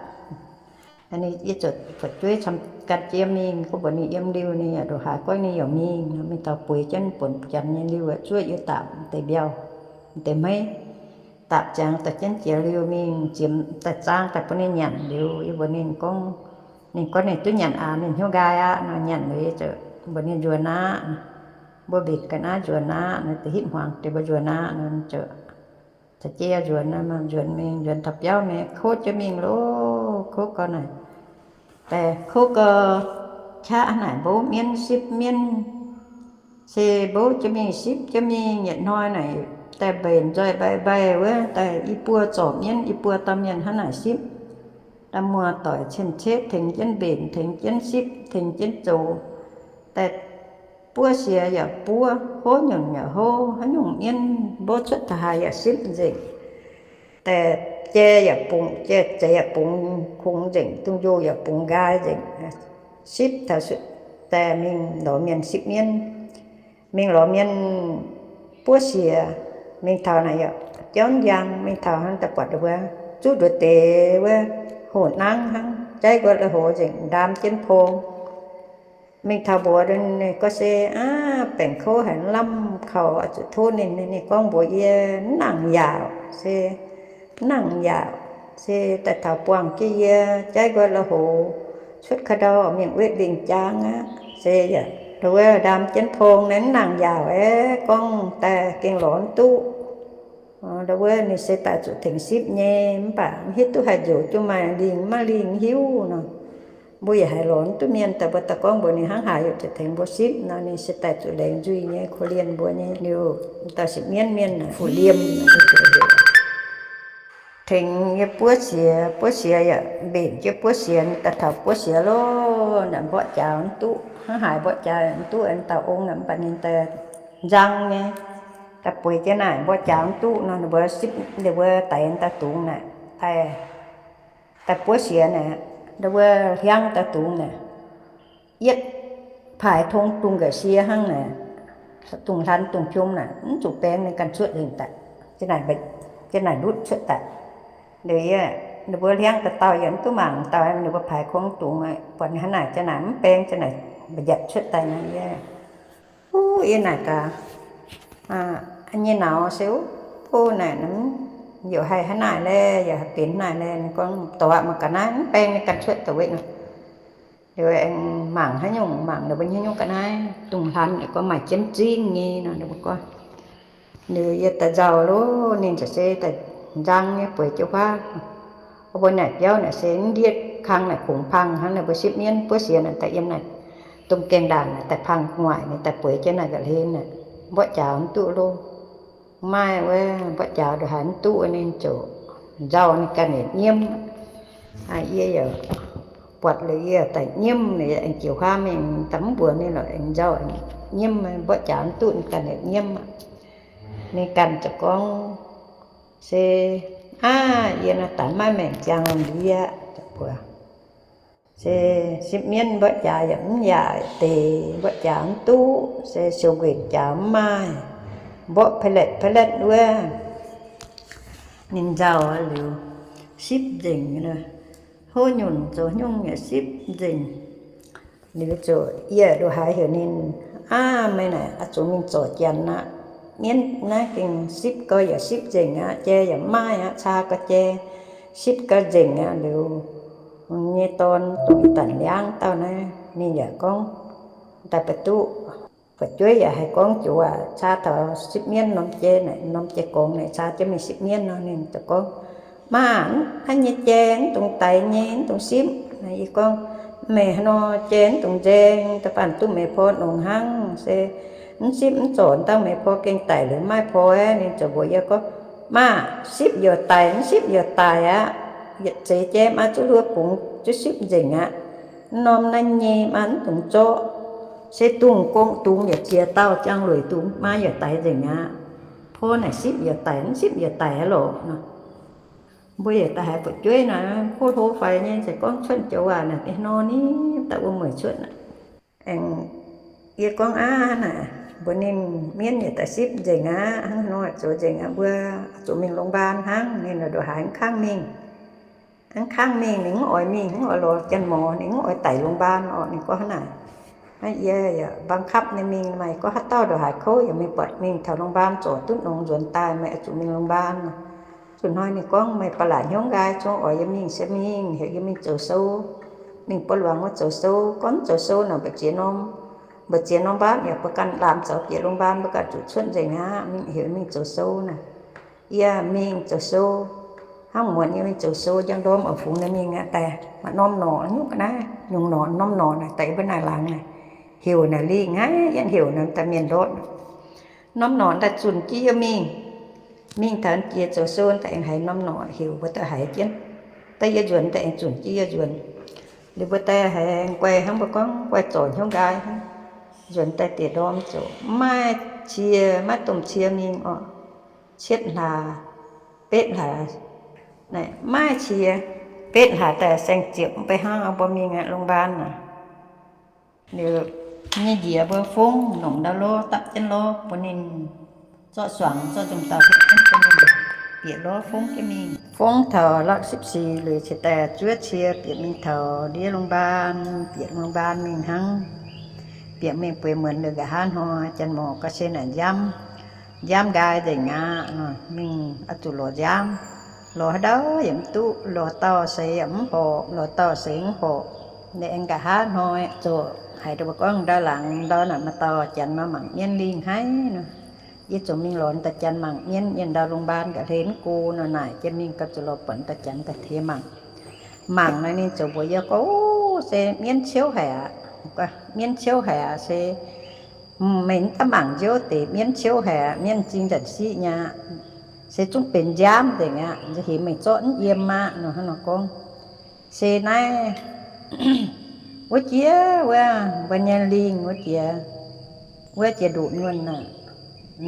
Yie ziouc fu'jueiv camv gan jienv mingh, gorngv mbuox ninh yiem liuh ninh yaac ndongc haaix gorngv ninh yaac mingh. Mingh taux bueix jienv buonc janx nyei liuh zuov yie daapc deix mbiauh, deix hmeiv. Daapc ziangx daaih jienv jiex liuh mingh ziemx daaih zaang daaih bun ninh nyanc liuz, yie mbuox ninh gorngv, ninh gorngv ninh duqv nyanc aqv, ninh hnyouv nqaai aqv nor, nyanc liuz yie ziouc mbuox ninh nzuonx aqv. Mbuo mbenc ga'naaiv nzuonx aqv nor, da'hitv hmuangx deix mbuo nzuonx aqv nor, ziouc caux jienv nzuonx, nzuonx mingh, nzuonx taux biauv mingh, kouv jienv mingh loh, kouv gau naaic. Daaih kouv gau, qaqv naaic mbouv mienv sipv mienv. Se mbouv jienv mingh sipv jienv mingh yietc hnoi naaic, daaih mbenc nzoih mbaih mbaih wuov, daaih i buo zorc mienv, i buo dauh mienh hnangv naaic sipv. Da'muoz doic cien-ceqv tengx jienv mbenc, tengx jienv sipv, tengx jienv zoux. Daaih buov siex yaac buov, hov nyunc yaac hov, haaix nyungc mienv mbouv cuotv taux haaix yaac sipv nzengc. Daaih jai yaac bungx, jai zeiz yaac bungx kungx nzengc, dungz-njoh yaac bungx nqaai nzengc. Sipv taux, daaih mingh lorz mienh sipv mienv, mingh lorz mienh buov siex, mingh taux naaic yaac jauv njang, mingh taux hnangv daaih buatc mbuo zuqv nduov deix wuov hoh nangv hnangv, jaiv nqoi lui-houx nzengc, ndaam jienv pong. Mingh taux mbuox ninh gorngv se, aav, baengc kouv haic, lamh kaux, zuqc tov ninh. Ninh gorngv mbuox yie, mv nangc yaauc se, mv nangc yaauc se daaih taux buangh jienv yie jaiv nqoi lui-houx cuotv ka'ndau mingh wetv lingh jaang aqv se yaac ndau wuov ndaam jienv pong naaiv mv nangc yaauc aeqv, gorngv daaih gengh lorz mv duqv. Ndau wuov ninh se daaih zuqc tengx sipv nyei, mv baac mv hiuv duqv haih njoux jienv maaih lingh maiv lingh hiuv nor. Mbuo yaac haiz lorz mv duqv mienh daaih, mbuo daaih gorngv mbuox ninh hnangv haaix yaac zuqc tengx mbuo sipv nor, ninh se daaih zuqc laengz nzuih nyei korv-lienh mbuo nyei liuz, dauh sipv mienv mienh naaic fu-liemh. Tengx yie buov siex, buov siex yaac mbenc jienv buov siex, daaih taux buov siex loh, naaic mborqv jaax mv duqv, hnangv haaix mborqv jaax mv duqv, dauh ong naaic mv baac ninh daaih nzang nyei, daaih bueix jienv naaic mborqv jaax mv duqv nor, ninh mbuo sipv, ninh mbuo daix daaih dungz naaic, daaih, daaih buov siex naaic, ninh mbuo hiangv daaih dungz naaic, yietv paaix tong dungz nqa'sie hnangv naaic, dungz hlan dungz qom naaic, mv zuqc baeng ninh ganh cuotv nzengc daaih, janx-naaic ndutv cuotv daaih. Liuz yie, ninh mbuo hiangv daaih dauh yie mv duqv mangc dauh, ninh mbuo paaix kong dungz, buatc hnangv naaic janx-naaic mv baeng, janx-naaic mba'njatc cuotv daaih nor, yie, huv, yie naaic gaax, nyei nauz se, o, naaic, yaac haih hnangv naaic laeh, yaac haih benx hnangv naaic laeh. Ninh gorngv, dorc aqv, mangc gaax naaiv, mv baeng ninh ganh cuotv daaih weic nor. Liuz aengx mangc haaix nyungc, mangc ninh mbuo nyei nyungc ga'naaiv, dungz hlan ninh gorngv maaih jienv zingv nyei nor, ninh mbuo gorngv. Liuz yie daaih nzauh loh, ninh ziouc se daaih nzang nyei bueix jienv huaav. Mbuo naaic biauv naaic se ndiev kang naaic kungx pang hnangv, ninh mbuo sipv mienv buov siex naaic daaih yiem naaic domh gaengh ndaangc naaic daaih pang gu'nguaaic, ninh daaih bueix jienv naaic nqa'hlen naaic, mborqv jaax mv duqv loh. Maaih wuov mborqv jaax ndongc haaix mv duqv, ninh ziouc nzauh ninh ganh yietc nyiemv. Yie yaac buatc liuz yie daaih nyiemv, aengx jiex huaav mingh daaih mv mbuox ninh lorqc, aengx nzauh nyiemv, mborqv jaax mv duqv ninh ganh yietc nyiemv. Ninh ganh ziouc gorngv, se, aav, yie naaiv daaih maiv maengc ziangh lungh ndiev, mbuox, se, sipv mienv mborqv jaax yaac mv yaac deix, mborqv jaax mv duqv, se siou nquenc jaax mv maaih, mborqv pa'letv pa'letv wuov. Ninh nzauh liuz, sipv nzengc, hov nyunc zoux nyungc yaac sipv nzengc. Liuz ziouc yie ndongc haaix heuc ninh, aav, meih naaic oix zuqc mingh zorc janx aqv. Mienv naaiv gengh sipv gau yaac sipv nzengc aqv, jai yaac mv maaih aqv, caa gau jai, sipv gau nzengc aqv. Liuz nyei dorn dongh Danc Liangv dauh naaiv ninh yaac gorngv, daaih ba'duqv, fu'jueiv yaac haih gorngv joux aac, caa taux sipv mienv norm jai naaic, norm jai gorngx naaic caa jienv mingh sipv mienv nor, ninh ziouc gorngv, maah, naaiv nyei jai mv dungx daix nyei, mv dungx sipv. Yie gorngv, meih haaix nor jai mv dungx nzaeng, da'faanh duqv meih porv nongx hnangv, se mv sipv mv zorc dauh meih porv gengh daic liuz maaih porv. Ninh ziouc mbuox yie gorngv, maah, sipv yaac daic, mv sipv yaac daic aqv. Yietc zeiz jai maa zuqc hluo bungx zuqc sipv nzengc aqv. Norm naaiv nyei maa mv dungx zorqv. Se dungz gong dungz yaac ziex dauh jangx lueic dungz maa yaac daix nzengc aqv. Porv naaic sipv yaac daic, mv sipv yaac daic aqv lorqc nor. Mbuo yaac da'haiz fu'jueiv naaic, kuv hlo faix nyei, se gorngv cuotv joux waac naaic deix nor ni, da'wuov mueic cuotv. Aengx yie gorngv aav naaic, mbuox ninh, mienv yaac daaih sipv nzengc aqv, hnangv nor zoux nzengc aqv, mbuo zuqc mingh longx mbaan hnangv. Ninh ndongc haaix mv kangv mingh, mv kangv mingh, ninh mv oix mingh, mv oix lorz janx-mor, ninh mv oix daic longx mbaan orqc. Ninh gorngv hnangv naaic. Yie yaac บังคับ ninh mingh. Maaih gorngv haaix dauh ndongc haaix kouv yaac mingh buatc mingh taux longx mbaan zorc duqv nongx nzuonx daaih, meih oix zuqc mingh longx mbaan. Zuqc hnoi ninh gorngv meih ba'laqc hnyouv nqaai, zungv oix yie mingh se mingh, heuc yie mingh zoux sou, mingh buo luangx wuov zoux sou. Gorngv mv zoux sou naaic mbu'ziex norm, mbu'ziex norm mbaan yaac mbuo ganh laamh zaux bieqc longx mbaan, mbuo ganh zuqc cuotv nzengc aqv. Mingh heuc mingh zoux sou naaic. Yie mingh zoux sou. Hnangv muonz yie mingh zoux sou, njang ndorm oix fungx naaic mingh aqv, daaih maaih norm norqc nyungc naaiv, nyungc norqc, norm norqc naaic daaih yie mbuo naaic laangz naaic, heuc naaic lingh haic, yienh heuc naaic daaih mienh ndortv. Norm norqc daaih zunc jienv yie mingh. Mingh taux jiex zoux sou daaih aengx haiz norm norqc heuc mbuo daaih haiz jienv. Daaih yie nzuonx daaih aengx zunc jienv yie nzuonx. Liuz mbuo daaih haiz guai hnangv, mbuo gorngv guai zorc hnyouv nqaai hnangv. Nzuonx daaih diex ndorm ziouc mv maaih cie, maiv domh cie mingh orqc. Cietv hlaax, betv hlaax, naaic maiv cie, betv hlaax daaih saeng-ziepc mv bei hnangv, mbuo mingh aqv longx mbaan naaic. Liuz nyei njiec mbuo fongv nongc ndau lov, dapv jienv lov bun ninh zorqv suangx, zorqv nzunc dauh bun ninh bieqc lov fongv jienv mingh. Fongv taux หลักสิบสี่ liuz cingx daaih zuov cie bieqc mingh taux ndiev โรงพยาบาล, bieqc โรงพยาบาล mingh hnangv. Bieqc mingh bueix muonz liuz nqa'haav hnoi janx-morc ga'sie naaic nziaamv, nziaamv nqaai nzengc aqv. Mingh oix zuqc lorz nziaamv, lorz haaix ndau yaac mv duqv, lorz dauh seix yaac mv horpc, lorz dauh seix mv horpc. Ninh aengx nqa'haav hnoi zoqc haiz mbuo gorngv ndau laangz ndau naaic maaih dauh janx nor mangc mienv lingh haic nor. Yie ziouc mingh lorz dauh janx mangc mienv. Yiem ndau โรงพยาบาล ga'hlen mv go nor, naaic jienv mingh gauh zuqc lorz buatc dauh janx daaih tengx mangc. Mangc naaic ninh ziouc mbuox yie gorngv, Se mienv ciouv haic aqv. Mienv ciouv haic aqv se, meih mv daaih mangc nziouv deix mienv ciouv haic aqv, mienv m'zing nzanc siqv nyei aqv. Se zungv benx nziaamv nzengc aqv, heuc meih zorqv mv yiem aqv nor. Hnangv nor gorngv. Se naaiv wuov jiex wuov, mbuo nyei lingh wuov jiex, wuov jiex ndoqv nyuonh aqv,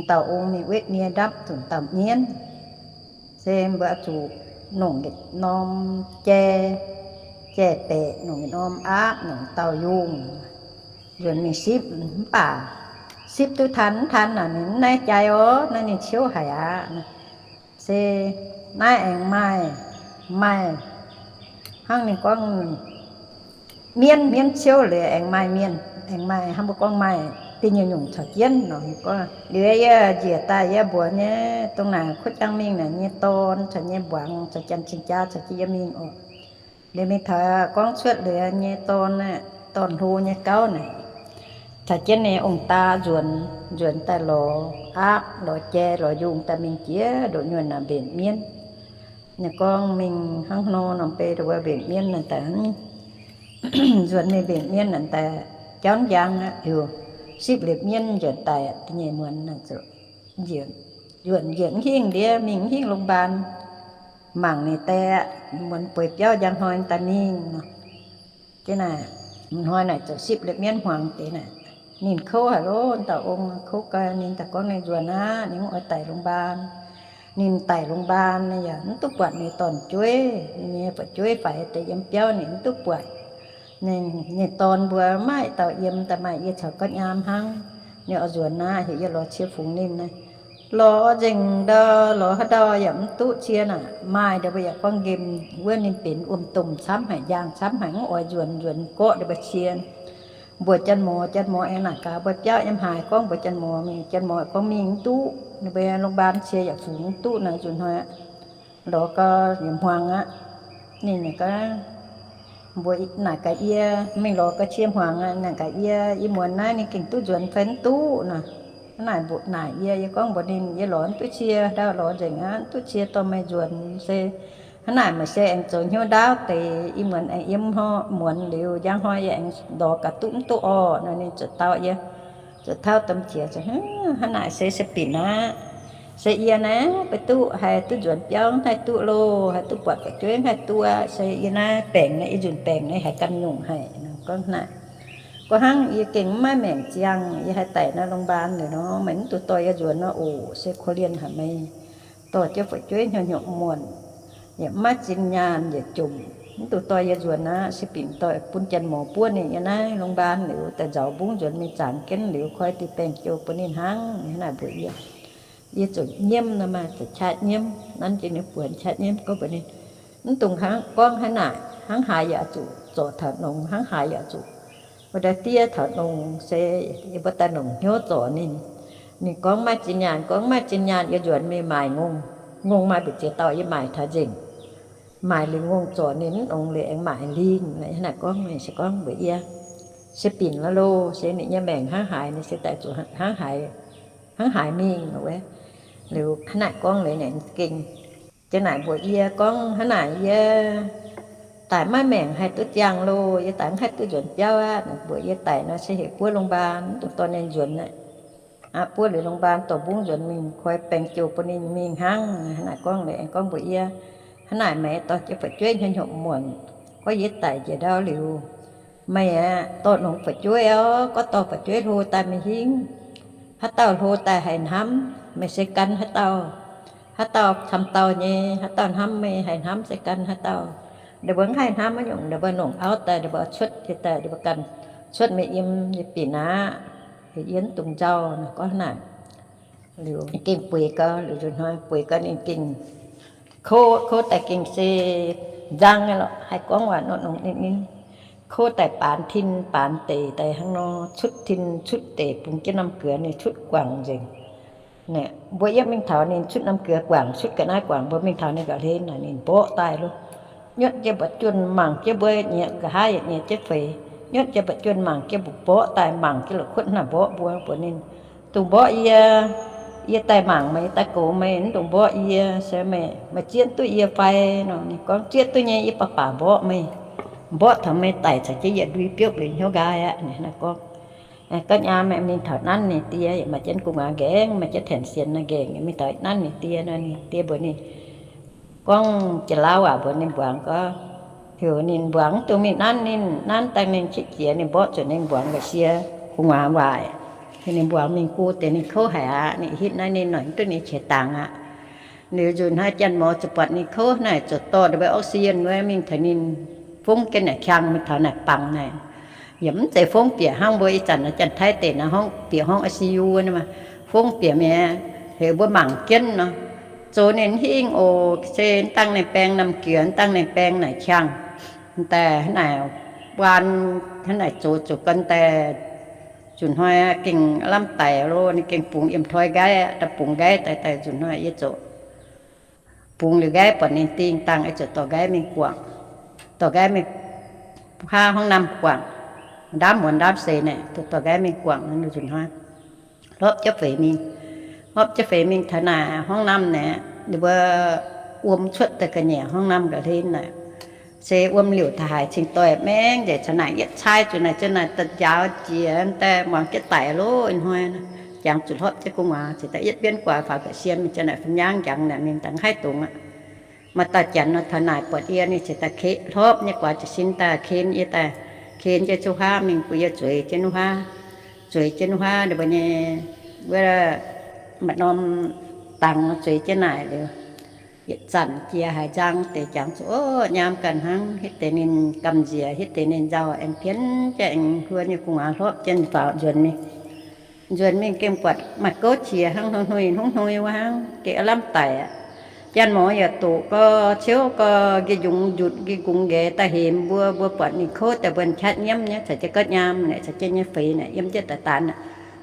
dauh ong mingh wetv nie ndapv zuqc dauh mienv. Se mbuo zuqc nongc yietc norm jai, jai-baeqc, nongc yietc norm aapv, nongc dauh yungh. Nzuonx mingh sipv mv baac sipv duqv taan mv taan naaic, ninh mv naaiv jai orv, naaiv ninh ciouv haic aqv. Se naaiv aengx maaih, maaih hnangv ninh gorngv mienv, mienv ciouv liuz aengx maaih mienh, aengx maaih hnangv mbuo gorngv maaih da'nyeic nyungc caux jienv nor. Liuz yie njiec daaih yie mbuox nyei, dongh naaic kuv jangx mingh naaic nyei dorn caux nyei mbuangz caux janx cing-jaa caux jienv yie mingh oc. Liuz mingh taux gorngv cuotv liuz nyei dorn, dorn-hlo nyei gauv naaic, caux jienv ninh ong-daa nzuonx, nzuonx daaih lorz aapv, lorz jai, lorz yungh daaih mingh jiex ndoqv nyuonh naaic mbenc mienv. Ninh gorngv mingh hnangv nor norm bei mbenc mienv naaic daaih, nzuonx mingh mbenc mienv naaic daaih jauv njang aqv, liuz sipv liuz mienv nzuonx daaih da'nyeic muonz naaic zuqc nzuonx njiec mv hingh ndiev, mingh mv hingh โรงพยาบาล mangc ninh daaih aqv. Muonz bueix biauv njang hnoi daaih mingh nor. Jienv naaic, hnoi naaic ziouc sipv liuz mienv hmuangx deix naaic. Ninh kouv haic lov, dauh ong kouv gau, ninh daaih gorngv ninh nzuonx aqv, ninh mv oix daic โรงพยาบาล. Ninh daic โรงพยาบาล ninh yaac mv duqv buatc ninh dorn-jueiv, ninh nyei fu'jueiv faix deix yiem biauv ninh mv duqv buatc. Ninh nyei dorn mbuo maaih dauh yiem, daaih maaih yie caux ga'nyaam hnangv. Ninh oix nzuonx aqv, heuc yie lorz cie fungx ninh. Lorz nzengc ndau, lorz haaix ndau yaac mv duqv cie naaic. Maaih ndau mbuo yaac gorngv nqemh wuov ninh benx wuom-domh camv haic, njang camv haic, mv oix nzuonx, nzuonx gorqv ndau mbuo cie. Mbuox janx-mouz, janx-mouz aengx naaic gaax mbuo biauv yiem haaix, gorngv mbuox janx-mouz mingh, janx-mouz gorngv mingh mv duqv, ninh mbuo โรงพยาบาล cie yaac fungx mv duqv naaic, nzunc hnoi lorz gau yietc hmuangx aqv. Ninh gaax, mbuox naaic gaax yie, mingh lorz gau cie hmuangx aqv. Naaic gaax yie, yie muonz naaiv ninh gengh duqv nzuonx fai mv duqv nor. Hnangv naaic mbuox naaic yie, yie gorngv mbuox ninh, yie lorz mv duqv cie, ndau lorz nzengc aqv, mv duqv cie dorh meih nzuonx se hnangv naaic, meih se aengx zoux hnyouv ndaauv deix. Yie muonz aengx yiem hnyouv muonz liuz, njang hnoi yie aengx lorz gaax duqv mv duqv orqc nor. Ninh ziouc dau yie, ziouc tauv domh qiex, hnangv naaic se, se binc aqv. Se yie naaiv beiv duqv haih duqv nzuonx biauv mv haih duqv loh, haih duqv buatc fu'jueiv mv haih duqv aqv. Se yie naaiv baengc naaiv, yie nzunc baengc naaiv haiz ganh nyungc haic. Gorngv naaic, gorngv hnangv yie gengh mv maaih maengc ziangh, yie haih daic naaiv โรงพยาบาล liuz nor, meih mv dungx dorh yie nzuonx nor oc. Se korv-lienh haic meih, dorh jienv fu'jueiv hnyouv hnyouv muonc, yaac mv maaih zinh nyaanh yietc jomc, mv dungx dorh yie nzuonx aqv. Se binc dorh bun janx-mouz buov ninh yiem naaiv โรงพยาบาล liuz, daaih nzauz mbungv nzuonx mingh zaangc jienv liuz, koi diuh baengh jouh bun ninh hnangv. Hnangv naaic mbuox yie, yie zuqc nyiemv nor maah, zuqc qaqv nyiemv. Nanv jiex ninh buonc qaqv nyiemv gorngv mbuox ninh, mv dungx hnangv, gorngv hnangv naaic, hnangv haaix yaac zuqc zorc taux nongx, hnangv haaix yaac zuqc, mbuo daaih diev taux nongx se, yie mbuo daaih longc hnyouv zorc ninh. Ninh gorngv maaih zinh nyaanh, gorngv maaih zinh nyaanh yie nzuonx mingh maaic ngongh. Ngongh maaih mbu'ziex dauh yie maaic taux nzengc. Maaic liuz ngongh zorc ninh mv longx liuz aengx maaic lingh. Hnangv naaic gorngv, ninh se gorngv mbuox yie, se binc lorqc loh, se ninh nyei maengc hnangv haaix, ninh se daaih zuqc hnangv haaix, hnangv haaix mingh wuov. Liuz hnangv naaic gorngv liuz ninh gengh, jienv naaic mbuox yie gorngv hnangv naaic, yie daic maiv maengc haih duqv ziangh loh, yie daic mv haih duqv nzuonx biauv aqv. Mbuox yie daic nor se heuc buov โรงพยาบาล, mv dungx dorh ninh nzuonx aqv. Aqv, buov liuz โรงพยาบาล dorh mbungv nzuonx mingh koi baengh jouh bun ninh mingh hnangv. Hnangv naaic gorngv liuz aengx gorngv mbuox yie, hnangv naaic meih dorh jienv fu'jueiv hnyouv hnyouv muonc, gorngv yie daic njiec ndau liuz, meih aeqv, dorh nongx fu'jueiv oc, gorngv dorh fu'jueiv hlo daaih meih hingv. Haaix dauh hlo daaih haiz hnamv, meih se gan haaix dauh. Haaix dauh camv dauh nyei, haaix dauh hnamv meih haiz hnamv se gan haaix dauh. Ninh mbuo mv haih hnamv haaix nyungc, ninh mbuo longc auv daaih, ninh mbuo cuotv jiex daaih, ninh mbuo ganh cuotv meih yiem nyei binc aqv. Yie mv dungx nzauh nor, gorngv hnangv naaic. Liuz gengh bueix gau, liuz nzunc hnoi bueix gau ninh gengh kouv, kouv daaih gengh se nzang nyei lorqc, haih gorngv waac nor nongx ninh, ninh kouv daaih baanx tin baanx deic daaih hnangv nor, cutv tin cutv deic bungx jienv norm guoqv ninh cutv guangc nzengc. Mbuo yiem mingh taux ninh cutv norm guoqv guangc, cutv ga'naaiv guangc, mbuo mingh taux ninh ga'hlen naaic ninh mborqv daaih loh. Nyutv jienv mba'juonh mangc jienv mbuo nyieqc nqa'haav yietc nyieqc jienv feix. Nyutv jienv mba'juonh mangc jienv mbuo mborqv daaih, mangc jienv la'kuotv hnangv mborqv mbuo, mbuox ninh, dungx mborqv yie. Yie daaih mangc meih, daaih goux meih, mv dungx mborqv yie. Se meih, meih zieqv duqv yie fai nor? Ninh gorngv, zieqv duqv nyei, yie baac baac mborqv meih. mborqv taux meih daic caux jienv yietc ndui biopv liuz hnyouv nqaai aqv. Ninh gorngv, Ga'nyaam mingh taux nanv ninh die, yaac maaih jienv gu'nguaaz nqaengx, maaih jienv tengx sienx nqaengx, mingh taux nanv ninh die nor, ninh die mbuox ninh, gorngv jiex lauv waac mbuox ninh mbuangz gorngv, heuc ninh mbuangz mv dungx mingh nanv ninh. Nanv dangh ninh qiex jiez, ninh mborqv zuqc ninh mbuangz ga'sie gu'nguaaz waaic. Heuc ninh mbuangz mingh gu deix ninh kouv haic aqv. Ninh hitv naaiv ninh noic mv duqv ninh qiex dangx aqv. Liuz nzunc hnoi janx-mor ziouc buatc ninh kouv naaic, ziouc dorh ndau mbuo oxygen wuov mingh taux ninh fongv jienv naaic qang mingh taux naaic bangc naaic. Yaac mv zeiz fongv bieqc hnangv mbuo ih zanc naaiv Janx-Taiv deic naaiv horngv bieqc horngv I C U naaiv maah. Fongv bieqc mi'aqv, heuc mbuo mangc jienv nor. Zoux ninh hingh oc, se dangh ninh baeng namh jiex, dangh ninh baeng naaic qang. Daaih hnangv naaic, waan hnangv naaic zoux, zoux gau daaih, nzunc hnoi gengh lamh daic lo, ninh gengh bungx yiem toi nqaiv, daaih bungx nqaiv daaih, daaih nzunc hnoi yie ziouc bungx liuz nqaiv buatc ninh dingh dangh, yie ziouc dorh nqaiv mingh guangc, dorh nqaiv mingh hnangv hmuangv namh guangc, ndaamv muonz ndaamv seix naaic, dorh nqaiv mingh guangc nzunc hnoi. Hlopv jienv feix mingh, hlopv jienv feix mingh taux naaic hmuangv namh naaic, ninh mbuo wuom cuotv daaih ga'nyiec hmuangv namh ga'hlen naaic. Se wuom liouc taux haaix cingx doix maengv nzengc, caux naaic yietc caaiv zuqc naaic, zuqc naaic daaih njaaux jiex daaih muangx jienv daic loh ih hnoi. Jangx zuqc hlopv jienv gu'nguaaz cingx daaih yietv mbienv guaax faaux ga'sie mingh, zuqc naaic fun-nyangv jangx naaic mingh daaih haih dungz aqv. Maaih dauh janx nor taux naaic buatc yie ninh cingx daaih kei hlopv nyei guaax jiez sin daaih ken yie daaih, ken jienv zuqc huaav mingh bun yie zueiz jienv wuov huaav, zueiz jienv wuov huaav ninh mbuo nyei wuov, maaih norm dangx zueiz jienv naaic liuz, yietc zanc jiex haaix nzang deix jangx zuqc, Ov, nyaam ganh hnangv, hitv deix ninh gamh nziex, hitv deix ninh nzauh, aengx pienv jienv aengx huo nyei gu'nguaaz hlopv jienv faaux nzuonx mingh. Nzuonx mingh gengh buatc maaih gouv qiex hnangv hnoi-hnoi hnoi-hnoi wuov hnangv, gengh aav lamh daic aqv. Janx-mor yaac doqc gau, ciouv gau, nqi njungx njutc nqi njungx nqaeqv daaih hemx mbuo. Mbuo buatc ninh kouv daaih mbuo qatv nyiemv nyei, caux jienv ga'nyaam naaic, caux jienv nyei feix naaic, yiem jienv daaih daanx.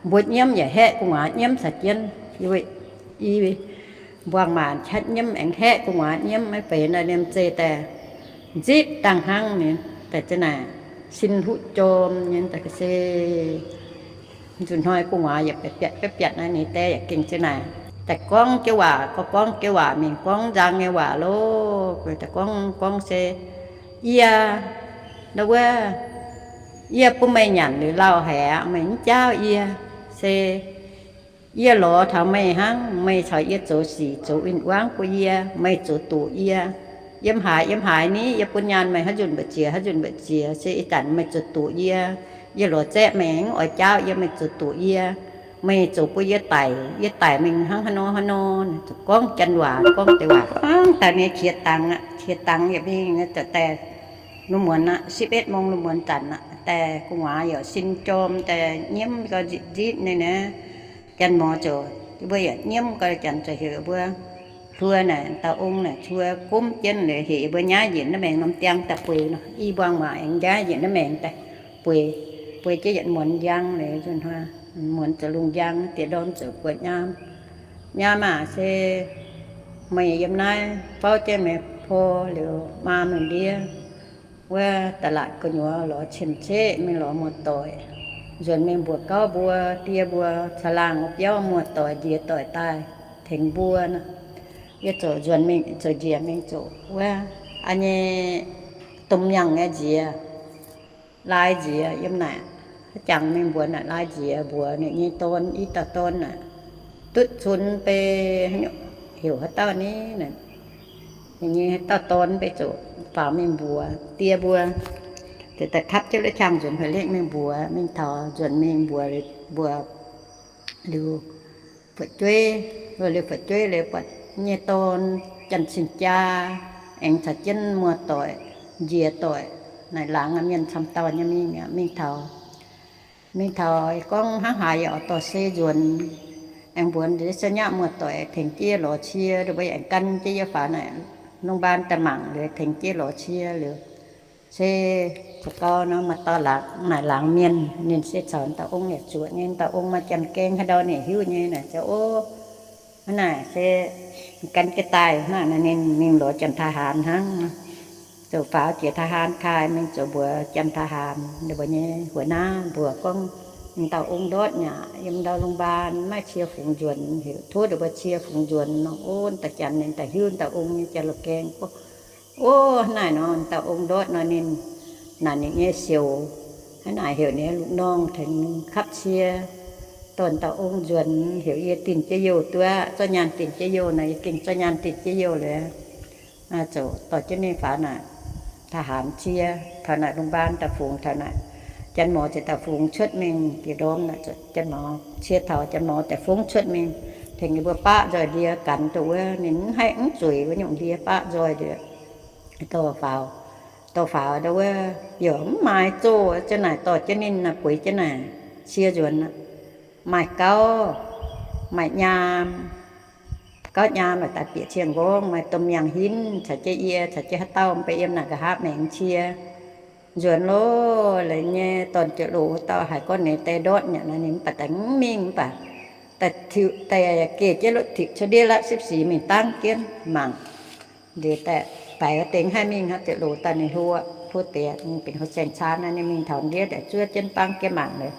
Mbuo nyiemv yaac haeqv gu'nguaaz nyiemv caux jienv. I mbuangz maac qatv nyiemv aengx haeqv gu'nguaaz nyiemv, maiv feix naaiv liemh zeih daaih nzipv dangh hnangv nyei, daaih za'naaic sin huqv jorm nyei daaih se nzunc hnoi gu'nguaaz yaac biatc biatc biatc naaiv, ninh die yaac gengh za'naaic daaih gorngv jienv waac, gorngv gorngv jienv waac mingh, gorngv nzang nyei waac loh. Daaih gorngv gorngv se, Yie, ndau wuov, yie bun meih nyanc liuz lauh haic aqv, meih mv jaauv yie. Se yie lorz taux meih hnangv, meih caux yie zoux sic zoux win-wangv bun yie, meih zoux doqc yie. Yiem haaix yiem haaix ni, yie bun nyaanh meih haaix nzunc mbu'ziex, haaix nzunc mbu'ziex, se ih zanc meih zoux doqc yie. Yie lorz zaeqv meih mv oix jaauv yie, meih zoux doqc yie. Meih zoux bun yie daic, yie daic mingh hnangv haaix nor haaix nor. Zuqc gorngv janx waac, gorngv deix waac hnangv daaih nyei qiex dangx aqv. Qiex dangx yaac mingh daaih lungh muonz aqv, sipv etv mong lungh muonz zanc aqv. Daaih gu'nguaaz yaac sin jorm daaih nyiemv gau nzitv nzitv nyei naaiv. Janx-mor ziouc, mbuo yaac nyiemv gau, janx ziouc heuc mbuo hluo naaic, dauh ong naaic hluo gomv jienv liuz heuc mbuo nyaiv njiec naaiv maengx norm diang daaih bueix nor. I mbuangz maac aengx nyaiv njiec naaiv maengx daaih bueix, bueix jienv yietc muonz njang liuz, muonz zoux lungh njang, diex ndorm ziouc buatc nyaam, Nyaam aah, se meih yiem naaiv fauv jienv meih hlo liuz, maa meih ndiev wuov da'laatc gu'nyuoz lorz cien-ceqv mingh lorz muoz-doic, nzuonx mingh mbuox gauv mbuo die mbuo caangh laangh wuov biauv muoz-doic nziex doic daaih tengx mbuo nor. Yie ziouc nzuonx mingh, ziouc njiec mingh zuqc wuov, aa nyei, domh miangh nyei nziex, lai nziex yiem naaic. Haaix jangx mingh mbuox naaic lai nziex, mbuox ninh nyei dorn, i dauh dorn aah, duqv cunx bei, heuc haaix dauh ni, ninh nyei haaix dauh dorn bei, ziouc faaux mingh mbuox die mbuo. Ziouc daaih kapv jienv la'qang nzuonx fai lekv mingh mbuox, mingh taux nzuonx mingh mbuox, mbuox liuz fu'jueiv, liuz fu'jueiv liuz buatc nyei dorn, janx-cing-jaa, aengx caux jienv muoz-doic, nziex doic, naaic laangz mienh camv dauh nyei mingh, mingh taux, mingh taux gorngv hnangv haaix yaac oix dorh se nzuonx, aengx mbuox se nyaqv muoz-doic tengx jienv lorz cie, mbuo yaac aengx gan jienv yie faaux naaic longh mbaan daaih mangc liuz tengx jienv lorz cie liuz, se za'gau nor maaih dauh naaic laangz mienh, ninh se caux dauh ong yaac zuoqc nyei. Dauh ong maaih janx-gaeng haaix ndau ninh hiuv nyei naaic, se ov, hnangv naaic se gan jienv daaih hnangv naaic, ninh mingh lorz janx-taaix-haanz hnangv. Ziouc faaux jiex taaix-haanz taaih mingh ziouc mbuox janx-taaix-haanz, ninh mbuo nyei หัวหน้า mbuox gorngv, Dauh ong ndortv nyei aqv, yiem ndau longh mbaan, maiv cie fungx nzuonx, heuc tov ninh mbuo cie fungx nzuonx nor. Ov, da'janx ninh daaih hiuv dauh ong nyei janx-gaeng, ov, hnangv naaic nor, dauh ong ndortv nor ninh naaic ninh nyei siouc, hnangv naaic heuc ninh lungh norm tengx kapv cie. Dorn dauh ong nzuonx heuc yie dinh jienv youh duqv, zorqv nyaanh dinh jienv youh nor, yie gengh zorqv nyaanh dinh jienv youh liuz, ziouc dorh jienv ninh faaux naaic ทหาร cie, taux naaic โรงพยาบาล daaih fungx taux naaic. Janx-morz ziouc daaih fungx cuotv mingh jiex ndorm naaic, janx-morz cie taux, janx-morz daaih fungx cuotv mingh, tengx ninh mbuo baqv nzoih ndie ganx dongh wuov, ninh mv haih mv zueiz wuov nyungc ndie baqv nzoih ndie. Dorh faaux, dorh faaux ndau wuov, yaac mv maaih zoh, ziouc naaic dorh jienv ninh naaic bueix jienv naaic cie nzuonx. Maaih gauv, maaih nyaam, gauv nyaam maaih daaih bieqc cie nqorngv, maaih domh miangh hinv caux jienv yie caux jienv haaix dauh mv baac yiem naaic nqa'haav maengx cie nzuonx loh. Laaix nyei dorn-ziouc loz wuov dauh haiz gorngv ninh deix ndortv nyanc nor, ninh mv baac daaih mv mingh mv baac daaih tiuc, daaih geh jienv lotv tiuc cuotv ndiev ร้อยสิบสี่ mingh dangv jienv mangc. Liuz daaih baix wuov deix haih mingh hnangv, ziouc loz daaih ninh hlo, hlo deix, ninh benx hlo saeng-caan nor, ninh mingh taux ndiev daaih zuov jienv dangv jienv mangc liuz,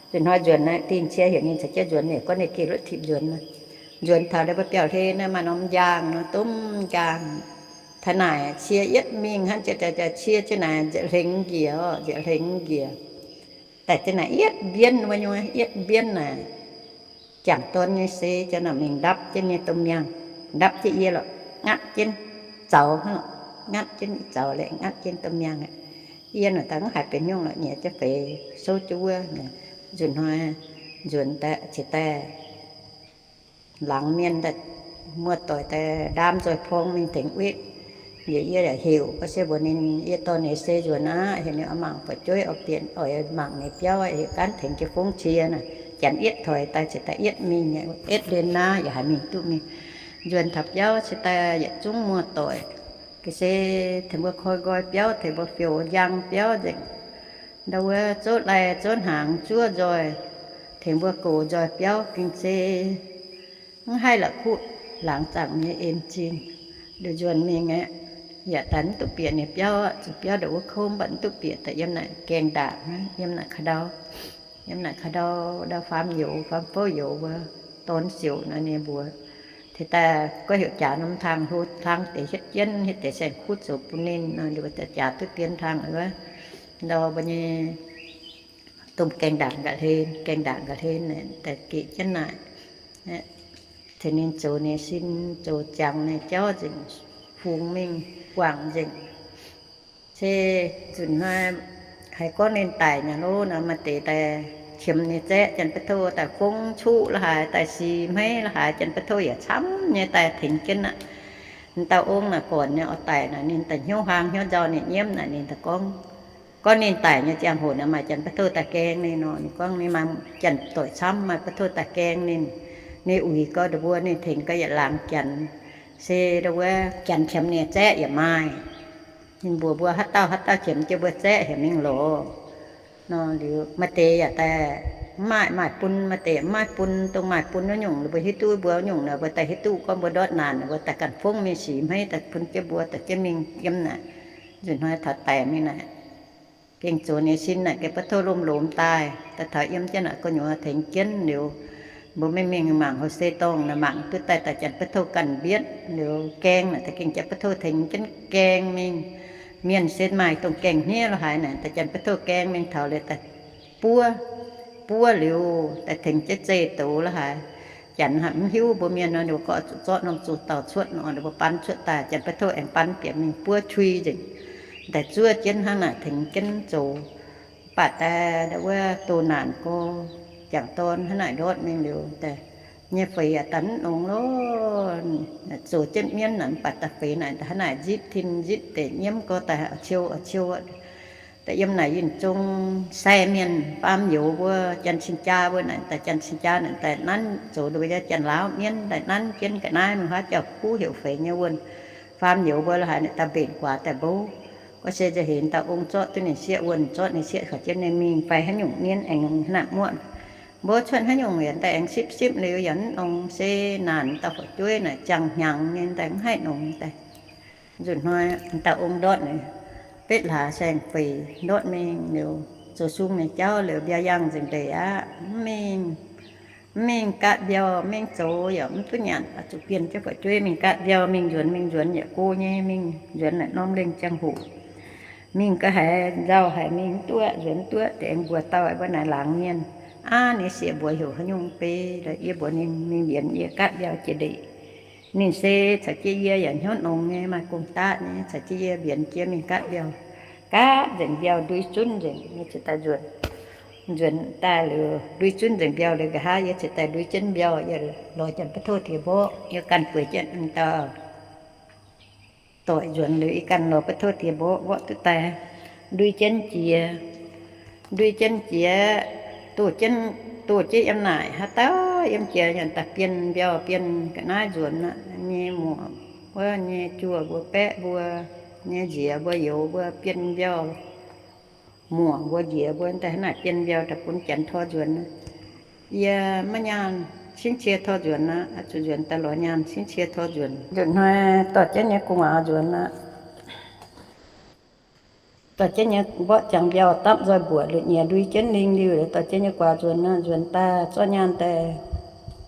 nzunc hnoi nzuonx naaiv dinh cie heuc ninh caux jienv nzuonx, ninh gorngv ninh geh lotv tiuc nzuonx. Nzuonx taux ndau wuov biauv-hlen naaiv maaih norm njaangh nor, domh njaangh. Taux naaic cie yietv mingh hnangv, cie, cie, cie, cie, cie naaic nzieqc hlengx njiec, nzieqc hlengx njiec. Daaih cie naaic yietv mbienv wuov nyungc, yietv mbienv naaic, jangc dorn nyei se ziouc naaic mingh ndapv jienv nyei domh miangh, ndapv jienv yie lorqc, ngatv jienv zaux hnangv, ngatv jienv zaux liuz ngatv jienv domh miangh. Yie naaic daaih mv haiz benx nyungc lorqc, nyiex jienv feix souv jienv wuov. Nzunc hnoi nzuonx daaih, ciex daaih laangz mienh daaih, muoz-doic daaih ndaam nzoih porng mingh tengx wetv. Liuz yie yaac heuc, gorngv se mbuox ninh, yie dorh ninh se nzuonx aqv, heuc ninh oix mangc fu'jueiv, oix bieqc, oix mangc ninh biauv, heuc gaanv tengx jienv fongv cie naaic. Janx yietv toix daaih ciex daaih yietv mingh, yietv ndien naaiv yaac haiz mingh duqv mingh. Nzuonx taux biauv ciex daaih yietc zungv muoz-doic, ga'sie tengx mbuo koi nqoi biauv, tengx mbuo fioux njang biauv nzengc. Ndau wuov zouv lai zouv hnaangx zuov nzoih, tengx mbuo gox nzoih biauv gengh se mv haih la'kuqv laangz zaangc nyei en zingh. Liuz nzuonx mingh aeqv, yaac daaih mv duqv bieqc ninh biauv, zuqc biauv ndongc wuov kouv mv baac mv duqv bieqc, daaih yiem naaic gaengh ndaangc, yiem naaic ka'ndau, yiem naaic ka'ndau, ndau faam youz, faam fouv youz wuov, dorn siouc nor ninh mbuox, tengx daaih gorngv heuc jaax norm hlang hlo, hlang deix hietv jienv, hietv deix saeng-kuv zoux bun ninh nor, liuz daaih jaax duqv dien hlang wuov, ndau mbuo nyei domh gaengh ndaangc nqa'hlen, gaengh ndaangc nqa'hlen naaic daaih geqc jienv naaic. Tengx ninh zoux ninh sin, zoux jangx ninh jauv nzengc, fungx mingh guangc nzengc. Se nzunc hnoi haiz gorngv ninh daic nyei loh nor, maaih deix daaih qiemx ninh zaeqv, Janx-Beiv Touv daaih fongv cuqv la'haaix, daaih si hmeiv la'haaix, Janx-Beiv Touv yaac camv nyei daaih tengx jienv aqv. Dauh ong naaic gornc nyei oix daic naaic, ninh daaih hnyouv huaang hnyouv nzauh ninh nyiemv naaic, ninh daaih gorngv, gorngv ninh daic nyei ziangh hoc naaic maaih Janx-Beiv Touv daaih gaeng ninh nor. Ninh gorngv ninh maaih janx-doic camv, maaih Beiv Touv daaih gaeng ninh. Ninh uix gau ndongc mbuo, ninh tengx gau yietc laangz janx. Se ndongc wuov janx qiemx ninh zaeqv yaac maaih. Ninh mbuox mbuo haaix dauh haaix dauh qiemx jienv mbuo zaeqv heuc mingh lorz nor. Liuz maaih deix yaac daaih mv maaih, maaih bun, maaih deix mv maaih bun. Dongh maaih bun wuov nyungc, mbuo hiuv duqv mbuo wuov nyungc nor, mbuo daaih hiuv duqv gorngv mbuo ndortv naanc, mbuo daaih ganh fongv mingh sic hmeiv daaih bun jienv mbuo, daaih jienv mingh yiem naaic. Nzunc hnoi taux daic mingh naaic, gengh zoux ninh sin naaic, gengh Beiv Touv lomh lomz daaih, daaih taux yiem jienv naaic gu'nyuoz tengx jienv liuz, mbuo mingh mingh mangc houh se dorngh naaic, mangc duqv daaih daaih Janx-Beiv Touv ganh mbietv liuz gaeng naaic, daaih gengh Janx-Beiv Touv tengx jienv gaeng mingh. Mienh se maaih dongh gaengh hniev la'haaix naaic, daaih Janx-Beiv Touv gaeng mingh taux liuz daaih buov, buov liuz daaih tengx jienv zeih douz la'haaix. Janx haic mv hiuv mbuo mienh nor, ninh mbuo gorngv zuqc zorqv norm zuqc dauh cuotv nor, ninh mbuo ban cuotv daaih, Janx-Beiv Touv aengx ban bieqc mingh buov cui nzengc. Daaih zuov jienv hnangv naaic tengx jienv zoux. Mv baac daaih ndau wuov doh naanc gorx, jangc dorn hnangv naaic ndortv mingh liuz, daaih nyei feix yaac daaih mv nongx lorqc. Zoux jienv mienv naaic, mv baac daaih feix naaic hnangv naaic nzipv tin nzipv deix nyiemv gorx daaih oix ciou oix ciou. Daaih yiem naaic yinh zong sai mienh faam youz mbuo, janx cing-jaa mbuo naaic, daaih janx cing-jaa naaic daaih nanv zoux nduov nyei janx-laauv mienv daaih nanv jienv ga'naaiv mingh huaav jauv-kuv heuc feix nyei wuonh. Faam youz mbuo la'haaix naaic daaih mbenc guaax daaih mbouv. Gorngv se nza'hengx dauh ong zorqv duqv ninh sieqv wuonh, zorqv ninh sieqv kaux jienv ninh mingh fai haaix nyungc mienv aengx hnangv naaic muoqv. Mbuo cuotv haaix nyungc yaac daaih aengx sipv sipv liuz yaac mv nongx, se naanc dauh fu'jueiv naaic ziangh hnyangx nyei daaih mv haih nongx daaih. Nzunc hnoi dauh ong ndortv ninh betv hlaax saeng-feix ndortv mingh liuz, zoux sung nyei jauv liuz mbiauz yangh nzengc ndeic aqv. Mv mingh, mv mingh gaatv mbiauh, mv mingh zoux yaac mv duqv nyanc, zuqc bienh jienv fu'jueiv mingh gaatv mbiauh, mingh nzuonx mingh nzuonx yaac go nyei, mingh nzuonx naaic norm lengh ziangh hoc. Mingh ga'haaix nzauh haic, mingh mv duqv, nzuonx mv duqv, deix aengx mbuox dauh mbuo naaic laangz mienh, Aav, ninh sieqv mbuox heuc haaix nyungc bei? Yie mbuox ninh mingh mbienx yie gaatv mbiauh jiex ndeic. Ninh se caux jienv yie yaac hnyouv nongx nyei, maaih gong-daqv nyei, caux jienv yie mbienx jiex mingh gaatv mbiauh. Gaatv nzengc mbiauh, ndui zunv nzengc, yie ziouc daaih nzuonx. Nzuonx daaih liuz, ndui zunv nzengc mbiauh liuz nqa'haav, yie ziouc daaih ndui jienv mbiauh, yie lorz janx ba'tov diex mborqv, yie ganh bueix jienv dauh doic nzuonx liuz, yie ganh lorz ba'tov diex mborqv, mborqv duqv daaih, ndui jienv jiex. Ndui jienv jiex, doh jienv, doh jienv yiem naaic, haaix dauh yiem jiex nyanc daaih bienh mbiauh, bienh ga'naaiv nzuonx aqv nyei, muoc wuov nyei, juoh mbuo, baeqv mbuo nyei, nziex mbuo, youz mbuo, bienh mbiauh, muoc mbuo, nziex mbuo, daaih hnangv naaic bienh mbiauh daaih bun janx tor nzuonx. Yie maiv nyaanh cingv cie tor nzuonx aqv, zuqc nzuonx daaih lorz nyaanh cingv cie tor nzuonx. Nzunc hnoi dorh jienv nyei gu'nguaaz nzuonx aqv. Dorh jienv nyei mborqv ziangx mbiauh dapv nzoih mbuoqc liuz nyiex ndui jienv lingh liuh, dorh jienv nyei guaax nzuonx aqv. Nzuonx daaih zorqv nyaanh daaih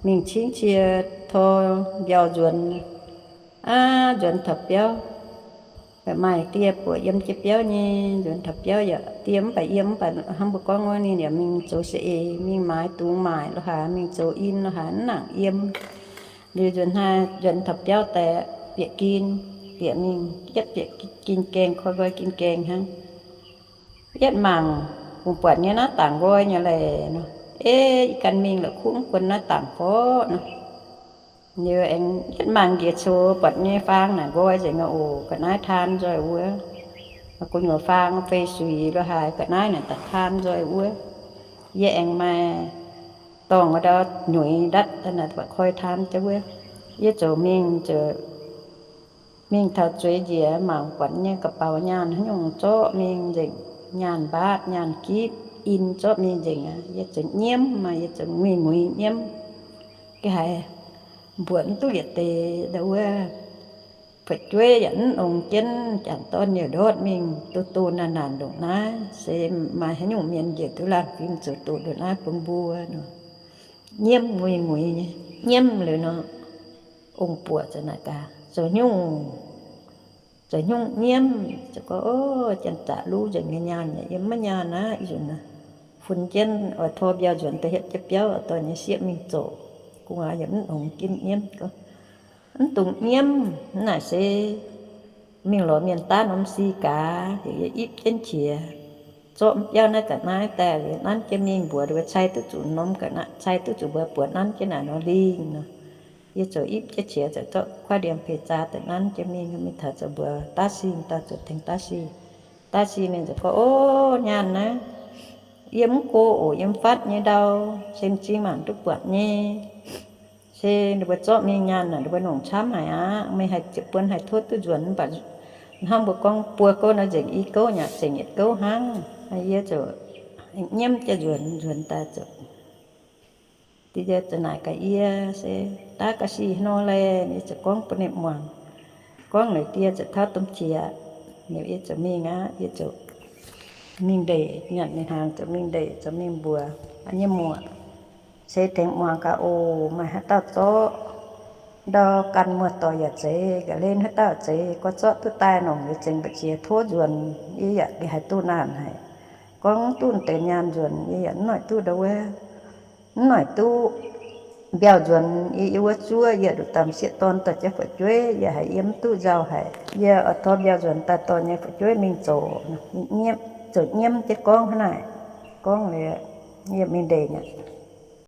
mingh cingv cie tor mbiauh nzuonx. Aav, nzuonx taux biauv, maaih die buoqc yiem jienv biauv nyei. Nzuonx taux biauv yaac die mv baac yiem, mv baac hnangv mbuo gorngv wuov, ninh yaac mingh zoux saeng-eix, mingh maaiz dungz maaic lo haaix, mingh zoux in lo haaix, mv nangc yiem. Liuz nzuonx hnoi, nzuonx taux biauv daaih bieqc gin, bieqc mingh yietv bieqc gin gaengh, koi nqoi gin gaengh hnangv. Yietv mangc, kungx buatc nyei naaiv dangc nqoi nyei laic nor. Ei, ih gan mingh la'kuqv mv guon naaiv dangc gorqv nor. Liuz aengx yietv mangc njiec coux buatc nyei faang naaic nqoi nzengc aqv oc. Ga'naaiv taan nzoih wuov, gu'nyuoz faang fei suix lo haaix, ga'naaiv naaic daaih taan nzoih wuov. Yie aengx maaih dorngh ndau nyuix ndatv naaic buatc koi taan jienv wuov. Yie ziouc mingh, ziouc mingh taux zueiz njiec mangc buatc nyei ga'baux nyaanh haaix nyungc zorqv mingh nzengc, nyaanh mbaatv, nyaanh gitv, in zorqv mingh nzengc aqv. Yie ziouc nyiemv maah, yie ziouc muiz-muiz nyiemv. Ga'haaix mbuoqc mv duqv yietc deix ndau wuov. Fu'jueiv yaac mv longx jienv, jangc dorn yaac ndortv mingh, doh doh naanc naanc ndongc naaiv, se maaih haaix nyungc mienh njiec duqv laanh fim zoux doqc ndongc naaiv bun mbuo nor. Nyiemv muiz-muiz nyei, nyiemv liuz nor, ong-buoqc ziouc naaic gaax, zoux nyungc, zoux nyungc nyiemv. Ziouc gorngv, O, janx-zaqc luv nzengc nyei nyaanh yaac yiem maiv nyaanh aqv. Ih nzunc funx jienv oix tor mbiauh nzuonx daaih hietv jienv biauv, dorh nyei sieqv mingh zoqc. Gu'nguaaz yaac mv longx jienv nyiemv gorngv, Mv dungx nyiemv. Mv naaic se mingh lorz mienh daav norm si gaax. Liuz yie ipv jienv qiex, zorqv mv biauv naaiv ga'naaiv daaih liuz nanv jienv mingh mbuox ninh mbuo cai duqv zuqc norm ga'naaiv, cai duqv zuqc mbuo buoz nanv jienv naaic nor lingh nor. Yie ziouc ipv jienv qiex ziouc zorqv kuaaiv ndiangx-peix zaa daaih nanv jienv mingh. Mingh taux ziouc mbuox daav si, dauh ziouc tengx daav si. Daav si ninh ziouc gorngv, O, nyaanh naaiv yie mv go oc, yiem fatv nyei ndau, se m'zing mangc duqv buatc nyei. Se ninh mbuo zorqv mingh nyaanh naaic, ninh mbuo nongc camv haic aqv. Meih haih ziepc buonc haih tov duqv nzuonx, mv baac hnangv mbuo gorngv buo gouv nor nzengc i gouv, nyaah zengc yietc gouv hnangv. Yie ziouc nyiemv jienv nzuonx, nzuonx daaih ziouc, die ziouc naaic gaax yie se, Daav ga'sie haaix nor laeh? Yie ziouc gorngv bun ninh muangx. Gorngv liuz die ziouc tauv domh qiex. Liuz yie ziouc mingh aqv. Yie ziouc mingh ndeic, nyanc ninh hnaangx ziouc mingh ndeic, ziouc mingh mbuox nyei muoc, Se tengx muangx gaax oc. Maaih haaix dauh zorqv ndau gan muoz-doic yaac zeiz, ga'hlen haaix dauh zeiz, gorngv zorqv duqv daaih nongc liuz zengc mbu'ziex tov nzuonx. Yie yaac haih duqv naanc haic. Gorngv duqv deix nyaanh nzuonx yie yaac mv noic duqv ndau wuov, mv noic duqv mbiauh nzuonx. Yie, yie wuov zuov, yie nduqc dangh sieqv dorn dorh jienv fu'jueiv, yie haiz yie mv duqv nzauh haic. Yie oix tor mbiauh nzuonx daaih dorh nyei fu'jueiv mingh zoux. Zoux nyiemv jienv gorngv hnangv naaic. Gorngv liuz, yie mingh ndeic aqv.